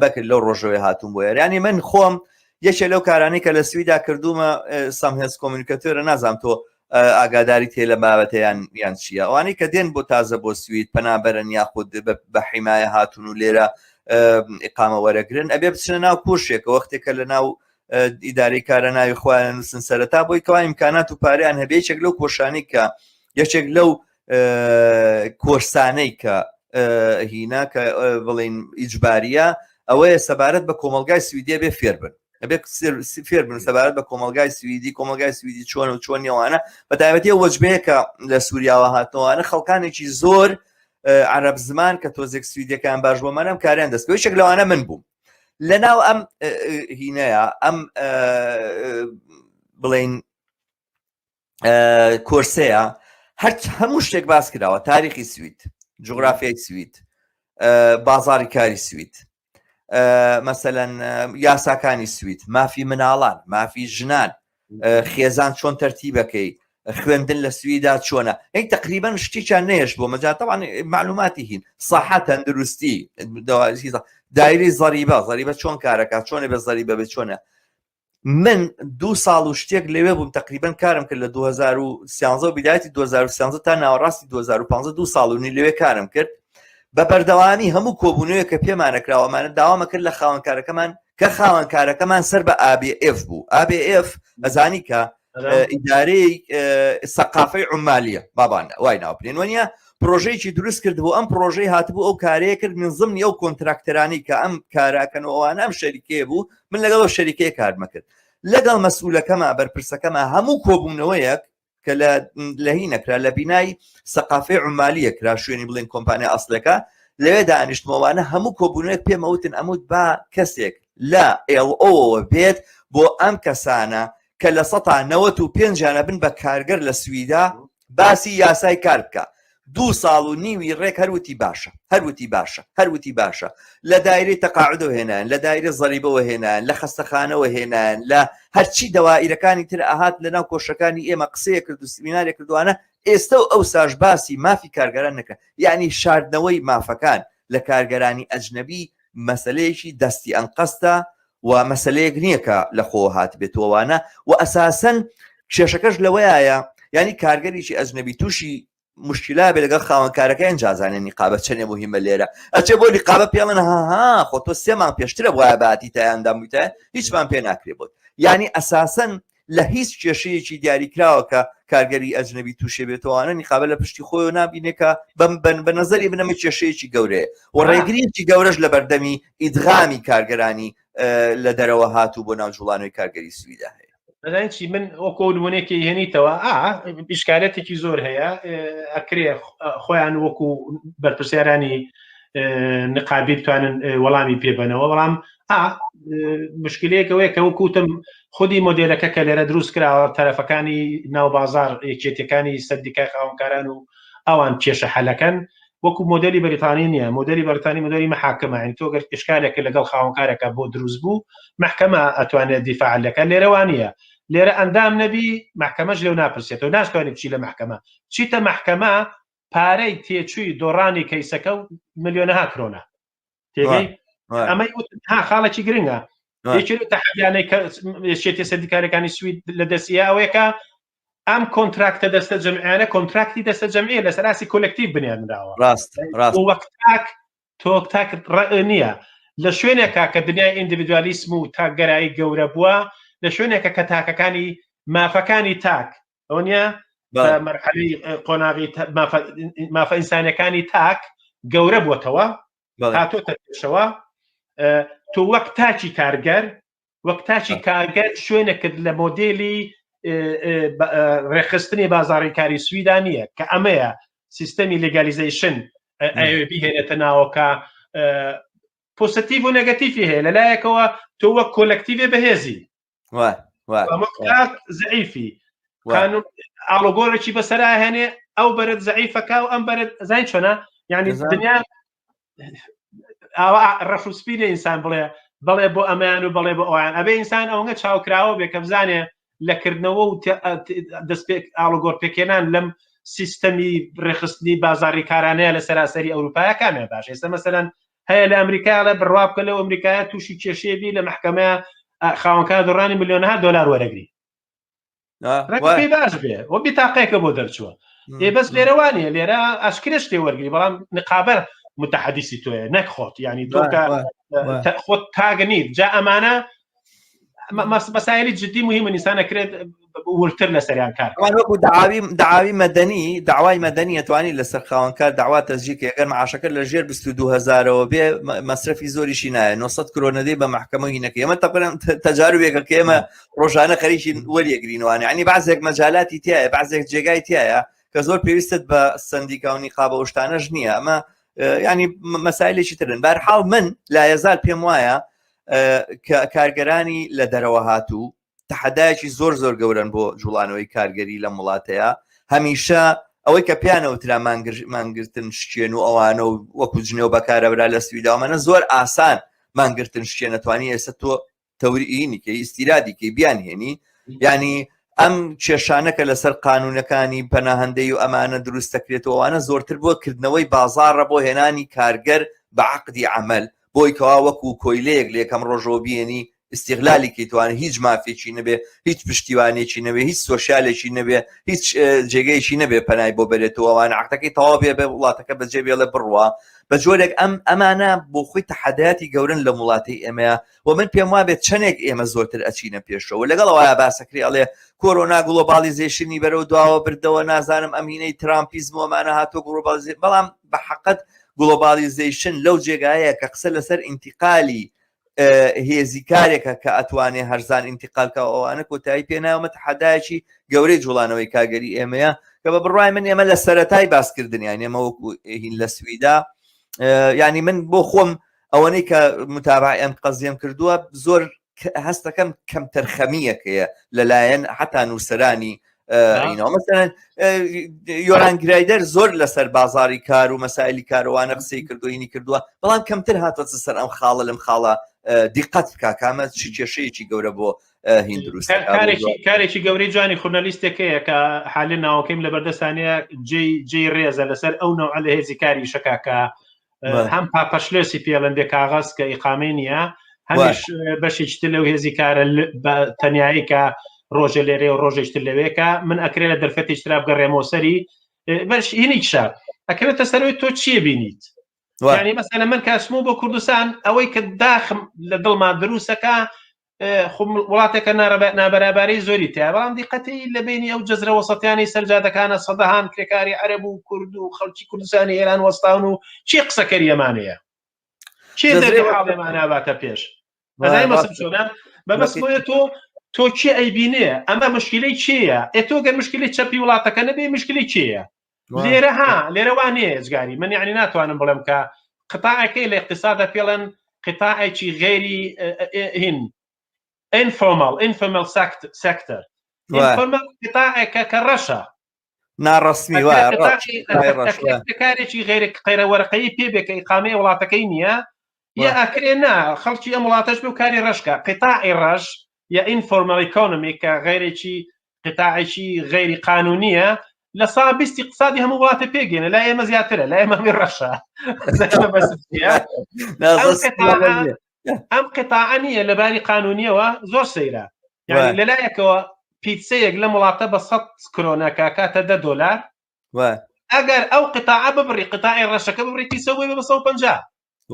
بەکرد لەو ڕۆژەوەی هاتووم بۆ یانی من خۆم یەکێ لەو کارانەی کە لە سویدا کردومە samhällskommunikatör ە. نازانم تۆ ئاگاداری تێ لە بابەتە یان یان چییە؟ ئەوانەی کە دێن بۆ تازە بۆ سوید پەنابەرن یاخود بە حیمایە هاتون و لێرە ئیقامە وەرەگرن، ئەبێ بچنە ناو کورسێکە وەختێکە لە ناو ئیدارەی کارە ناوی خۆیان نووسن سەرەتا بۆی کەوا ئیمکانات و پاریان هەبێ. یەکێک لەو کۆشانی کە یەکێک لەو کۆرسانەی کە هینا کە بڵین ئیجباریە ئەوەیە سەبارەت بە کۆمەلگای سویدیە بێ فێر بن، ئەبێ فێر بن سەبارەت بە کۆمەلگای سویدی، کۆمەلگای سویدی چۆن و چۆن نیوانە، بە تایبەتی وەجبەیە کە لە سووریاوە هاتنەوەوانە خەڵکانێکی زۆر عەرەب زمان کە تۆزێک سویدەکان باش بۆ منم کاریان دەست یەکێک لەوانە من بووم لە ناو ئەم هینەیە ئەم بڵین کۆرسەیە هەر هەموو شتێک باس کراوە، تاریخی سوید، جوگرافیای سوید، بازاری کاری سوید، مەسەلەن یاساکانی سوید، مافی مناڵان، مافی ژنان، خێزان چۆن تەرتیبەکەی، خوێندن لە سویدا چۆنە، ئەی تقریبا شتێکیان نێش بۆ مەجا طبعا معلوماتی هین ساحە تەندروستی، دایری زەریبە، زەریبە چۆن کارەکە، چۆنە بە زەریبە بێ چۆنە. من دوو ساڵ و شتێک لەوێ بووم تقریبا، کارم کرد لە 2013 و بدایەتی 2013 تا ناوەڕاستی 2015، دوو ساڵ و نی لەوێ کارم کرد. بە بەردەوامی هەموو کۆبوونەوەی کە پێمانەکراوەمانە داوامە کرد لە خاوەنکارەکەمان، کە خاوەنکارەکەمان سەر بە ABF بوو. ABF ئەزانی کە ئیدارەی سەقافەی عمالیە بابان وای ناو بنێن وەنیە، پرۆژەیەکی دروست کرد بۆ ئەم پرۆژەی هاتبوو ئەو کارەیە کرد من زمنی ئەو کۆنتراکتەرانی کە ئەم کاراکەن و ئەوانە ئەم شەریکەیە بوو. من لەگەڵ ئەو شەریکەیە کارمە کرد، لەگەڵ مەسئولەکەما بەرپرسەکەما هەموو کۆبوونەوەیەک کە لە لە هی نەکرا لە بینای سەقافەی عمالیە کرا، شوێنی بڵێن کۆمپانیا ئەسلەکە، لەوێ دانیشتمەوانە هەموو کۆبوونەوەیەک پێمەوتن ئەموت با کەسێک لە LO بێت بۆ ئەم کەسانە کە لە سەتا نەوەت و پێنجیانە بن بە کارگەر لە سویدا باسی یاسای کار بکە. دوو ساڵ و نیوی ڕێک هەروتی باشە، هەروتی باشە، هەروتی باشە. لە دایرەی تەقاعدەوە هێنان، لە دایرە زەریبەوە هێنان، لە خەستەخانەوە هێنان، لە هەرچی دەوائیرەکانی تر ئەهات لە ناو کۆشەکانی ئێمە قسەیە کرد و سمینارێک کردوانە. ئێستا و ئەوساش باسی مافی کارگەران نەکە، یعنی شاردنەوەی مافەکان لە کارگەرانی ئەجنەبی مەسلەیەکی دەستی ئەنقەستە و مەسلەیەک نییە کە لە خۆ هاتبێتەوەوانە. و ئەساسەن کێشەکەش لەوەیە، ینی کارگەرێکی ئەجنەبی تووشی مشکلا بێ لەگەڵ خاوەنکارەکە ئینجا زانێ نیقابە چەنێ مهمە لێرە ئەچێ بۆ نیقابە پێڵن ها خۆ تۆ سێ مانگ پێشترە وایە باتی تایاندا بوویتە هیچمان پێ ناکرێ بۆت یعنی ئەساسەن لە هیچ کێشەیەکی دیاریکراوە کە کارگەری ئەجنەبی تووشێ بێتەوانە نیقابە لە پشتی خۆی نابینێ کە بەم بن بە نظری بنەمە کێشەیەکی گەورەیە و ڕێگریەکی گەورەش لە بەردەمی ئیدغامی کارگەرانی لە دەرەوە هاتوو بۆ ناو جوڵانەوەی کارگەری سویدا هەیە. دەزانی چی من وەکۆ نمونەیەکی هێنیتەوە ئا ئیشکالەتێکی زۆر هەیە ئەکرێ خۆیان وەکو بەرپرسیارانی نقابی بتوانن وەڵامی پێبەنەوە بەڵام ئا مشکلەیەکەوەیە کە وەکوتم خودی مۆدلەکە کە لێرە دروست کراوە تەرەفەکانی ناو بازار یەکێتیەکانی سەندیکای خاوەنکاران و ئەوان کێشە حەلەکەن وەکو مۆدلی بەریتانی نییە مۆدلی بەریتانی مۆدلی محاکمە یعنی تۆ گەر ئشکالێکە لەگەڵ خاوەنکارەکە بۆ دروست بوو محکەمە ئەتوانێت دیفاع لەکە لێرەوە نییە لێرە ئەندام نەبی محکەمەش لێو ناپرسێتەوە ناشتوانانی بچی لە محکەمە چیتە محکەمە پارەی تێچووی دۆڕانی کەیسەکە و ملیۆنەها کرۆنە تێگەی ئەمەی ها خاڵێکی گرنگە یەکێ لەو تەحەدیانەی کە یەکێتی سەندیکارەکانی سوید لە دەستیە ئەوەیە کە ئەم کۆنتراکتە دەستە جەمعیانە کۆنتراکتی دەستە جەمعیە لەسەر ئاستی کۆلکتیڤ بنیادنراوە ڕاست ڕاست وەک تاک تۆ تاک ڕ نییە لە شوێنێکا کە دنیای ئیندیڤیدوالیسم و تاکگەرایی گەورە بووە لە شوێنێکە کە تاکەکانی مافەکانی تاک ئەوە نییە مەرحەلەی قۆناغی مافە ئینسانەکانی تاک گەورە بووەتەوە هاتۆتە پێشەوە تۆ وەک تاکی کارگەر وەک تاکی کارگەر شوێنێکت لە مۆدێلی ڕێکخستنی بازاڕی کاری سویدا نییە کە ئەمەیە سیستەمی legalization ئەوێ بیهێنێتە ناوەکە پۆزیتیڤ و نێگەتیفی هەیە لەلایەکەوە تۆ وەک کۆلکتیڤێ بەهێزی زعیفی ئاڵۆگۆڕێکی بەسەرا هێنێ ئەو بەرت زعیفەکە و ئەم بەرت زین چۆنە یعنی دنیا ئاوا ڕەش و سپی لە ئینسان بڵێ بەڵێ بۆ ئەمەیان و بەڵێ بۆ ئەویان ئەبێ ئینسان ئەوەنگە چاوکراوە بێ کە بزانێ لە کردنەوە و دەستپێک ئاڵوگۆڕ پێکێنان لەم سیستەمی ڕێخستنی بازاری کارانەیە لە سەراسەری ئەوروپایە کامێ باش ئێستا مەسەلەن هەیە لە ئەمریکا ئەڵێ بڕوا بکە لەو ئەمریکایە تووشی کێشەیە بی لە مەحکەمەیە خاوەنکار دۆڕانی ملیۆنەها دۆلار وەرەگری پێی باش بێ و بیتاقەیەکە بۆ دەرچووە ئێ بەس لێرە وانە لێرە ئاشکرێ شتێ وەرگری بەڵام نقابە متحدیسی تۆیە نەک خۆت ینی تۆ کە خۆت تاگە نیت جا ئەمانە مەسایلی جدی مهمە ئینسان ئەکرێت ورتر لەسەریان کار وەکو داوی داوی مەدەنی داوای مەدەنی ئەتوانی لەسەر خاوەنکار داوا تەزیکە ئەگەر معاشەکە لە ژێر 22 هزارەوە بێ مەسرەفی زۆریشی نایە 900 کرۆنەدەی بە محکەمە هینەکە ئێمە تەقریبا تەجاربێکە کە ئێمە ڕۆژانە خەریکی وەریەگرینوانە ینی بەعزێک مەجالاتی تایە بەعزێک جێگای تایە کە زۆر پێویستت بە سندیکا و نیقابە و شتانەش نییە ئەمە ینی مەسایلێکی ترن بارحاڵ من لایەزال پێم وایە کە کارگەرانی لە دەرەوە هاتوو تەحەدایەکی زۆر زۆر گەورەن بۆ جوڵانەوەی کارگەری لەم وڵاتەیە هەمیشە ئەوەی کە پیانەوترا مانگرتن شکێن و ئەوانە و وەکو جنێو بەکارەبرا لە سویداومانە زۆر ئاسان مانگرتن شکێن نەتوانی ئێستا تۆ تەوریینی کە ئیستیرادی کەی بیان هێنی ینی ئەم کێشانە کە لەسەر قانونەکانی پەناهندەی و ئەمانە دروست دەکرێتەوەوانە زۆرتر بۆ کردنەوەی بازاڕە بۆ هێنانی کارگەر بە عقدی عمل بۆی کەوا وەکو کۆیلەیەک لە یەکەم ڕۆژەوە بیێنی ئیستیغلالی کەیتوانە هیچ مافێکی نەبێ هیچ پشتیوانێکی نەبێ هیچ سۆشیالێکی نەبێ هیچ جێگەیەکی نەبێ پەنای بۆ بەرێتەوە ئەوان عقدەکەی تەواو بێ بێ وڵاتەکە بەجێ بێڵێ بڕوا بە جۆرێک ئەم ئەمانە بۆ خۆی تەحەداتی گەورن لە وڵاتی ئێمەیە و من پێم وابێت چەندێک ئێمە زۆرتر ئەچینە پێشەوە لەگەڵ ئەوە باسەکری ئەڵێ کۆرۆنا globalization ی بەرەو دواوە بردەوە نازانم ئەمینەی ترامپیزم ومانە هاتۆ globalization بەڵام بە حقت globalization لەو جێگایە کە قسە لەسەر ئینتیقالی هێزی کارێکە کە ئەتوانێ هەرزان ئینتیقال کە ئەوانە کۆتایی پێناومە تەحەدایەکی گەورەی جوڵانەوەی کارگەری ئێمەیە کە بە بڕای من ئێمە لە سەرەتای باسکردنیان ئێمە وەکو هین لە سویدا ینی من بۆ خۆم ئەوەنەی کە متابعی ئەم قەزیەم کردووە زۆر هەستەکەم کەمتەرخەمییەکەیە لەلایەن حتا نووسەرانی مەسەلەن یۆران گرایدەر زۆر لەسەر بازاری کار و مەسایلی کاروانە قسەی کردوینی کردووە بەڵام کەمتر هاتووەتە سەر ئەم خاڵە لەم خاڵە دیقەت بکە کامە چ کێشەیەکی گەورە بۆ هین دروست کارێکی گەورەی جوانی خورنالیستێکەیە کە حالێ ناوەکەیم لە بەردەستانەیە جێی ڕێزە لەسەر ئەو نەوعە لە هێزی کاری شەکاکە هەم papperslös ی پێڵێن بێ کاغەز کە ئیقامەی نییە هەمیش بەشێکی تر لەو هێزی کارە تەنایی کە ڕۆژە لێرێ و ڕۆژێکتر لەوێکە من ئەکرێ لە دەرفەتێکی ترا بگەڕێمەوە سەری. بەش هینیکشە ئەکەوێتە سەرەوەی تۆ چیە بینیت ینی مەسەلە من کاسمۆ بۆ کوردستان ئەوەی کە داخم لە دڵما دروستەکە وڵاتێکە نابەراباری زۆری تیا بەڵام دیقەتی لە بینی ئەو جەزرە وەسەتیانی سەرجادەکانە سەدەهان کرێکاری عەرەب و کورد و خەڵکی کوردستانی ئێران وەستاون و چی قسەکەری ئەمانەیە چێ دەردی حاڵێمانە باتە پێش ئەزای مەسم چۆنە بەبەس بۆیە تۆ تۆ کێ ئەیبینێ ئەمە مشکلەی چێیە ئێ تۆ گەر مشکلی چەپی وڵاتەکە نەبێ مشکلی چێیە لێرە ها لێرە وا نییە ئێجگاری من یعنی ناتوانم بڵێم کە قطاعەکەی لە اقتصادە پێڵێن قطاعێکی غێری هین informal informal sector informal قطاعێکە کە ڕەشە ناڕەسمی کارێکی غێرە قەیرە وەرەقەی پێ بێ کە ئیقامەی وڵاتەکەی نییە یا ئەکرێ نا خەڵکی ئەم وڵاتەش بێ و کاری ڕەشکە قطاعی ڕەش یا informal economy کە غێرێکی قطاعێکی غەیری قانونیە لە سا بیستی اقتصادی هەموو وڵاتە پێگەێنە لای ئێمە زیاترە لای ئێمە هەمووی ڕەشە ئەم قطاعە نییە لە باری قانونیەوە زۆر سەیرە یعنی لەلایەکەوە پیتسەیەک لەم وڵاتە بە 100 کرۆنە کاکاتە دە دۆلار ئەگەر ئەو قطاعە ببڕی قطاعی ڕەشەکە ببڕی پیسە بۆی بە 150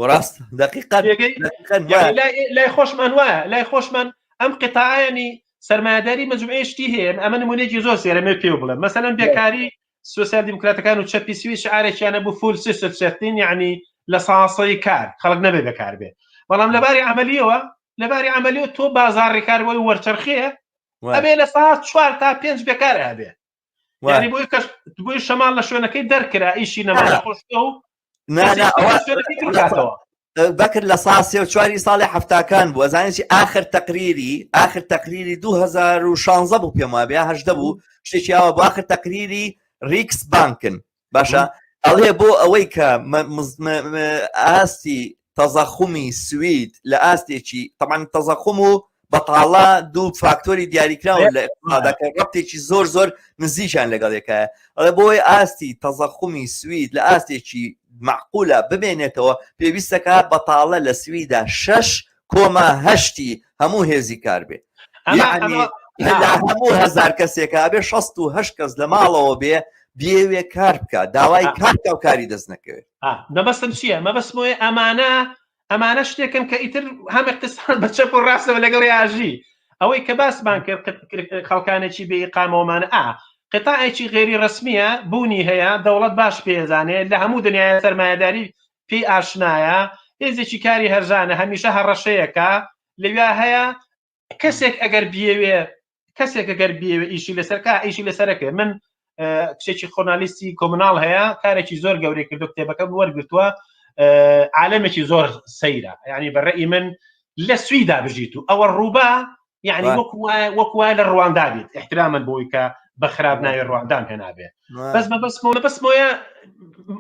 ڕاست دقیقا لای خۆشمان وایە لای خۆشمان ئەم قطاعیانی سرمایهداری مجموعەی شتی هەیە ئەمە نمونەیەکی زۆر سێرەمێ پێ بڵێ مەسەلەن بێکاری سوسیال دیموکراتەکان و چەپی سوی شعارێکیانە بوو full sysselsättning یعنی لە ساسەی کار خەڵک نەبێ بەکار بێ بەڵام لەباری عملیەوە لەباری عملیەوە تۆ بازاڕی کار بۆی وەرچەرخێ ئەبێ لە سا چوار تا پێنج بێکار هەبێ یعنی بۆی کەش بۆی شەماڵ لە شوێنەکەی دەرکرا ئیشی نەما خۆشکە و ناوە بەکر لە سا سێ و چواری ساڵی هەفتاکان بوو ئەزانێکی ئاخر تەقریری ئاخر تەقریری 2016 بوو پێم وابێ هەشدە بوو شتێکی ئاوا بۆ ئاخر تەقریری ریکس بانکن باشە ئەڵێ بۆ ئەوەی کە ئاستی تەزەخومی سوید لە ئاستێکی تەمان تەزەخوم و بەتاڵە دوو فاکتۆری دیاریکراون لە ئێقتسادا کە ڕەبتێکی زۆر زۆر نزیکیان لەگەڵ یەکایە ئەڵێ بۆی ئاستی تەزەخومی سوید لە ئاستێکی معقولە بمێنێتەوە پێویستەکە بەتاڵە لە سویدا شەش کۆما هەشتی هەموو هێزی کار بێ یعنی لە هەموو هەزار کەسێکا بێ 68 کەس لە ماڵەوە بێ بێوێ کار بکە داوای کار بکە و کاری دەست نەکەوێت مەبەستم چییە مەبەستم ئەوەیە ئەمانە ئەمانە شتێکن کە ئیتر هەم اقتصاد بە چەپ و ڕاستەوە لەگەڵ یاژی ئەوەی کە باسمان کرد خەڵکانێکی بێ ئیقامەوەمانە ئا قطاعێکی غێری ڕسمیە بوونی هەیە دەوڵەت باش پێزانێ لە هەموو دنیای سەرمایەداری پێی ئاشنایە هێزێکی کاری هەرزانە هەمیشە هەڕەشەیەکە لەویا هەیە کەسێک ئەگەر بیەوێ کەسێک ئەگەر بیەوێ ئیشی لەسەر کا ئیشی لەسەرەکە من کچێکی خۆنالیستی کۆمناڵ هەیە کارێکی زۆر گەورەی کردو کتێبەکە وەرگتووە عالەمێکی زۆر سەیرە یعنی بەڕێی من لە سویدا بژیت و ئەوە ڕووبا یعنی وەکو وەکو وایە لە ڕواندا بێت احترامن بۆی کە بە خراپ ناوی ڕواندام هێنابێ بەس مەبەستمەوە بەسمەوەە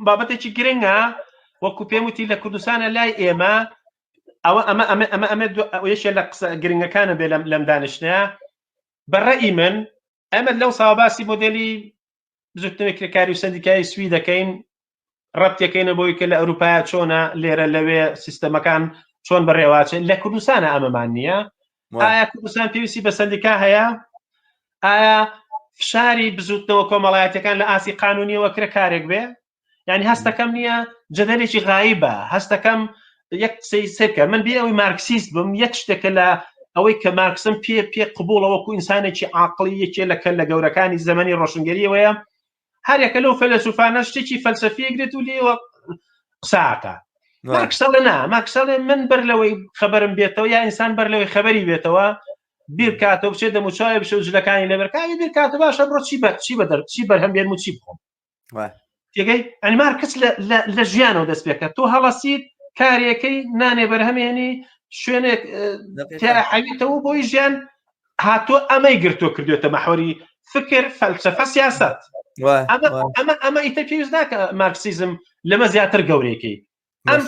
بابەتێکی گرنگە وەکو پێم وتی لە کوردستانە لای ئێمە ئەوە ئەمە ئەمە ئەمە ئەمە یەکێ لە قسە گرنگەکانە بێ لەم لەم دانیشتنە بە ڕەئی من ئەمە لەو ساوە باسی مۆدێلی بزوتنەوەی کرێکاری و سەندیکای سوی دەکەین ڕەبتەکەینە بۆی کە لە ئەوروپایە چۆنە لێرە لەوێ سیستەمەکان چۆن بەڕێواچێت لە کوردستانە ئەمەمان نییە ئایا کوردستان پێویستی بە سەندیکا هەیە ئایا فشاری بزوتنەوە کۆمەڵایەتەکان لە ئاسی قانونیەوە کرە کارێک بێ یعنی هەستەکەم نییە جەدەلێکی غایبە هەستەکەم یەک قسەی سێکە من بێ ئەوەی مارکسیست بم یەک شتێکە لە ئەوەی کە مارکسم پێ پێ قبوڵە وەکو ئینسانێکی عاقڵی یەکێ لە کە لە گەورەکانی زەمەنی ڕۆشنگەریەوەیە هەرێکە لەو فەلسوفانە شتێکی فەلسەفی گرێت و لێوە قساکە مارکسەڵێ نا مارکسەڵێ من بەر لەوەی خەبەرم بێتەوە یا ئینسان بەر لەوەی خەبەری بێتەوە بیرکاتەوە بچێت دەموچاوی بشێ و جلەکانی لەبەرکانی بیرکاتە باشە بڕۆ چی بەر چی بەدەر چی بەرهەم بێنم و چی بخۆم تێگەی ئەنی مارکس لە ژیانەوە دەست پێکە تۆ هەڵەسیت کارێکەی نانێ بەرهەمێنی شوێنێک حەویتەوە بۆی ژیان هاتۆ ئەمەی گرتۆ کردوێتە مەحوەری فکر فەلسەفە سیاست ئەمە ئەمە ئیتر پێویست ناکە مارکسیزم لەمە زیاتر گەورەیەکەی ئەم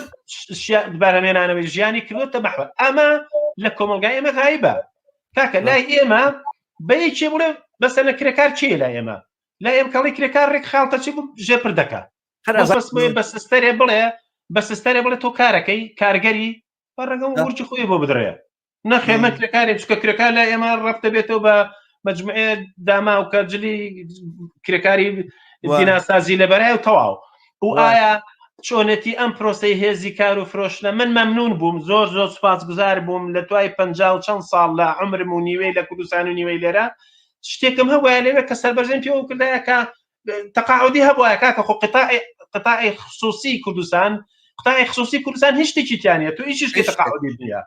بەرهەمێنانەوەی ژیانی کردوتە مەحوەر ئەمە لە کۆمەلگای ئێمە غایبە کاکە لای ئێمە بە یەکێ بڵێ بەسە لە کرێکار چیە لای ئێمە لای ئێم کەڵی کرێکار ڕێک خاڵتە چی بوو ژێر پردەکە بە سستەرێ بڵێ بە سستەرێ بڵێ تۆ کارەکەی کارگەری بە ڕەنگە ورچی خۆی بۆ بدرێ نەخێ من کرێکارێ چکە کرێکار لای ئێمە ڕەفتە بێتەوە بە مجموعەیە داما و کە جلی کرێکاری بیناسازی لەبەرای و تەواو و ئایا چۆنێتی ئەم پرۆسەی هێزی کار و فرۆشتنە من مەمنون بووم زۆر زۆر سوپاسگوزار بووم لە دوای پ و چەند ساڵ لە عمرم و نیوەی لە کوردستان و نیوەی لێرە شتێکم هەبووە لەوێ کە سەربەرزم پێوە کردایە کە تەقاعودی هەبووە کاکە خۆ قطاعی قطاعی خصوصی کوردستان قطاعی خصوصی کوردستان هیچ شتێکی تیانە تو ئیشیش کە تەقاعودی نییە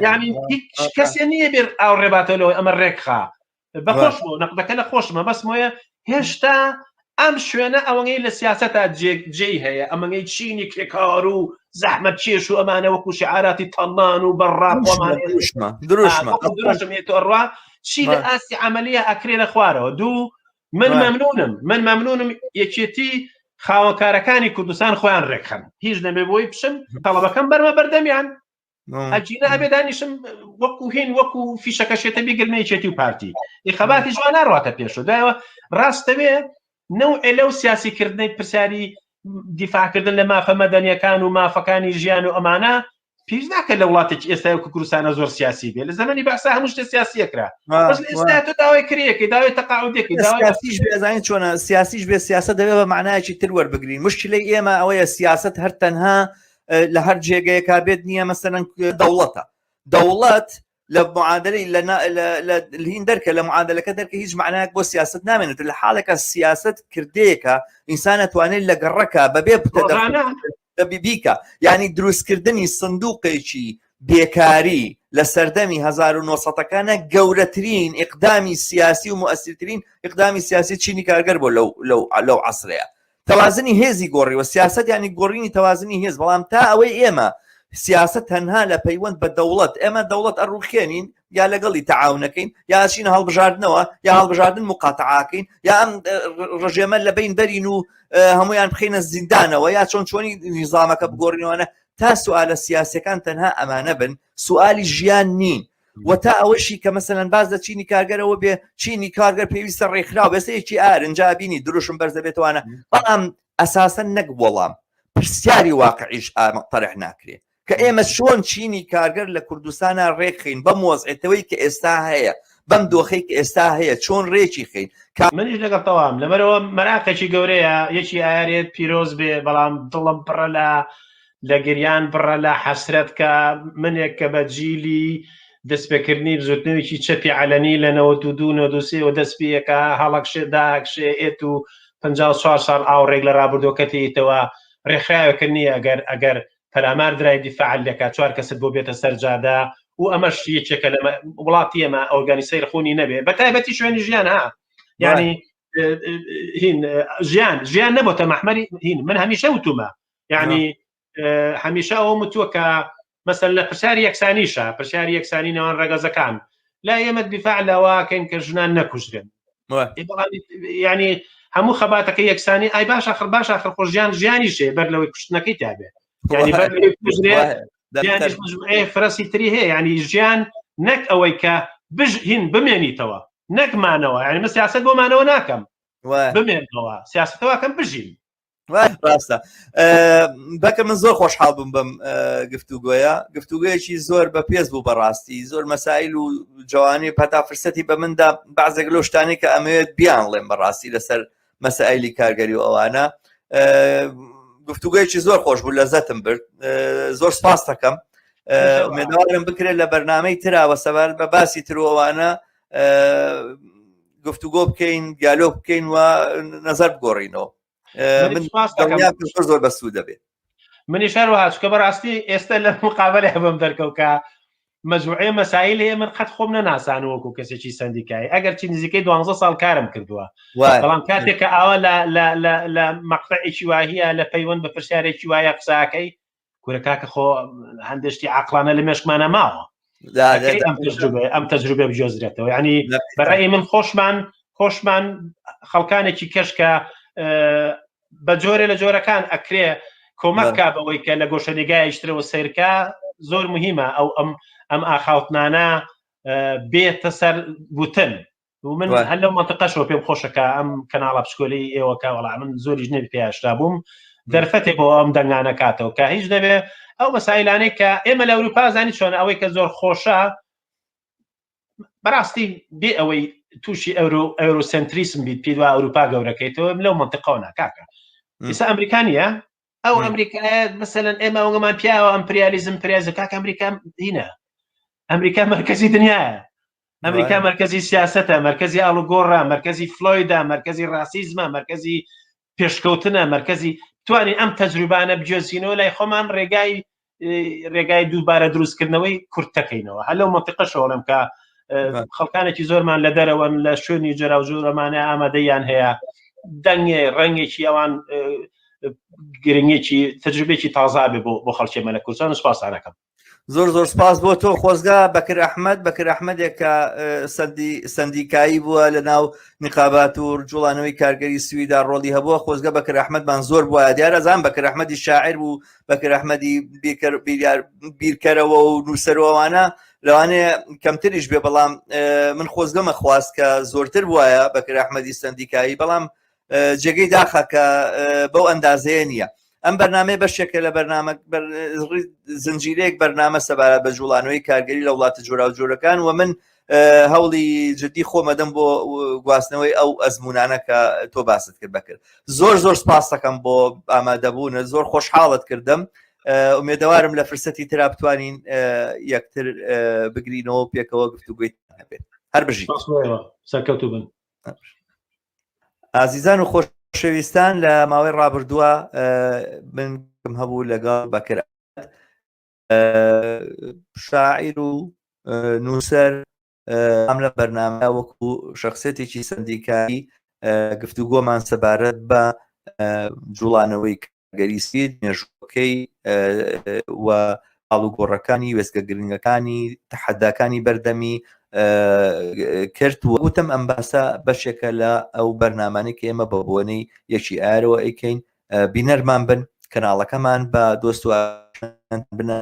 یعنی هیچ کەسێ نییە بێ ئاو ڕێباتەوە لەوەی ئەمە ڕێکخا بەخۆش بۆ نەقدەکە لە خۆشمە بەس مۆیە هێشتا ئەم شوێنە ئەوەی لە سیاسەتا جێی هەیە ئەمەی چینی کرێکار و زەحمەت کێش و ئەمانە وەکو شعاراتی تەڵان و بەڕاپۆمان دروشمە دروشم ئەڕوا چی لە ئاستی عملیە ئەکرێ لە خوارەوە دوو من مەمنونم من مەمنونم یەکێتی خاوەکارەکانی کوردستان خۆیان ڕێکخەن هیچ نەبێ بۆی بچم تەڵەبەکەم بەرمە بەردەمیان ئەجینا ئەبێ دانیشم وەکو هین وەکو فیشەکە شێتە بیگرمە یەکێتی و پارتی ئی خەباتی جوان ناڕاتە پێشەوە دوایەوە ڕاستەوێ نەوعێ لەو سیاسیکردنەی پرسیاری دیفاعکردن لە مافە مەدەنیەکان و مافەکانی ژیان و ئەمانە پێویست ناکە لە وڵاتێکی ئێستا وەکو کوردستانە زۆر سیاسی بێ لە زمانی بەعسا هەموو شتێ سیاسیە کرا بەس لە ئێستا تۆ داوای کرێیەکەی داوای تەقاعودێکی داوای سیاسیش بێ ئەزانین چۆنە سیاسیش بێ سیاسەت دەبێ بە معنایەکی تر وەربگرین مشکلەی ئێمە ئەوەیە سیاسەت هەر تەنها لە هەر جێگەیەکا بێت نییە مەسەلەن دەوڵەتە دەوڵەت لە معادلەی لە هین دەرکە لە معادلەکە دەرکە هیچ معنایەک بۆ سیاست نامێنێت لە حاڵێکە سیاست کردەیەکە ئینسان ئەتوانێت لە گەڕەکە بەبێ بیکە یعنی دروستکردنی سندوقێکی بێکاری لە سەردەمی 1970ەکانە گەورەترین ئقدامی سیاسی و موثرترین ئقدامی سیاسی چینی کارگەر بۆ لەو لەو لەو عسرەیە تەوازنی هێزی گۆڕیوە سیاسەت یانی گۆڕینی تەوازنی هێز بەڵام تا ئەوەی ئێمە سیاسەت تەنها لە پەیوەند بە دەوڵەت ئێمە دەوڵەت ئەڕوخێنین یا لەگەڵی تەعاونەکەین یا ئەچینە هەڵبژاردنەوە یا هەڵبژاردن مقاتعاکەین یا ئەم ڕژێمە لە بین بەرین و هەمویان بخینە زیندانەوە یا چۆن چۆنی نیزامەکە بگۆڕینەوەە تا سوالە سیاسەکان تەنها ئەمانە بن سوالی ژیان نین و تا ئەوەشی کە مەسەلەن باس لە چینی کارگەرەوە بێ چینی کارگەر پێویستە ڕێکخراو بێسە یەکی ئارنجا بینی دروشم بەرز دەبێتوانە بەڵام ئەساسەن نەک وەڵام پرسیاری واقعیش تەرح ناکرێ کە ئێمە چۆن چینی کارگەر لە کوردستانە ڕێکخین بەم وەزعێتەوەی کە ئێستا هەیە بەم دۆخەی کە ئێستا هەیە چۆن ڕێکی خین منیش لەگەڵ تەوام لەبەرەوە مەراقێکی گەورەیە یەکی ئارێت پیرۆز بێ بەڵام دڵم پڕە لە لە گریان پڕە لە حەسرەت کە منێک کە بە جیلی دەستپێکردنی بزوتنەوەیکی چەپی عەلەنی لە 92 93 وە دەست پێیەکە هەڵەکشێ داکشێ ئێت و 54 ساڵ ئاوڕێک لە ڕابردووەکە تێیتەوە ڕێکخراوێکە نییە ئەگەر ئەگەر پەلامار درای دیفاع لێکا چوار کەست بۆ بێتە سەر جادە و ئەمەش یەکێکە لە وڵاتی ئێمە ئۆرگانی سەیر خونی نەبێ بە تایبەتی شوێنی ژیان ها یعنی هین ژیان ژیان نەبۆتە مەحمەری هین من هەمیشە وتومە یعنی هەمیشە ئەوە متووە کە مەسەر لە پرسیاری یەکسانیشە پرسیاری یەکسانی نێوان ڕەگەزەکان لا ئێمە دیفاع لەوەکەین کە ژنان نەکوژرێن ینی هەموو خەباتەکە یەکسانی ئای باش آخر باش آخر خۆ ژیان ژیانیشێ بەر لەوەی کوشتنەکەی تابێ ینی بەر فرەسی تری هەیە ینی ژیان نەک ئەوەی کە بژ هین بمێنیتەوە نەک مانەوە یعنی من سیاست بۆ مانەوە ناکەم بمێنەوە سیاستەوەکەم بژین ڕاستە بەکە من زۆر خۆشحاڵ بووم بەم گفتوگۆیە گفتوگویەکی زۆر بە پێز بوو بەڕاستی زۆر مەسایل و جوانی پەتا فرسەتی بە مندا بەعزێک لەو شتانەی کە ئەمەوێت بیان ڵێم بەڕاستی لەسەر مەسایلی کارگەری و ئەوانە گفتوگویەکی زۆر خۆش بوو لە زەتم برد زۆر سپاس دەکەم ئومێدەوارم بکرێت لە بەرنمەی تراوە سەبارەت بە باسی تر و ئەوانە گفتوگۆ بکەین دیالۆگ بکەین و نەزەر بگۆڕینەوە من زۆر زۆر بەسوود دەبێت منیش هەروەها چکە بەڕاستی ئێستا لە مقابلە بەم دەرکەوت کە مەجموعەیە مەسایل هەیە من قەت خۆم نەناسان وەکو کەسێکی سەندیکایی ئەگەر چی نزیکەی دوانزە ساڵ کارم کردووە بەڵام کاتێک کە ئاوا لە لە لە لە مەقطعێکی واهیە لە پەیوەند بە پرسیارێکی وایە قساکەی کورە کاکە خۆ هەندێشتی عقلانە لە مێشکمانە ماوە ئەم تەجروبە ئەم تەجروبە بگوێزرێتەوە ینی بەڕێی من خۆشمان خۆشمان خەڵکانێکی کەش کە بە جۆرێ لە جۆرەکان ئەکرێ کۆمەک کا بەوەی کە لە گۆشە نیگایشترەوە سیرکە زۆر مهمە ئەو ئەم ئەم ئاخاوتنانە بێتە سەر گوتن و من هەر لەو مەنتقەشەوە پێم خۆشە کە ئەم کەناڵە پشکۆلەی ئێوە کە وەڵا من زۆریش نەبی پێیاشتا بووم دەرفەتێک بۆ ئەم دەنگانە کاتەوە کە هیچ نەبێ ئەو مەسایلانەی کە ئێمە لە ئەوروپا زانی چۆن ئەوەی کە زۆر خۆشە بەڕاستی بێ ئەوەی تووشی ئەورۆ ئەورۆسەنتریسم بیت پێی وا ئەوروپا گەورەکەیتەوە لەو منطقەوە ناکاکە ئێستا ئەمریکا نییە ئەو ئەمریکایە مثلەن ئێمە ئەوگەمان پیاوە ئەمپریالیزم پریازە کاک ئەمریکا هینە ئەمریکا مرکزی دنیاە ئەمریکا مرکزی سیاستە مرکزی ئاڵوگۆڕە مرکزی فلۆیدا مرکزی ڕاسیزمە مرکزی پێشکەوتنە مرکزی توانین ئەم تەجروبانە بگوێزینەوە لای خۆمان ڕێگای ڕێگای دووبارە دروستکردنەوەی کورتەکەینەوە هەر لەو منطقەشەوەڵم کە خەڵکانێکی زۆرمان لە دەرەوەن لە شوێنی جۆراوجۆرەمانە ئامادەیان هەیە دەنگێ ڕەنگێکی ئەوان گرنگێکی تەجروبێکی تازا بێ بۆ خەڵکی مە لە کوردستان و سپاسانەکەم زۆر زۆر سپاس بۆ تۆ خۆزگا بەکر ئەحمد بەکر ئەحمدێک کە سندی سندیکایی بووە لە ناو نقابات و جوڵانەوەی کارگەری سویدا ڕۆڵی هەبووە خۆزگە بەکر ئەحمدمان زۆر بووە دیارە زان بەکر ئەحمدی شاعر بوو بەکر ئەحمدی بیرکەرەوە و نووسەرەوەوانە لەوانەیە کەمتریش بێ بەڵام من خۆزگەمە خواست کە زۆرتر وایە بەکر ئەحمدی سندیکایی بەڵام جێگەی داخە کە بەو ئەندازەیە نییە ئەم بەرنمەیە بەشێکە لە بەرنامە زنجیرەیەک بەرنامە سەبارەت بە جوڵانەوەی کارگەری لە وڵاتە جۆراوجۆرەکان و من هەوڵی جدی خۆمەدەم بۆ گواستنەوەی ئەو ئەزمونانە کە تۆ باست کرد بەکرد زۆر زۆر سپاس دەکەم بۆ ئامادەبوونە زۆر خۆشحاڵت کردم ئومێدەوارم لە فرسەتی ترا بتوانین یەکتر بگرینەوە پێکەوە گفتوگوی هەبێت هەر بژی سەرکەوتوو بن ئازیزان و خۆشەویستان لە ماوەی ڕابردووە من هەبوو لەگەڵ بەکر شاعیر و نووسەر ئەم لە بەرنامە وەکو شخصێتێکی سندیکایی گفتوگۆمان سەبارەت بە جوڵانەوەی گەری سوید مێژووەکەی و ئاڵوگۆڕەکانی وێستگە گرنگەکانی تەحەداکانی بەردەمی کرد و وتم ئەم باسە بەشێکە لە ئەو بەرنامانەی کە ئێمە بە بۆنەی یەکی ئارەوە ئەیکەین بینەرمان بن کەناڵەکەمان بە دۆست و بنە.